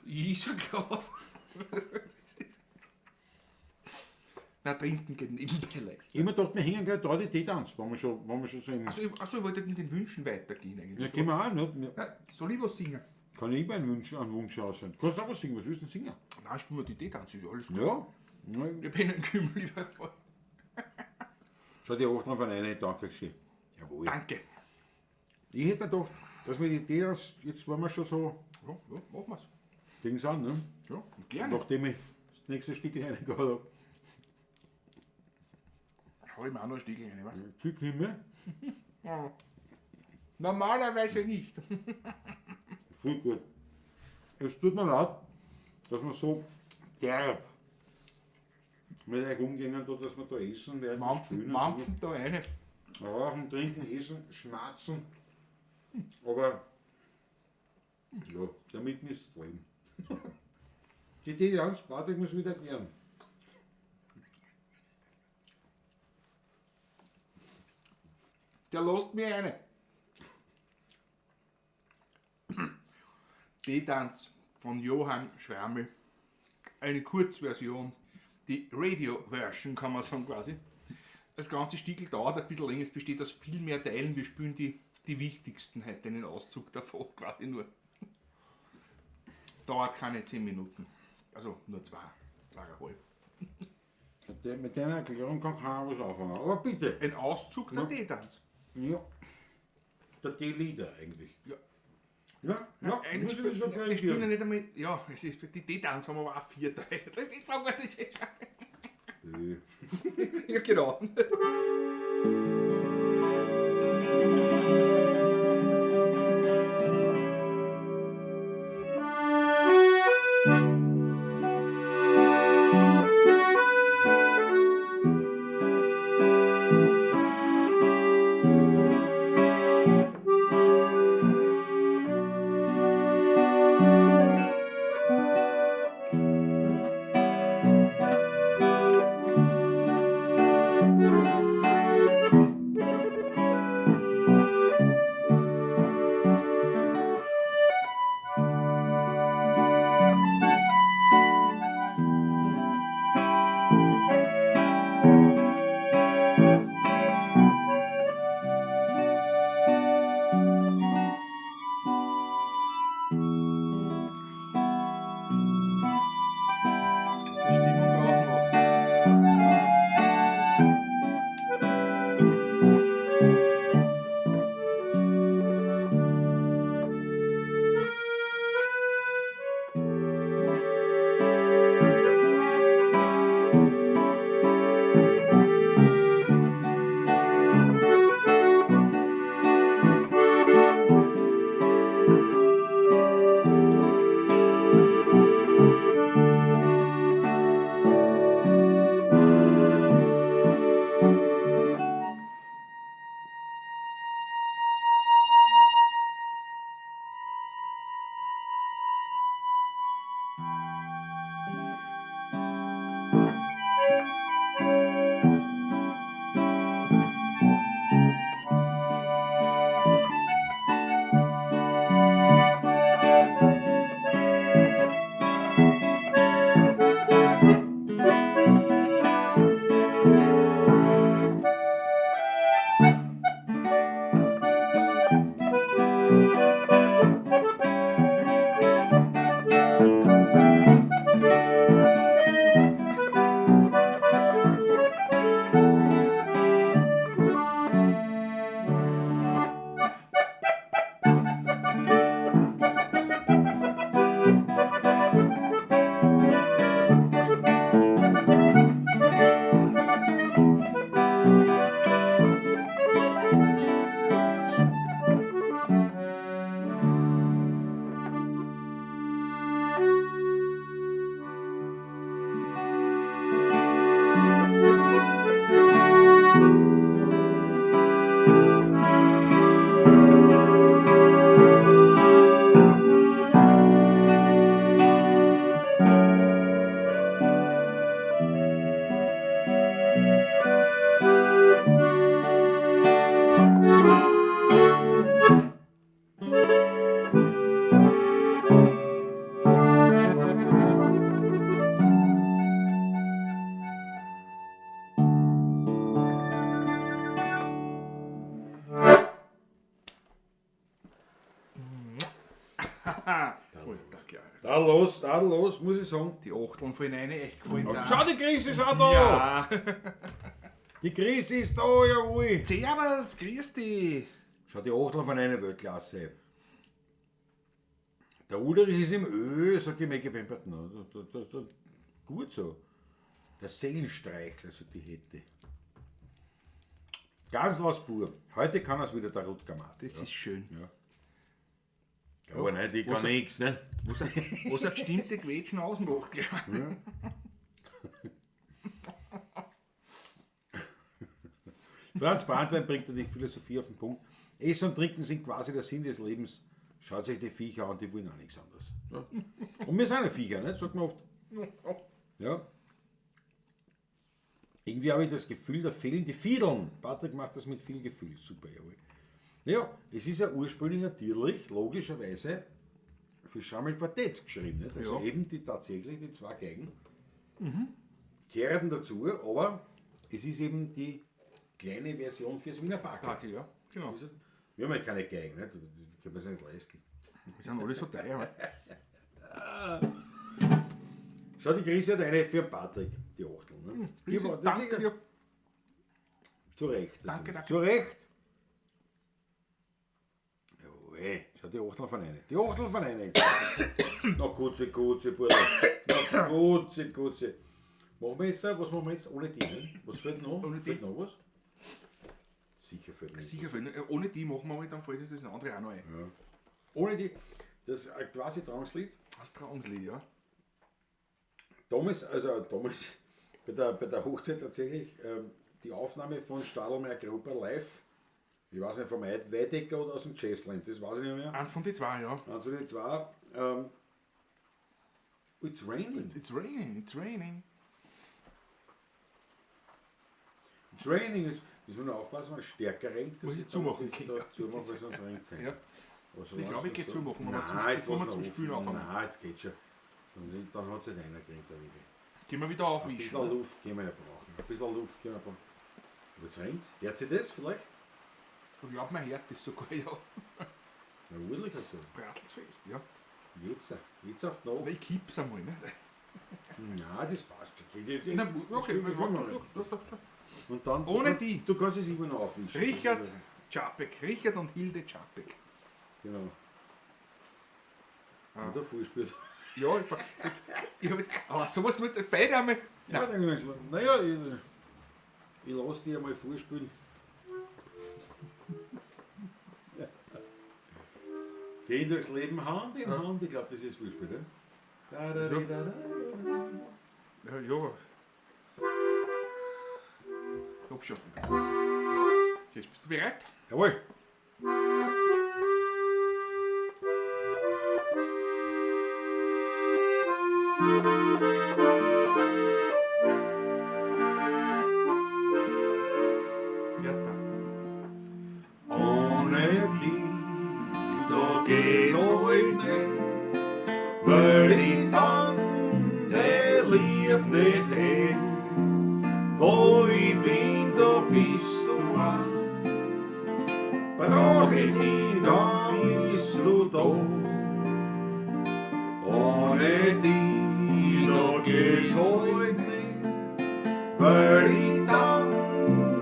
Ich ist ja gerade. Na, trinken geht nebenbei leicht. Ich hab mir gedacht, wir hängen gleich da die Teetanz, wenn wir schon so im. Achso, ich wollte mit den Wünschen weitergehen eigentlich. Ja, können wir auch, ne? Ja, soll ich was singen? Kann ich immer einen Wunsch aussehen. Kannst du auch was singen? Was willst du denn singen? Nein, spielen wir die Teetanz, ist alles gut. Ja. Ja. Ich bin ein Kümmel überfallen. Schau dir auch noch von einer, danke schön. Jawohl. Danke. Ich hätte mir gedacht, dass wir die Teetanz, jetzt waren wir schon so Ja, ja, machen wir's. Dings an, ne? Ja, gerne. Nachdem ich das nächste Stück reingehauen habe. Hau ich mir auch noch ein Stückchen rein, wa? Glück nicht mehr. Ja. Normalerweise nicht. Voll gut. Es tut mir leid, dass man so derb mit euch umgehen, da, dass wir da essen werden. Mampfen, spielen und mampfen da rein. so. Rauchen, trinken, essen, schmatzen. Aber ja, damit ist es leben. Die Idee ganz, Patrick muss wieder erklären. Der lässt mir eine. Teetanz von Johann Schwärmel. Eine Kurzversion, die Radio-Version kann man sagen quasi. Das ganze Stickel dauert ein bisschen länger, es besteht aus viel mehr Teilen. Wir spielen die wichtigsten heute, einen Auszug davon quasi nur. Dauert keine 10 Minuten, also nur zweieinhalb. Mit deiner Erklärung kann keiner was anfangen. Aber bitte. Ein Auszug der Teetanz. Ja. Der Teelieder eigentlich. Ja. Ja, ja, Eigentlich muss ich schon wir spielen ja korrigieren. nicht einmal, ja, es ist, die Teetanz haben aber auch 4 Teile. Das ist, das ist, ja, genau. Tadellos, tadellos, muss ich sagen. Die Achteln fallen rein, echt gefallen. Schau, die Chris ist auch da! Ja. Die Chris ist da, jawohl! Servus, grüß dich. Schau, die Achteln von einer Weltklasse. Der Ulrich ist im Öl, sagt die Maggie Pemberton. Gut so. Der Seelenstreichler, sagt die Hette. Ganz los pur. Heute kann er's wieder, der Rutger Martin. Das ist schön. Ja. Aber nein, die kann Was- nichts, ne? Was eine bestimmte Quetschen ausmacht, glaub ich. Franz Brandwein bringt natürlich Philosophie auf den Punkt. Essen und Trinken sind quasi der Sinn des Lebens. Schaut sich die Viecher an, die wollen auch nichts anderes. Ja. Und wir sind ja Viecher, ne? Sagt man oft. Ja. Irgendwie habe ich das Gefühl, da fehlen die Fiedeln. Patrick macht das mit viel Gefühl. Super, jawohl. Ja, es ist ja ursprünglich natürlich, logischerweise, für Schrammel Quartett geschrieben. Nicht? Also Ja. eben die, tatsächlich die zwei Geigen kehren dazu, aber es ist eben die kleine Version fürs Wiener Park. Party, ja. Genau. Wir haben ja keine Geigen, nicht? Die können wir sich nicht leisten. Wir sind alle so teuer. Schau, die Chris hat eine für den Patrick, die Achtel. Ne? Die war- die- Danke dir. Zu Recht. Danke, natürlich. danke. Zu Recht. Jawohl, schau, die Achtel von eine. Die Achtel von eine. jetzt. Na, kurze, kurze, Bruder. Na, kurze, kurze. Machen wir jetzt, was machen wir jetzt ohne die? Ne? Was fehlt noch? Ohne die. Fehlt noch was? Sicher fehlt noch Sicher, fällt- ohne die machen wir halt, dann fällt uns das andere auch noch ein. Ohne die, das ist ein quasi Traumslied. Das Traumslied, ja. Damals, also damals bei der Hochzeit tatsächlich die Aufnahme von Stadelmeier Gruppe live. Ich weiß nicht, vom Weidecker oder aus dem Jazzland, das weiß ich nicht mehr. Eins von den zwei, ja. Eins von den zwei. It's raining. It's raining, it's raining. It's raining. Jetzt müssen wir nur aufpassen, wenn es stärker regnet. Muss dass ich zumachen, Da, ja. da zumachen, weil sonst regnet es. Ja. Aber Ich glaube, ich gehe geh zumachen, wenn wir zum Nein, jetzt bevor wir lass zum noch Spülen offen. anfangen. Nein, jetzt geht's schon. Dann hat es halt einer gekriegt, der Wege. Gehen wir wieder Ein aufwischen. bisschen Luft können wir ja brauchen. Ein bisschen Luft können wir brauchen. Aber jetzt regnt's. Hört sich das vielleicht? Ich glaube, man hört das sogar, ja. Na, urlich halt so. Prasselt's fest, ja. Jetzt, jetzt auf die Nacht. Aber ich kipp's einmal, ne? Nein, das passt schon. Na, okay, das warte, so, so, so. Und dann, Ohne die. Du kannst es immer noch aufwischen. Richard Czapek, Richard und Hilde Czapek. Genau. Und der Fußspiel. Ja, ich hab jetzt, aber sowas muss beide einmal. Ja, naja, ich lasse dich einmal vorspielen. Gehen durchs Leben Hand in Hand. Ich glaube, das ist Fußspiel, ne? Da, da, da, da, da. Ja, ja. Ich hab schon. Jetzt bist du bereit? Jawohl. Ja, da. Ohne dich, da geht's halt nicht, weil ich dann die Lieb nicht hätt. Wo ich bin, da bist du auch. Brauch ich dich, dann bist du da. Ohne dich, da geht's halt nicht, weil ich dann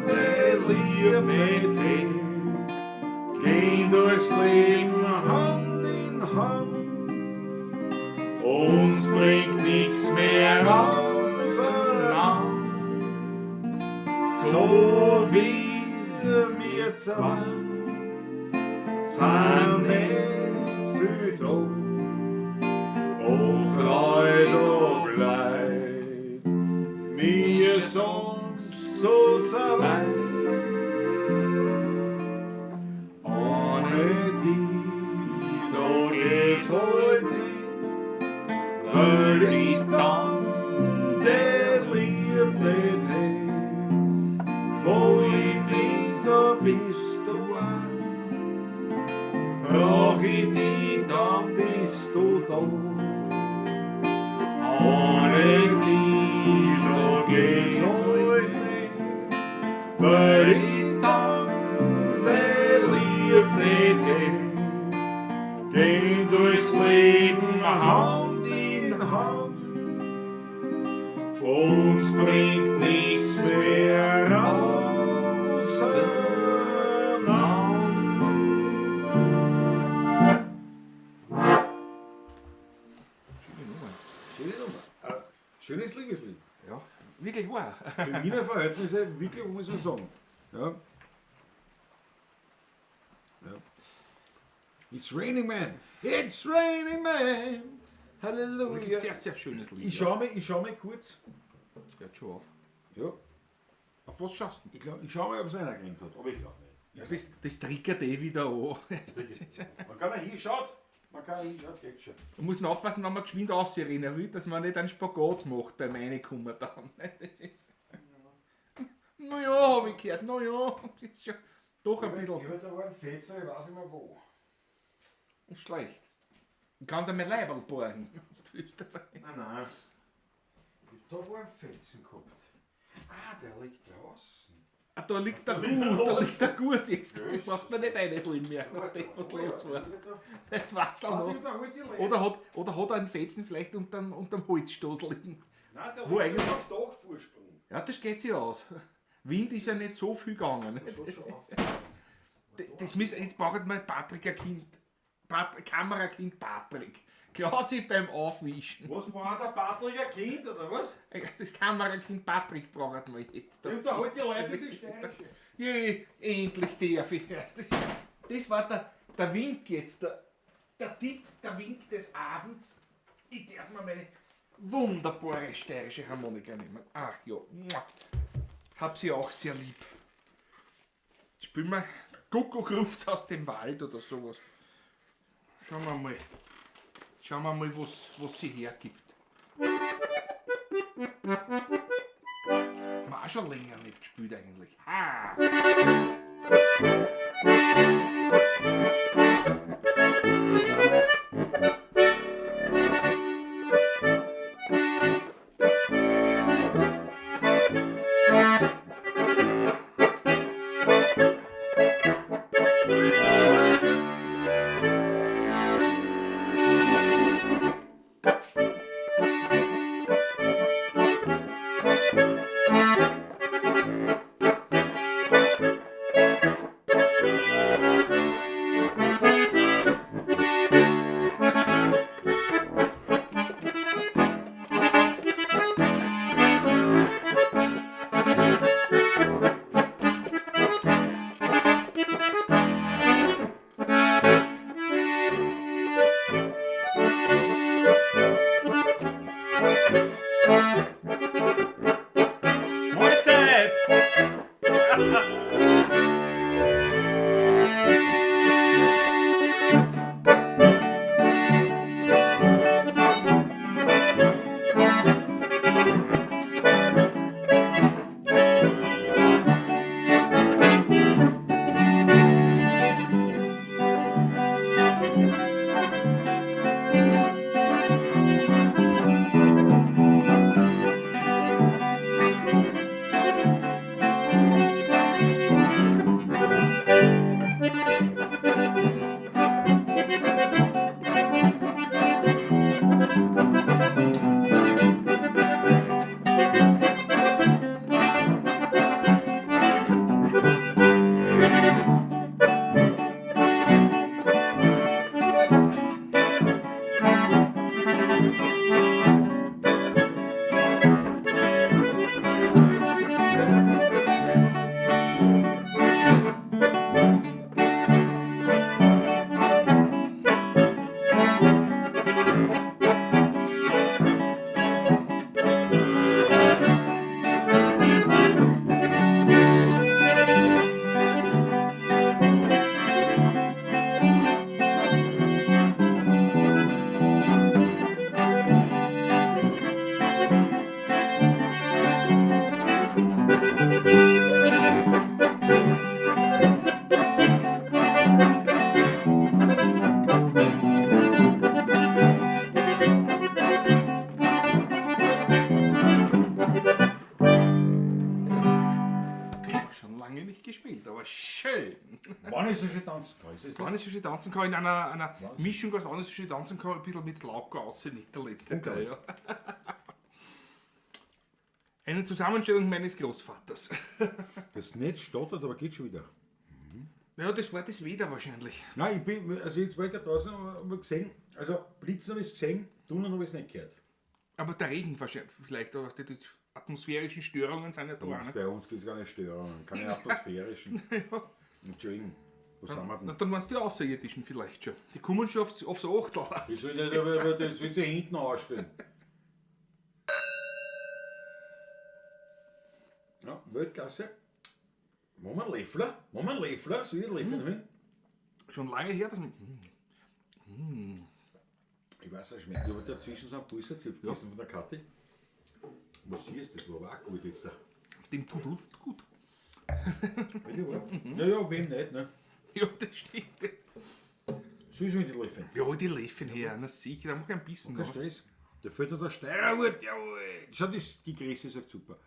die Lieb nicht hätt. Gehen durchs Leben Hand in Hand, uns bringt nichts mehr auseinander. So wie wir zwei sind nicht viel da. Und Freude und Leid, mir sonst so zwei. Ohne dich, da geht's halt nicht, weil ich dann die Lieb nicht hätt. Wo ich bin, da bist du auch. Brauch ich dich, dann bist du da. Ohne dich, da geht's halt nicht, weil Uns bringt nichts mehr auseinander. Schöne Nummer. Schöne Nummer. Schönes Liebeslied. Ja, wirklich wahr. Für Wiener Verhältnisse wirklich, muss man sagen. Ja. Ja. It's raining man. It's raining man. Wirklich Halleluja. sehr, sehr schönes Lied. Ich schau mal, ich schau mal kurz. Ja, schon auf. Ja. Auf was schaust du? Ich, glaub, ich schau mal, ob es einer gekriegt hat. Aber ich glaube nicht. Ja, das triggert eh wieder an. Man kann ja hinschaut. Man kann ja hinschaut, geht schon. Man muss nur aufpassen, wenn man geschwind rausrennen will, dass man nicht einen Spagat macht beim Reinkommen dann. Das ist. Naja, hab ich gehört, naja, das ist schon doch ein Ich bisschen hab da war ein Fetzer, ich weiß nicht mehr wo. ist schlecht. Ich kann da mein Leiberl borgen. Das fühlst du dabei. Nein, nein. Ich hab da war ein Fetzen gehabt. Ah, der liegt draußen. Ah, da liegt der gut, da liegt der gut jetzt. Das braucht man nicht reinholen mehr, nachdem was los war. Das war dann noch. Oder hat er einen Fetzen vielleicht unterm Holzstoß liegen. Nein, der Wo liegt eigentlich- auf Dachvorsprung. Ja, das geht sich aus. Wind ist ja nicht so viel gegangen. Das hat schon auf. Das müssen, jetzt braucht man Patrick ein Kind. Kamerakind Patrick. Klausi beim Aufwischen. Was war der Patrick ein Kind, oder was? Das Kamerakind Patrick braucht man jetzt. Nimmt da halt die Leute die Das ist der- Steirische. Je, endlich darf ich. Das war der Wink jetzt, der Tipp, der Wink des Abends. Ich darf mir meine wunderbare steirische Harmonika nehmen. Ach ja, mua. Hab sie auch sehr lieb. Spielen wir Kuckuck ruft's aus dem Wald oder sowas. Schauen wir mal. Schauen wir mal, was sie hergibt. Haben wir auch schon länger nicht gespielt eigentlich. Ha! Mahlzeit! Schon lange nicht gespielt, aber schön. Wann ist so schön tanzen kann? Ist das Wann ich so schön tanzen kann, in einer Mischung aus wann ich so schön tanzen kann, ein bisschen mit Slauka aussehen, nicht der letzte Teil. Ja. Eine Zusammenstellung meines Großvaters. Das Netz stottert, aber geht schon wieder. Ja, das war das Wetter wahrscheinlich. Nein, ich bin, also jetzt war ich da draußen und hab gesehen, also Blitzen habe ich gesehen, Tunnel habe ich nicht gehört. Aber der Regen wahrscheinlich, vielleicht, oder was die, die atmosphärischen Störungen sind ja da. Gibt's Ne? bei uns gibt es keine Störungen, keine atmosphärischen. Entschuldigung, was haben wir Na, denn? dann waren es die Außerirdischen vielleicht schon. Die kommen schon aufs Achtel. Die sollen nicht, aber die sollen sich hinten anstellen. Ja, Weltklasse. Machen wir einen Löffler? Machen wir einen Löffler? Soll ich einen Löffel nehmen? Schon lange her, dass man. Ich weiß, es schmeckt. Ich habe dazwischen so einen Pulserzipfel gegessen von der Kathi. Was siehst du? Das war aber auch gut jetzt da. Dem tut Luft gut. Wirklich, oder? Ja, ja, wem nicht, ne? Ja, das stimmt. Soll ich mit den Löffeln? Ja, die Löffel her, na sicher, da mach ich ein bisschen Kein noch. Stress. Der fällt der Steirerhut, jawohl. Schau, die Grüße sagt super.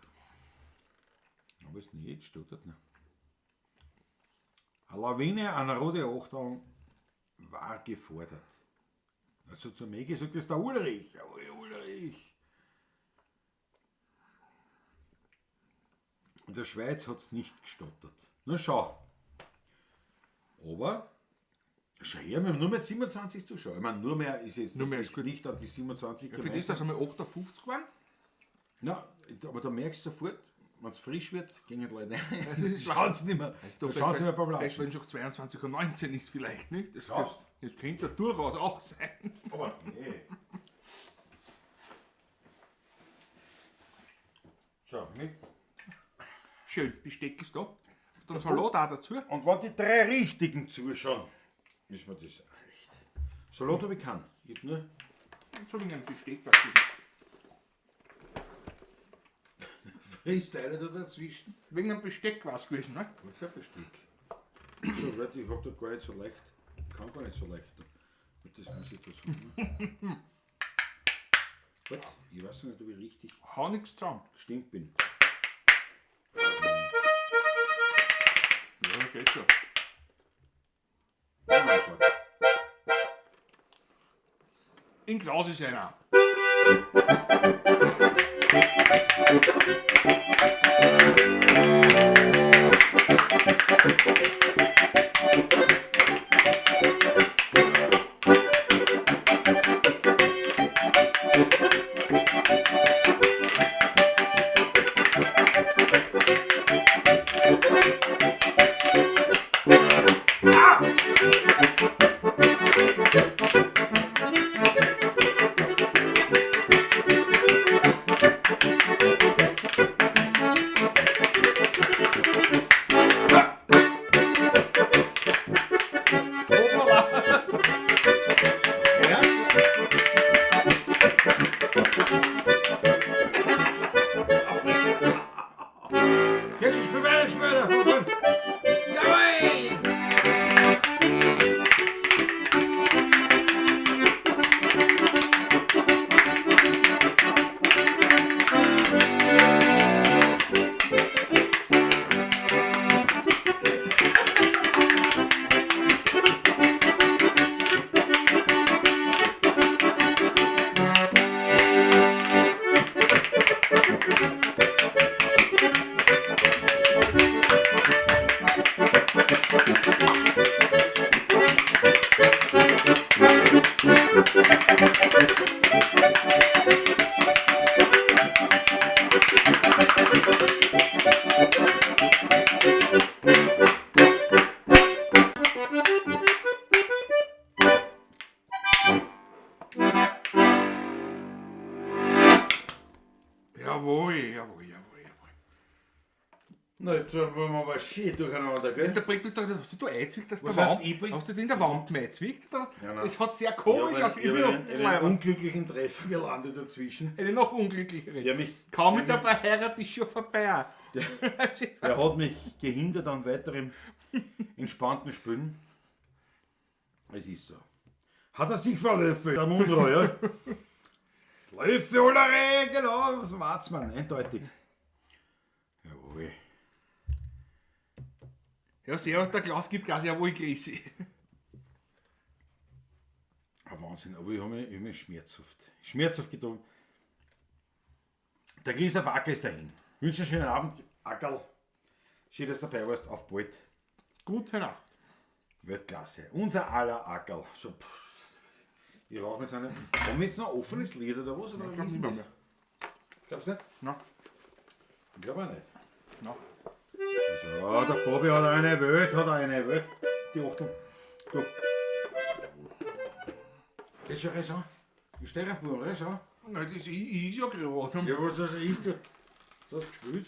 Aber es nicht, stottert nicht. Eine Lawine an rote Achtung war gefordert. Also zu mir gesagt, das ist der Ulrich. Jawohl, Ulrich. In der Schweiz hat es nicht gestottert. Na schau. Aber, schau her, wir haben nur mehr 27 Zuschauer. Ich meine, nur mehr ist jetzt Nur mehr ist gut. nicht an die 27 Ja, für das, dass einmal 58 waren, Na, aber da merkst du sofort, wenn es frisch wird, gehen die Leute das rein. ist Schauen sie nicht mehr. also Da schauen sie nicht mehr beim vielleicht, Latschen. wenn es schon 22:19 Uhr ist, vielleicht nicht. Das, Glaubst das könnte ja durchaus auch sein. Aber nee. So, ne? Schön, Besteck ist da. Dann Salat auch dazu. Und wenn die drei Richtigen zuschauen, ist mir das auch recht. Salat habe ich keinen. Ich hab nur Jetzt habe ich ein Besteck dazu. frisst einer da dazwischen. Wegen einem Besteck war es gewesen, ne? Ich hab Besteck. So, Leute, ich hab das gar nicht so leicht. Ich kann gar nicht so leicht. Das muss ich da so. Ne? Warte, ich weiß noch nicht, ob ich richtig Hau nix zusammen. gestimmt bin. Ja, geht schon. Oh mein Gott. In Klaus ist einer. Ja? Jetzt spiel weiter, spiel weiter. Jawohl! Jawohl, jawohl, jawohl, jawohl. Na, jetzt wollen wir aber schön durcheinander, gell? Der bringt mich da, hast du da eingezwickt, dass Was der heißt Wand, einbringt? hast du den in der Wand eingezwickt? Da? Ja, nein. das hat sehr komisch Ich aus. habe einen, einen unglücklichen Treffer gelandet dazwischen. Eine noch unglücklichere. Der mich, Kaum ist er verheiratet, ist schon vorbei. der hat mich gehindert an weiterem entspannten Spielen. Es ist so. Hat er sich verlöffelt, der Munro, ja? Löffel oder genau, was war's man, eindeutig. Jawohl. Ja, servus, der Klaus gibt Gas, jawohl, Grüße. Ah, Wahnsinn, aber ich habe mich, ich hab mich schmerzhaft getroffen. Der Christoph Acker ist dahin. Wünsche einen schönen Abend, Ackerl. Schön, dass du dabei warst. Auf bald. Gute Nacht. Weltklasse. Unser aller Ackerl. So, pff. Ich rauche jetzt eine. Haben wir jetzt noch ein offenes Lied oder was? Oder Ich wie glaub ist nicht denn mehr. das? Glaubst du nicht? Nein. Ich glaube auch nicht. Nein. So, der Bobby hat eine Welt, hat eine Welt. Die Achtung. Du. Das ist schon Raison. Ich stehe ein Bub, Raison. Nein, das ist ja gerade. Ja, was das ist, du. Das hast du gespielt.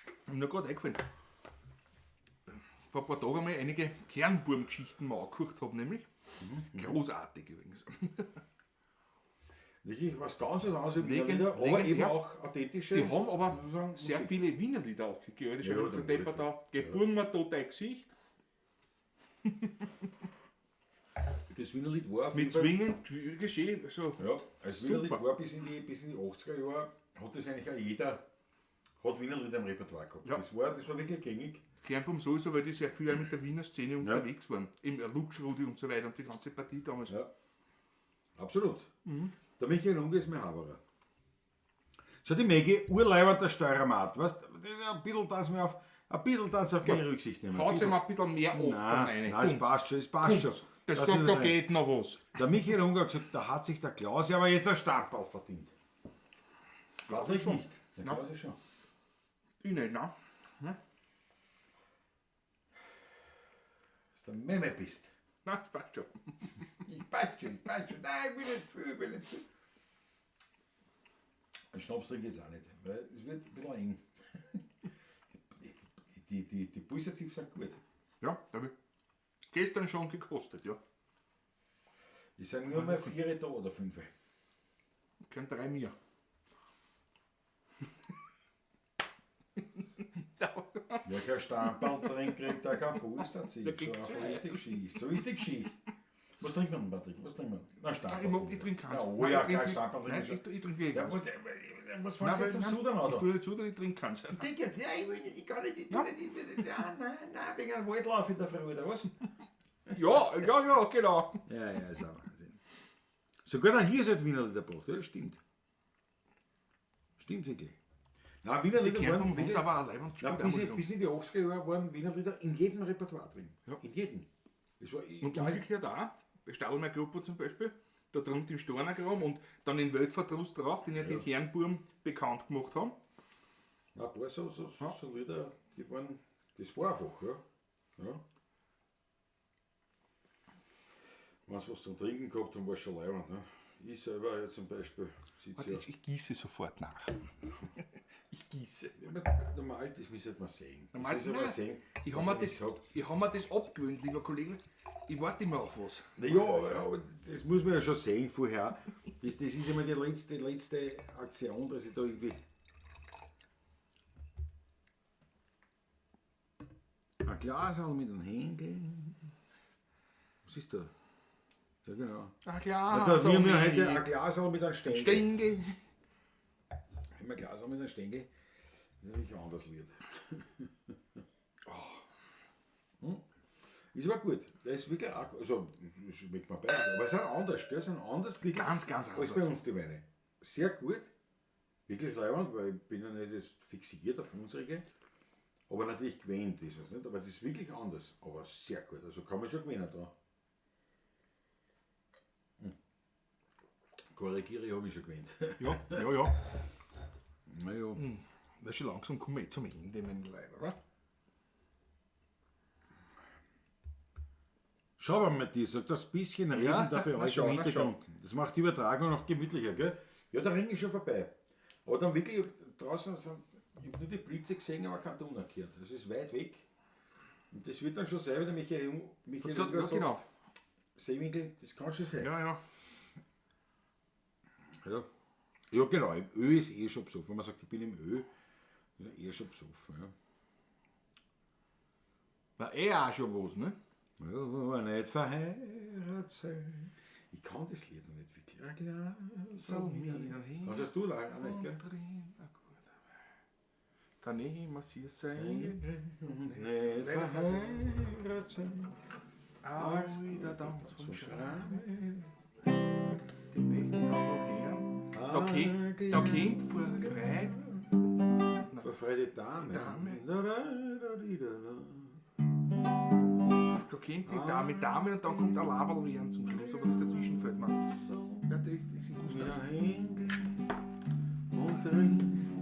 Ich hab mir gerade eingefallen. Vor ein paar Tagen einmal einige Kernburm-Geschichten mal angehört habe, nämlich. Großartig übrigens. Wirklich was ganz was anderes wie Wiener Legend- Lieder, aber legendär. eben auch authentische. Die haben aber sozusagen sehr Musik. viele Wiener Lieder auch gehört. Ich Ja, ja, so dann deppert da. Geh mir da dein Gesicht. Das Wiener Lied war auf jeden Mit Fall. Zwingen, geschehen. So. Ja, das Wiener Lied Super. war bis in die 80er Jahre, hat das eigentlich auch jeder, hat Wiener Lied im Repertoire gehabt. Ja. Das war wirklich gängig. Kernbaum sowieso, weil die sehr viel auch mit der Wiener Szene unterwegs waren. Im Luxrudi und so weiter und die ganze Partie damals. Ja. Absolut. Der Michael Unger ist mein Haberer. Schau, die Maggie, urleibernd der Steuermat, weißt ein bisschen tanzen wir auf, ein bisschen tanzen auf meine Rücksicht nehmen. Haut sie mal ein bisschen mehr Achtung Nein, rein. nein, es passt schon, es passt schon. Das Lass da, mich da rein. geht noch was. Der Michael Unger hat gesagt, da hat sich der Klaus ja aber jetzt ein Stammball verdient. Patrick schon. nicht. Der Klaus ist schon. Ich nicht, nein. Dass du ein Memme bist. Nein, das passt schon. Ich passt schon, ich passt schon. Nein, ich will nicht viel, ich will nicht viel. Ein Schnaps trinke ich jetzt auch nicht, weil es wird ein bisschen eng. Die Pulsativ sind gut. Ja, da habe ich gestern schon gekostet, ja. Es sind nur mal vier da oder fünf. Kein drei mehr. Wer kein Stammball trinkt, kriegt auch kein Pulsativ. Da So kriegt's einfach ist die Geschichte. So ist die Geschichte. Was trinkt man, Patrick? Was trinkt man? Na, Stammball. Ich, mag, ich trinke keins. Na, oh Nein, ja, ich trink kein nicht. Stammball Nein, trinken. ich trinke wirklich Ja, keins. was Nein, fängst du jetzt weil- am Sudern Ich an? tue nicht zu, ich trinke keins. Ich denke, ja, ich will nicht, ich kann nicht, ich tu nicht, ich will nicht, ja, nein, nein, wegen einem Waldlauf in der Früh, oder was? Ja, ja, ja, genau. Ja, ja, ist auch Wahnsinn. Sogar der hier hat Wiener Lieder gebracht, ja, das stimmt. Stimmt wirklich. Nein, Wiener Die Lieder Kernbaum waren haben wirklich, aber auch leibend nein, gespielt. bis, auch muss ich bis in die 80er Jahre waren Wiener Lieder in jedem Repertoire drin. Ja. In jedem. Es war Und egal. umgekehrt auch, bei Stadelmeier Gruppe zum Beispiel, da drunten im Stornergraben und dann in Weltverdruss drauf, den ja die Herrenburm bekannt gemacht haben. Nein, ein paar so Lieder, die waren, das war einfach, ja. Ja. Wenn sie was zum Trinken gehabt haben, war es schon leibend, ne? Ich selber ja zum Beispiel sitze Warte, ja. ich gieße sofort nach. Ich gieße. Ja, aber normal, das müsste man sehen. Das Normal- müsste man Nein, sehen. Ich dass habe mir, er das, sag. ich hab mir das abgewöhnt, lieber Kollege. Ich warte immer auf was. Naja, aber das muss man ja schon sehen vorher. Das ist immer die letzte Aktion, dass ich da irgendwie. Ein Glas mit einem Händel. Was ist da? Ja, genau. Ach klar. Also, wir haben heute ein Glas mit einem Stängel. Stängel. Immer ein Glas mit einem Stängel. Das ist natürlich ein anderes Lied. Oh. Ist aber gut. Der ist wirklich auch, also es schmeckt mir beides. Aber es sind anders, gell? Es sind anders wirklich Ganz, ganz als bei anders. uns die Weine. Sehr gut. Wirklich leibend, weil ich bin ja nicht jetzt fixiert auf unsere. Aber natürlich gewöhnt ist was nicht. Aber es ist wirklich anders. Aber sehr gut. Also kann man schon gewinnen da. Korrigiere, habe ich schon gewöhnt. Ja, ja, ja. Naja. Weißt du, langsam kommen wir eh zum Ende, mein Leid, oder? Schau mal, Matthias, sagt das bisschen Regen Ja, da bei na euch schau, im na schau. Hintergrund. Das macht die Übertragung noch gemütlicher, gell? Ja, der Ring ist schon vorbei. Aber dann wirklich draußen, ich habe nur die Blitze gesehen, aber kein Donner gehört. Das ist weit weg. Und das wird dann schon sein, wenn der Michael Hat's grad- Unger ja, genau. sagt, Seewinkel, das kann schon sein. Ja, ja. Ja. Ja, genau, im Ö ist eh schon besoffen. Wenn man sagt, ich bin im Ö, ist eh schon besoffen. Ja. War eh auch schon was, ne? Ja, wenn wir nicht verheiratet sein. Ich kann das Lied noch nicht wirklich. Ein Glas So, mir hin. Kannst das du lang auch nicht, gell? Daneben massiert sein. Nicht verheiratet sein. Auch wieder Tanz vom Schramme. Die möchten dann noch her. Da kommt vor Freude. Vor Freude Dame. Dame. Da, da, da, di, da, da. Da kommt die Dame, Dame und dann kommt ein Laberl werden zum Schluss, aber das dazwischen fällt mir. Ja, das ist in Gustav. Ja, Händel und Ring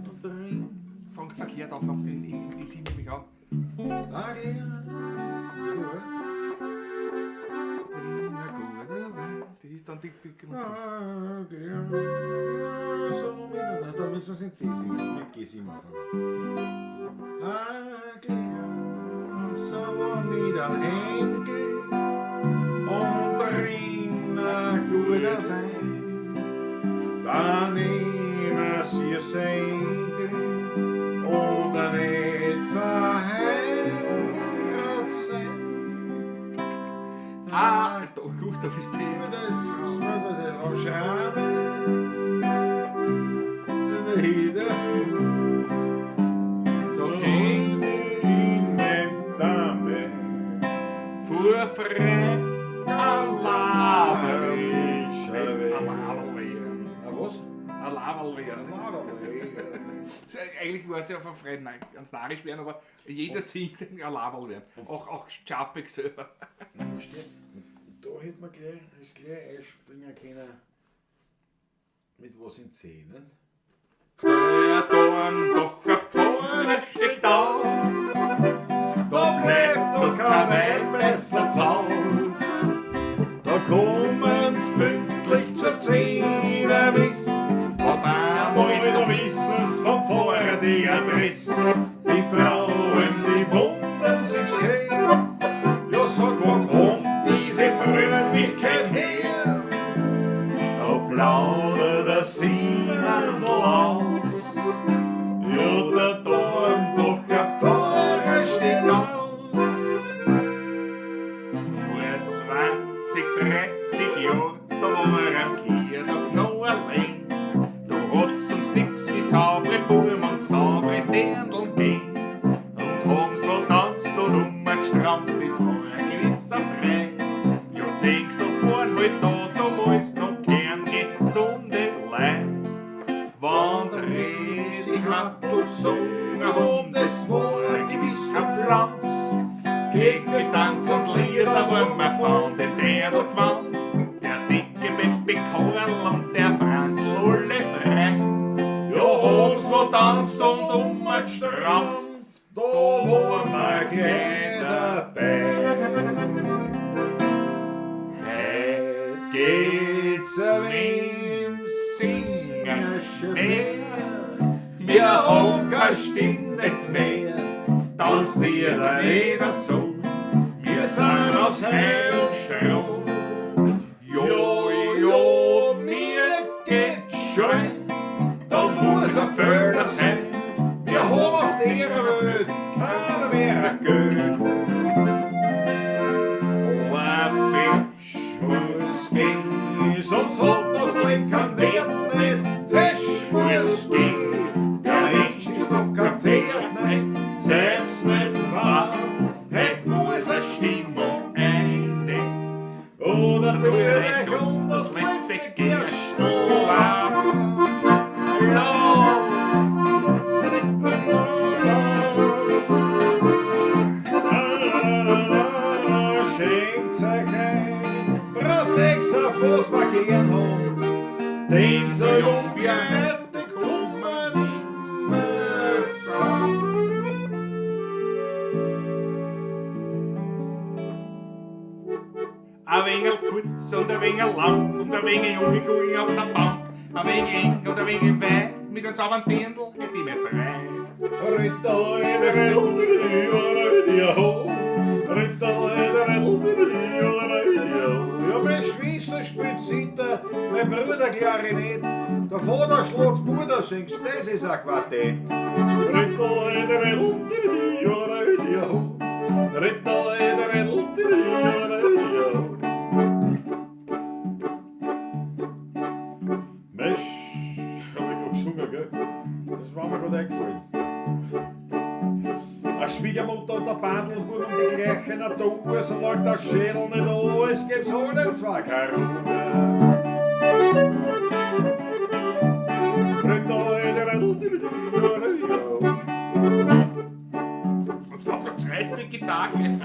und Ring. Fangt verkehrt an, fangt in D7 nämlich an. Ah, ja. Ja. Das ist dann die Ah, ja. So, na, da müssen wir es in C singen, mit G7 anfangen. Ah, ja. So, mit einem Händel und Ring, ein guter Wein. Da nehmen sie ihr Senkel oder nicht verheiratet sein. Ah, doch, Gustav ist B. Das ist am Schraube. Da kommt In Dame, vor Freude ein Laberl. ich Ein Laberl werden. Ah, was? Ein Laberl werden. Laberl. Eigentlich war es ja von Freude ganz narrisch werden, aber jeder singt ein Laberl werden. Auch Čapek selber. Verstehe. Und da hätte man gleich, das gleich einspringen können. Mit was in C, ne? Der Dornbacher Pfarrer steigt aus, Da bleibt doch kein Weib besser zu Haus. Da kommen's pünktlich zur Zehnermiss. Auf einmal Da wissen's von vorher die Adresse. Die Frauen, die wundern sich sehr. Ja, sag, wo kommt diese Fröhlichkeit her? Da plaudert der Simandl aus. Ja, der Dornbacher Pfarrer steigt aus. Vor 20, 30 Jahren, da war er am Kirtag noch allein. Da hat's uns nix wie saubere Buben und saubere Dirndl gegeben. Und haben's noch tanzt und umgestrammt, das war ein gewisser Frei. Ja, singst, das waren halt da zumals noch gern gesunde Leid. Wann der Resi Hartl gesungen haben, das war gewiss kein Pflanz. Getanz und Lieder waren wir von den Dirndl gewandt. Der dicke Peppi Karl und der Franzl, alle drei. Ja, haben's wo tanzt und umgestrammt, da waren wir gleich dabei. Heut geht's mit dem Singen schwer, wir haben keine Stimme nicht mehr, tanzt wieder jeder so, wir sind aus Heu und Stroh. Jo, jo, mir geht's schon, da muss ein Förder sein, wir haben auf der Welt keiner mehr ein Geld. Aber Fisch muss gehen, sonst hat das Leben keinen Wert nicht. Fisch muss gehen, der Mensch ist doch kein Pferd nicht. Seid's nicht fad, heut muss eine Stimmung eine. Oder tut euch um das letzte Gerstl ab. La, la, Schenkt euch ein, Prost ex auf was wir gern haben. Denn so jung wie heute kommt man nimmer zusammen. Ein wenig kurz und ein wenig lang und ein wenig umgegangen auf der Bank. Ein wenig eng und ein wenig weit, mit einem sauberen Dirndl hätt ich mich frei. Ja, meine Schwester spielt Zither, mein Bruder Klarinett, der Vater schlägt Mutter, singst, das ist ein Quartett. Mensch, hab ich grad gesungen, gell? Das war mir gerade eingefallen. Eine Schwiegermutter und der Bandel wurden um die gleiche Natur, solange der Schädel nicht da ist, gibt's allen zwar keine Ruhe.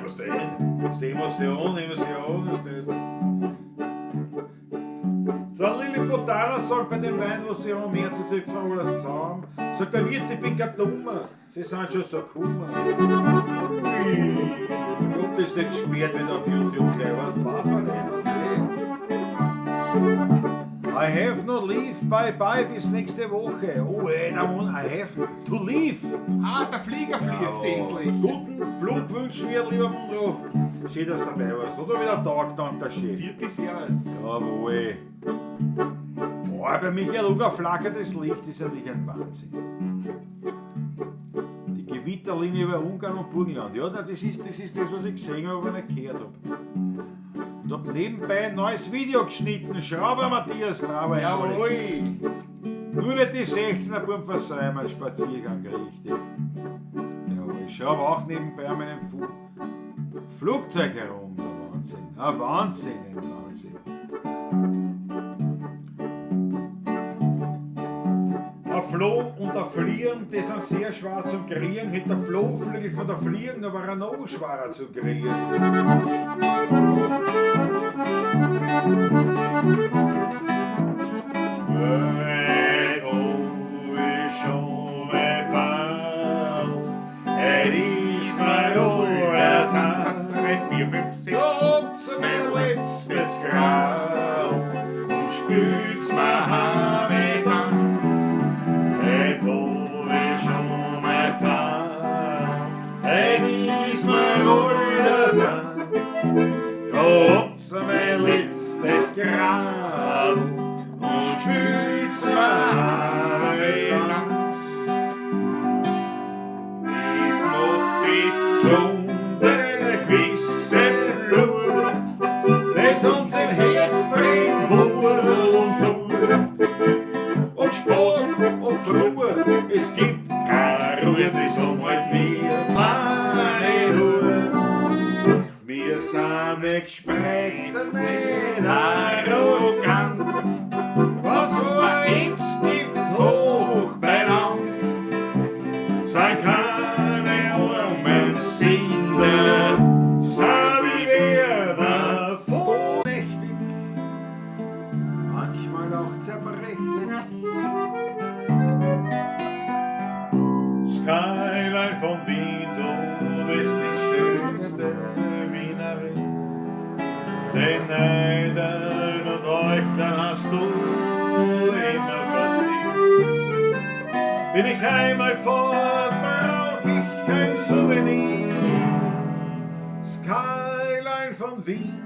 Was denn? Das ist die Emotion, Emotion, was denn? Der Lilliputaner sagt bei dem Wein, was sie haben, mehr zu sich zwar alles zusammen. Sagt der Wirt, ich bin kein Dummer. Sie sind schon so kummer. Ui, ob das nicht gesperrt wird auf YouTube gleich, was weiß man nicht, was nicht. I have no leave, bye bye, bis nächste Woche. Oh, ey, der Mann, I have to leave. Ah, der Flieger fliegt endlich. Guten Flug wünschen wir, lieber Munro. Schön, dass du dabei warst. Oder wieder Tag, dank der Chef. Vierte Servus. Jawohl. Boah, bei Michael Unger flackert das Licht, ist ja nicht ein Wahnsinn. Die Gewitterlinie über Ungarn und Burgenland. Ja, na, das ist das, was ich gesehen habe, aber nicht gehört habe. Und hab nebenbei ein neues Video geschnitten. Schrauber Matthias, bravo. Jawohl. Nur nicht die 16er Buam versäumen, Spaziergang richtig. Jawohl, ich schraube auch nebenbei an meinem Flugzeug herum. Ein Wahnsinn. Ein Wahnsinn, ein Wahnsinn. Ein Floh und ein Fliegen, die sind sehr schwer zum Kriegen. Hätte der Floh Flügel von der Fliegen, da war er noch schwerer zu kriegen. Heut hab ich schon mein Fahndl, heut ist mir alles 1, 2, 3, 4, 5, 6. Habt's mein letztes Grau und spült's mir Heimtanz. Heut hab ich schon mein Fahndl, heut ist mir alles eins. Da habt's mein letztes Gradl und spült's mir Heimtanz. Das macht das gesunde, gewisse Blut, das uns im Herz drin wohl und tut. Und Sport und Frühe, es gibt Keine Ruhe, das haben halt wir meine Ruhe. Wir sind nicht gespreizt, nicht arrogant, wenn's wo eins gibt, hoch beieinander, sind keine armen Sünder, sind wie wir davon. Mächtig, manchmal auch zerbrechlich. Skyline von Wien, du bist die schönste Wienerin. Den Neidern und Heuchlern hast du immer verziehen. Bin ich einmal fort, brauch ich kein Souvenir. Skyline von Wien,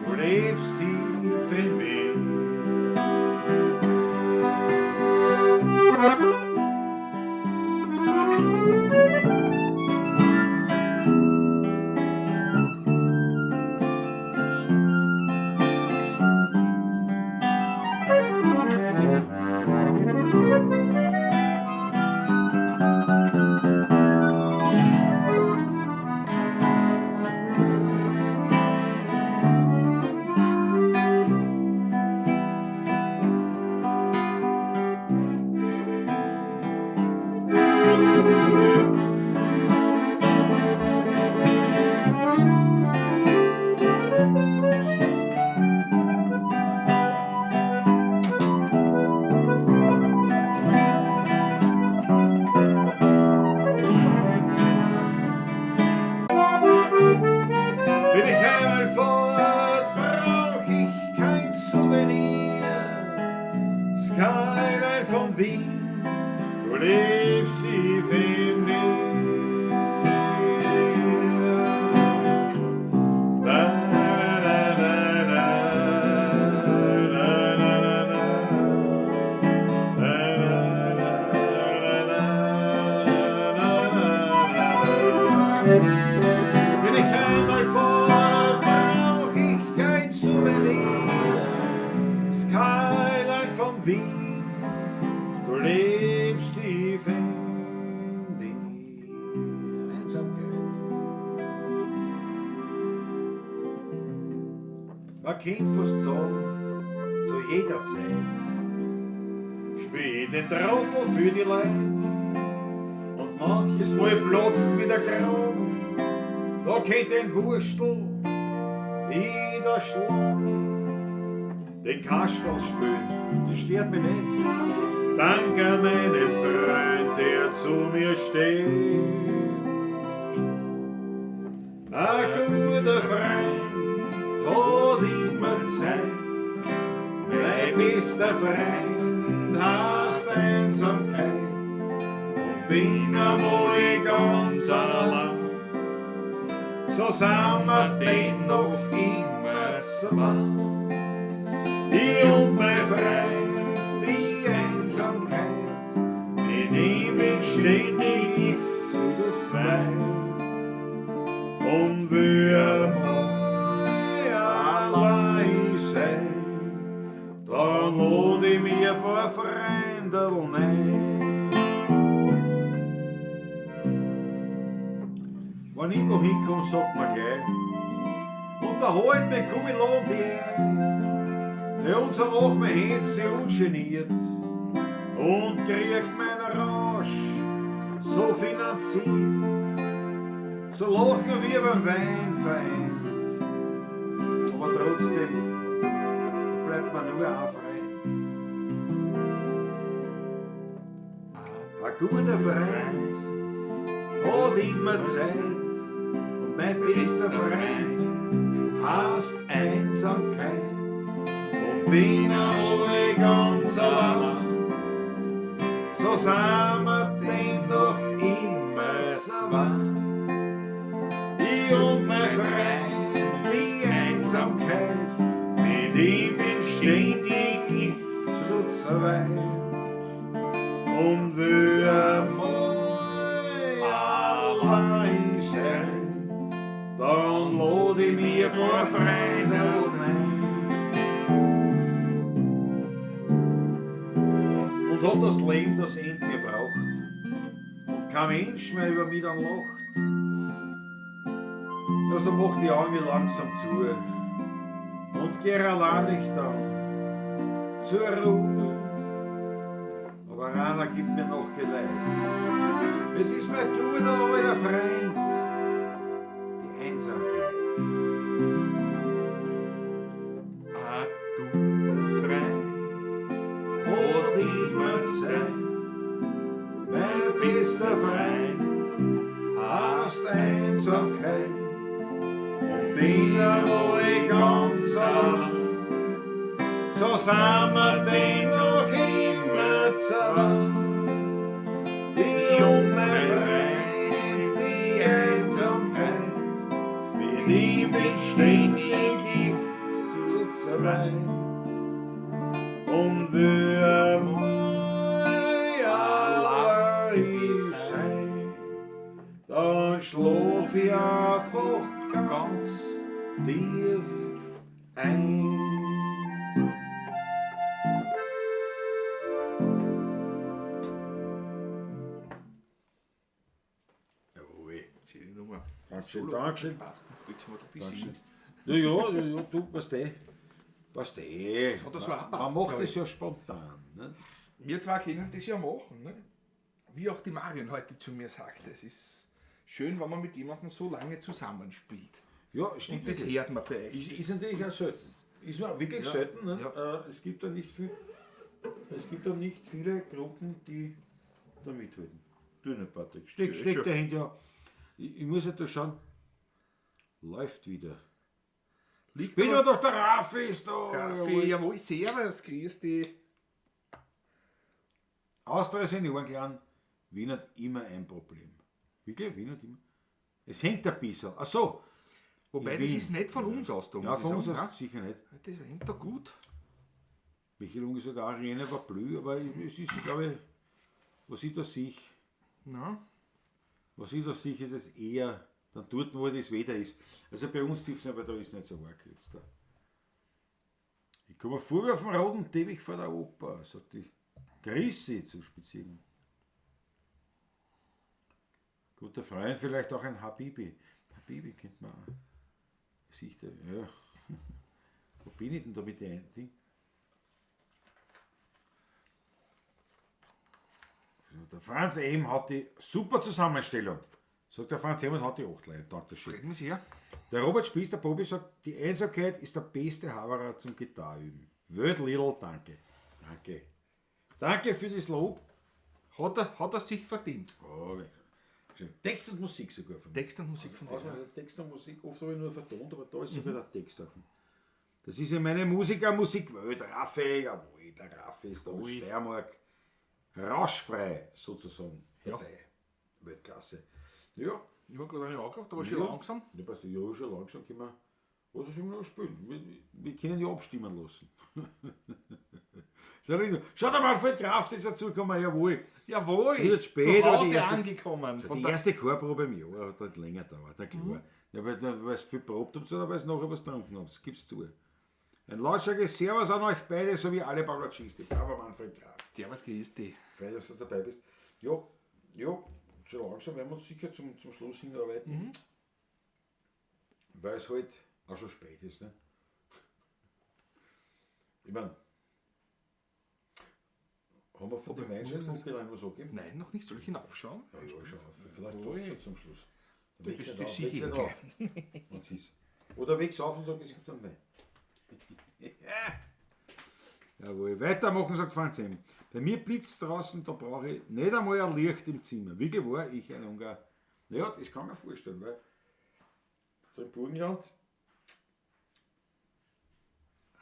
du lebst tief in mir. Bin ich einmal fort, brauch ich kein Souvenir. Skyline von Wien, du lebst tief in mir. Na, na, na, na, na, na, na, na. Na, na, na, na, na, na, na. Bin ich einmal fort, brauch ich kein Souvenir. Skyline von Wien, du lebst tief in mir. Einsamkeit. Man könnte fast sagen, zu jeder Zeit spiel ich den Trottel für die Leute und manches Mal platzt mir der Kragen. Da kennt ein Wurstel jeder schlagen. Den Kasperl spielen, das stört mich nicht. Danke meinem Freund, der zu mir steht. Ein guter Freund hat immer Zeit. Mein bester Freund heißt Einsamkeit. Und bin einmal ganz allein. So sind wir denn noch immer zwei. Ich und mein Freund, die Einsamkeit, mit ihm bin ständig ich zu zweit. Und will einmal allein sein, dann lad ich mir ein paar Freunderl ein. Wenn ich wo hinkomm, sagt man gleich, unterhalt mich, komm ich lad dich ein. Der unser macht mich Hände ungeniert und kriegt meinen Rausch so finanziert. So lachen wir beim Wein vereint, aber trotzdem bleibt man nur ein Freund. Ein guter Freund hat immer Zeit und mein bester Freund heißt Einsamkeit. Und bin einmal ganz allein, so sind wir denn doch immer zwei. Ich und mein Freund, die Einsamkeit, mit ihm bin ständig ich zu zweit. Und will einmal allein sein, dann lad ich mir ein paar Freunde ein. Und hat das Leben das End mir braucht und kein Mensch mehr über mich dann lacht. Ja, so macht die Augen langsam zu und geh allein nicht dann zur Ruhe. Aber einer gibt mir noch Geleit. Es ist mein guter alter Freund, die Einsamkeit. Ein guter Freund hat immer Zeit. Mein bester Freund heißt Einsamkeit. Und bin einmal ganz allein, so sind wir denn noch immer zwei. Ich und mein Freund, die Einsamkeit, mit ihm bin ständig ich zu zweit. Und will einmal allein sein, dann schlaf ich einfach ganz tief ein. Jawohl. Schöne Nummer. Dankeschön, Dankeschön. Spaß gemacht. Jetzt mal du die Dankeschön. singst. Ja, ja, ja, ja, du, weißt du. Weißt du. Das hat er so auch Man gepasst, macht glaub das ich. ja spontan. Ne? Wir zwei können das ja machen. Ne? Wie auch die Marion heute zu mir sagt, es ist schön, wenn man mit jemandem so lange zusammenspielt. Ja, stimmt. Und das wirklich. hört man bei euch. Ist natürlich auch selten. Ist mir wirklich Ja. selten. Ne? Ja. Es gibt da nicht viel, es gibt da nicht viele Gruppen, die da mithalten. Du nicht, Patrick. Steck, Ja, steck schon. dahinter. Ja. Ich muss ja da schauen. Läuft wieder. Liegt Bin ja aber- doch der Raffi ist da. Raffi, jawohl. jawohl, servus, grüß dich. Austria Seniorenclan, Wien hat immer ein Problem. Wirklich, Wien hat immer. Es hängt ein bisschen. Ach so. Wobei, In das Wien. ist nicht von uns aus da, Ja, muss ich von uns sagen, aus sicher nicht. ne? Das hängt da gut. Michael Unger sagt, Arena war blöd, aber es ist, glaube ich, was ich da sehe, Na? was ich da sehe, ist es eher dann dort, wo das Wetter ist. Also bei uns tief's, aber da ist nicht so arg jetzt da. Ich komme vor wie auf dem roten Teppich vor der Oper, sagt die Chrissy zu speziell. Guter Freund, vielleicht auch ein Habibi. Habibi kennt man auch. Gesichter, ja. Wo bin ich denn da mit dem Ding? Also der Franz M. hat die super Zusammenstellung. Sagt der Franz Hermann, hat die 8 Leute. Danke schön. Freut mich sehr. Der Robert Spieß, der Bobby, sagt, die Einsamkeit ist der beste Haberer zum Gitarre üben. Welt Lidl, danke. Danke. Danke für das Lob. Hat er sich verdient. Oh, schön. Text und Musik sogar von mir. Text und Musik von dir. Also Text und Musik, oft habe ich nur vertont, aber da ist sogar der Text auf. Das ist ja meine Musiker-Musikwelt. Raffi, jawohl, der Raffi ist da aus Steiermark. Rauschfrei sozusagen dabei. Weltklasse. Ja. Ich habe gerade eine angehört, aber schon Ja. langsam. Ja, passt. Ja, schon langsam können wir. Oder sollen wir noch spielen? Wir können ja abstimmen lassen. So, Ringo. Schaut einmal, Alfred Kraft ist dazugekommen, jawohl. Jawohl, Schon jetzt spät, zu aber die Hause erste- angekommen. Von Die der erste Chorprobe im Jahr hat halt länger gedauert, na klar. Ja, weil es viel probt habt, sondern weil es nachher was getrunken habt, das gibt's zu. Ein lautstarkes Servus an euch beide, sowie alle Pavlatschisten. Bravo, Manfred Graf. Servus, grüß dich. Freut, dass du dabei bist. Ja, ja, so langsam werden wir uns sicher zum Schluss hinarbeiten. Weil es halt auch schon spät ist. Ne? Ich mein, haben wir von den Weinschenken noch was angegeben? Nein, noch nicht. Soll ich hinaufschauen? Ja, ja, schau auf. Vielleicht fast schon zum Schluss. Dann Du wächst bist nicht auf, sicher wächst nicht gleich. auf. Wenn's ist. Oder wächst auf und sagt, es gibt einen Wein. Jawohl, weitermachen, sagt Franz M. Bei mir blitzt draußen, da brauche ich nicht einmal ein Licht im Zimmer. Wie war ich ein Ungar? Naja, das kann man vorstellen, weil da im Burgenland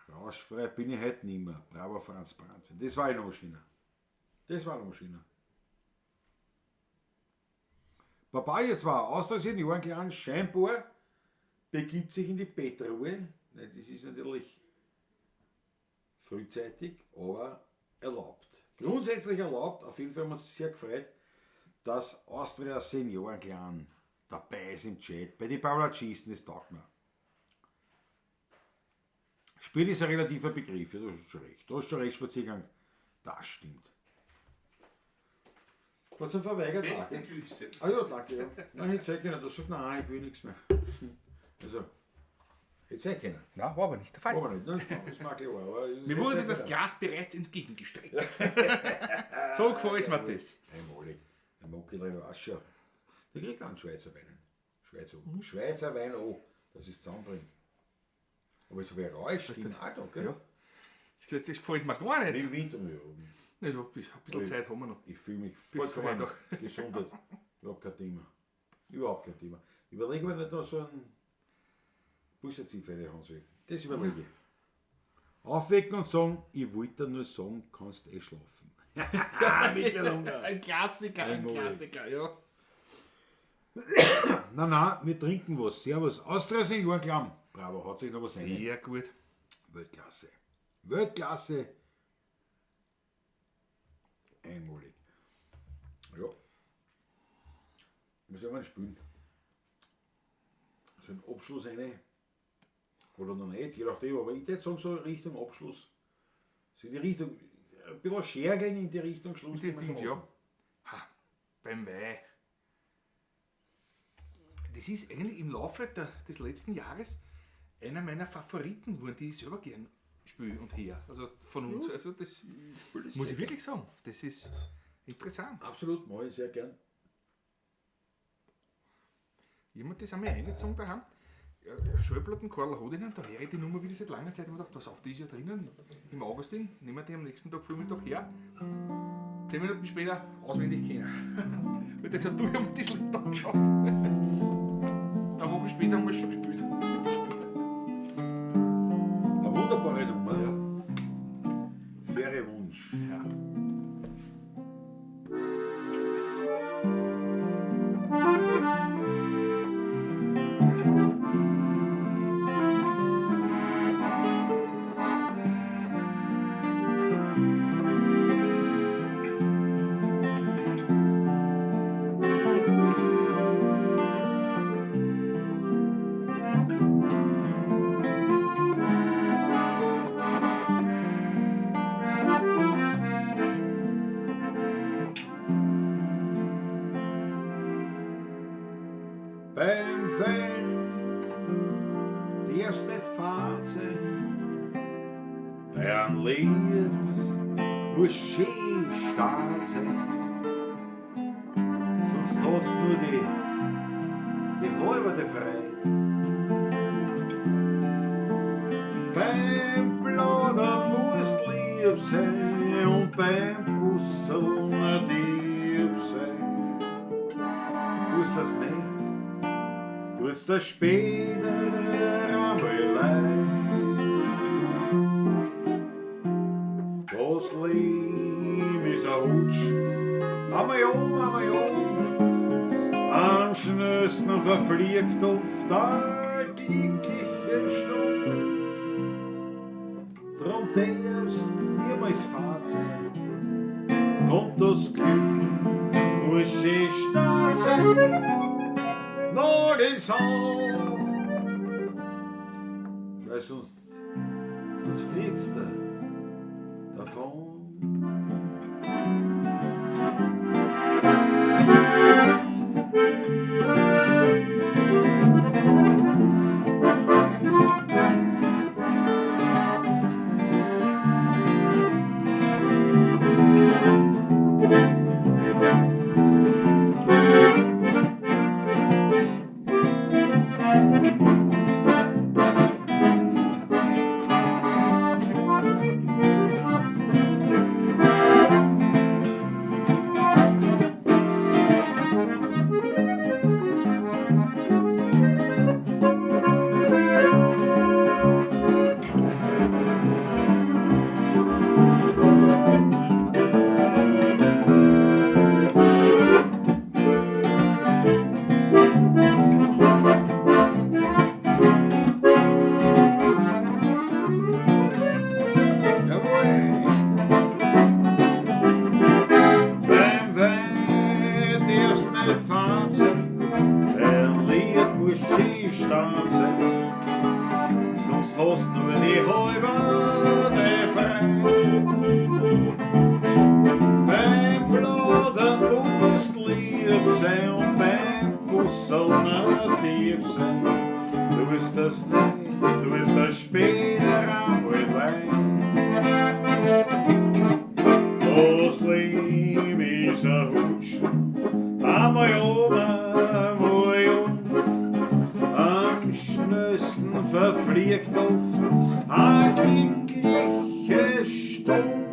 rauschfrei bin ich heute nicht mehr. Bravo Franz Brandt. Das war noch schöner. Das war noch schöner. Papa jetzt war aus der Seniorenclan scheinbar begibt sich in die Bettruhe. Nein, das ist natürlich frühzeitig, aber erlaubt. Grundsätzlich erlaubt, auf jeden Fall haben wir uns sehr gefreut, dass Austria Seniorenclan dabei ist im Chat. Bei den Pavlatschisten, das taugt mir. Spiel ist ein relativer Begriff, ja, du hast schon recht. Du hast schon recht, Spaziergang. Das stimmt. Hat sich verweigert? Beste Danke. Grüße. Ah ja, danke. Ja. Nein, hätte sein können. Das sagt, nein, ich will nichts mehr. Also, hätte sein können. Nein, war aber nicht der Fall. Aber nicht, ne? Das ist mir klar. Aber es Mir hätte wurde sein das können. Glas bereits entgegengestreckt. So gefällt mir das. Einmalig. Der Mockelin weiß schon. Der kriegt auch einen Schweizer Wein. Schweizer, Schweizer Wein auch, dass ich es zusammenbringe. Aber so wie Rausch stimmt auch da, gell? Ja. Das gefällt mir gar nicht. Im Winter, ja. Nicht, ein bisschen Zeit haben wir noch. Ich fühle mich vollkommen Freitag. gesundet. Überhaupt kein Thema. Überhaupt kein Thema. Ich überlege mir nicht noch so einen Busserzipfel haben soll. Das überlege ich. Aufwecken und sagen, ich wollte nur sagen, kannst eh schlafen. Ein Klassiker, ein Einmalig. Klassiker, ja. Nein, nein, wir trinken was. Servus. Austria Seniorenklamm. Bravo, hat sich noch was rein. Sehr gut. Weltklasse. Weltklasse. Einmalig. Ja. Was soll man spielen? So ein Abschluss eine. Oder noch nicht, je nachdem. Aber ich würde sagen, so Richtung Abschluss. So in die Richtung, ein bisschen Schergeln in die Richtung Schluss. Die kann man schon Ding, ja. machen. Ha, beim Wein. Das ist eigentlich im Laufe des letzten Jahres einer meiner Favoriten geworden, die ich selber gern spiele und her. Also von uns. Also das muss ich wirklich sagen. Das ist interessant. Absolut, mache ich sehr gern. Jemand das einmal eingezogen daheim. Ja, Schallplatten Karl Hodinen, da höre ich die Nummer wieder seit langer Zeit. Ich hab mir gedacht, pass auf, die ist ja drinnen im Augustin. Nehmen wir die am nächsten Tag Vormittag her. 10 Minuten später auswendig kennen. Hat er gesagt, du, ich hab mir das Lied angeschaut. Eine Woche später haben wir es schon gespielt. Eine wunderbare Nummer. Faire Wunsch. Ja. Beim Wein darfst nicht fahren sein, bei einem Lied muss schön stark sein, sonst hast nur die die halbe Freude. Beim Plaudern musst lieb sein und beim Busseln lieb sein. Tust das nicht, tut's das später einmal leid. Das Leben ist ein Hutsch, einmal um, einmal um. Am schnellsten verfliegt oft eine glückliche Stund. Drum darfst niemals fad sein, kommt das Glück, muss schön stark sein, Nagels an. Weil sonst fliegst du davon. Jawohl! Beim Wein darfst nicht fahren sein, beim Lied musst schön stark sein, sonst hast du nur die halbe Freude. Beim Plaudern musst lieb sein und beim Busseln tief sein. Du wirst das nicht, du wirst das später einmal leid. Das Leben ist ein Hutsch, einmal oben, einmal unten. Am schnellsten verfliegt oft eine glückliche Stund.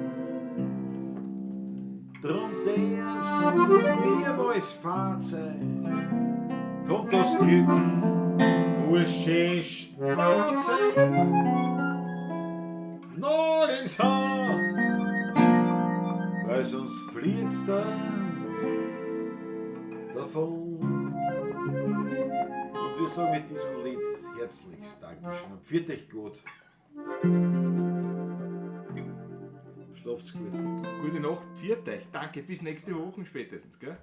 Drum darfst niemals fad sein, kommt das Glück, muss schön stark sein. Nagels an, weil sonst fliegt's da davon. Und wir sagen mit diesem Lied herzlichst Dankeschön und pfiat euch gut. Schlaft's gut. Gute Nacht, pfiat euch. Danke, bis nächste Woche spätestens, gell?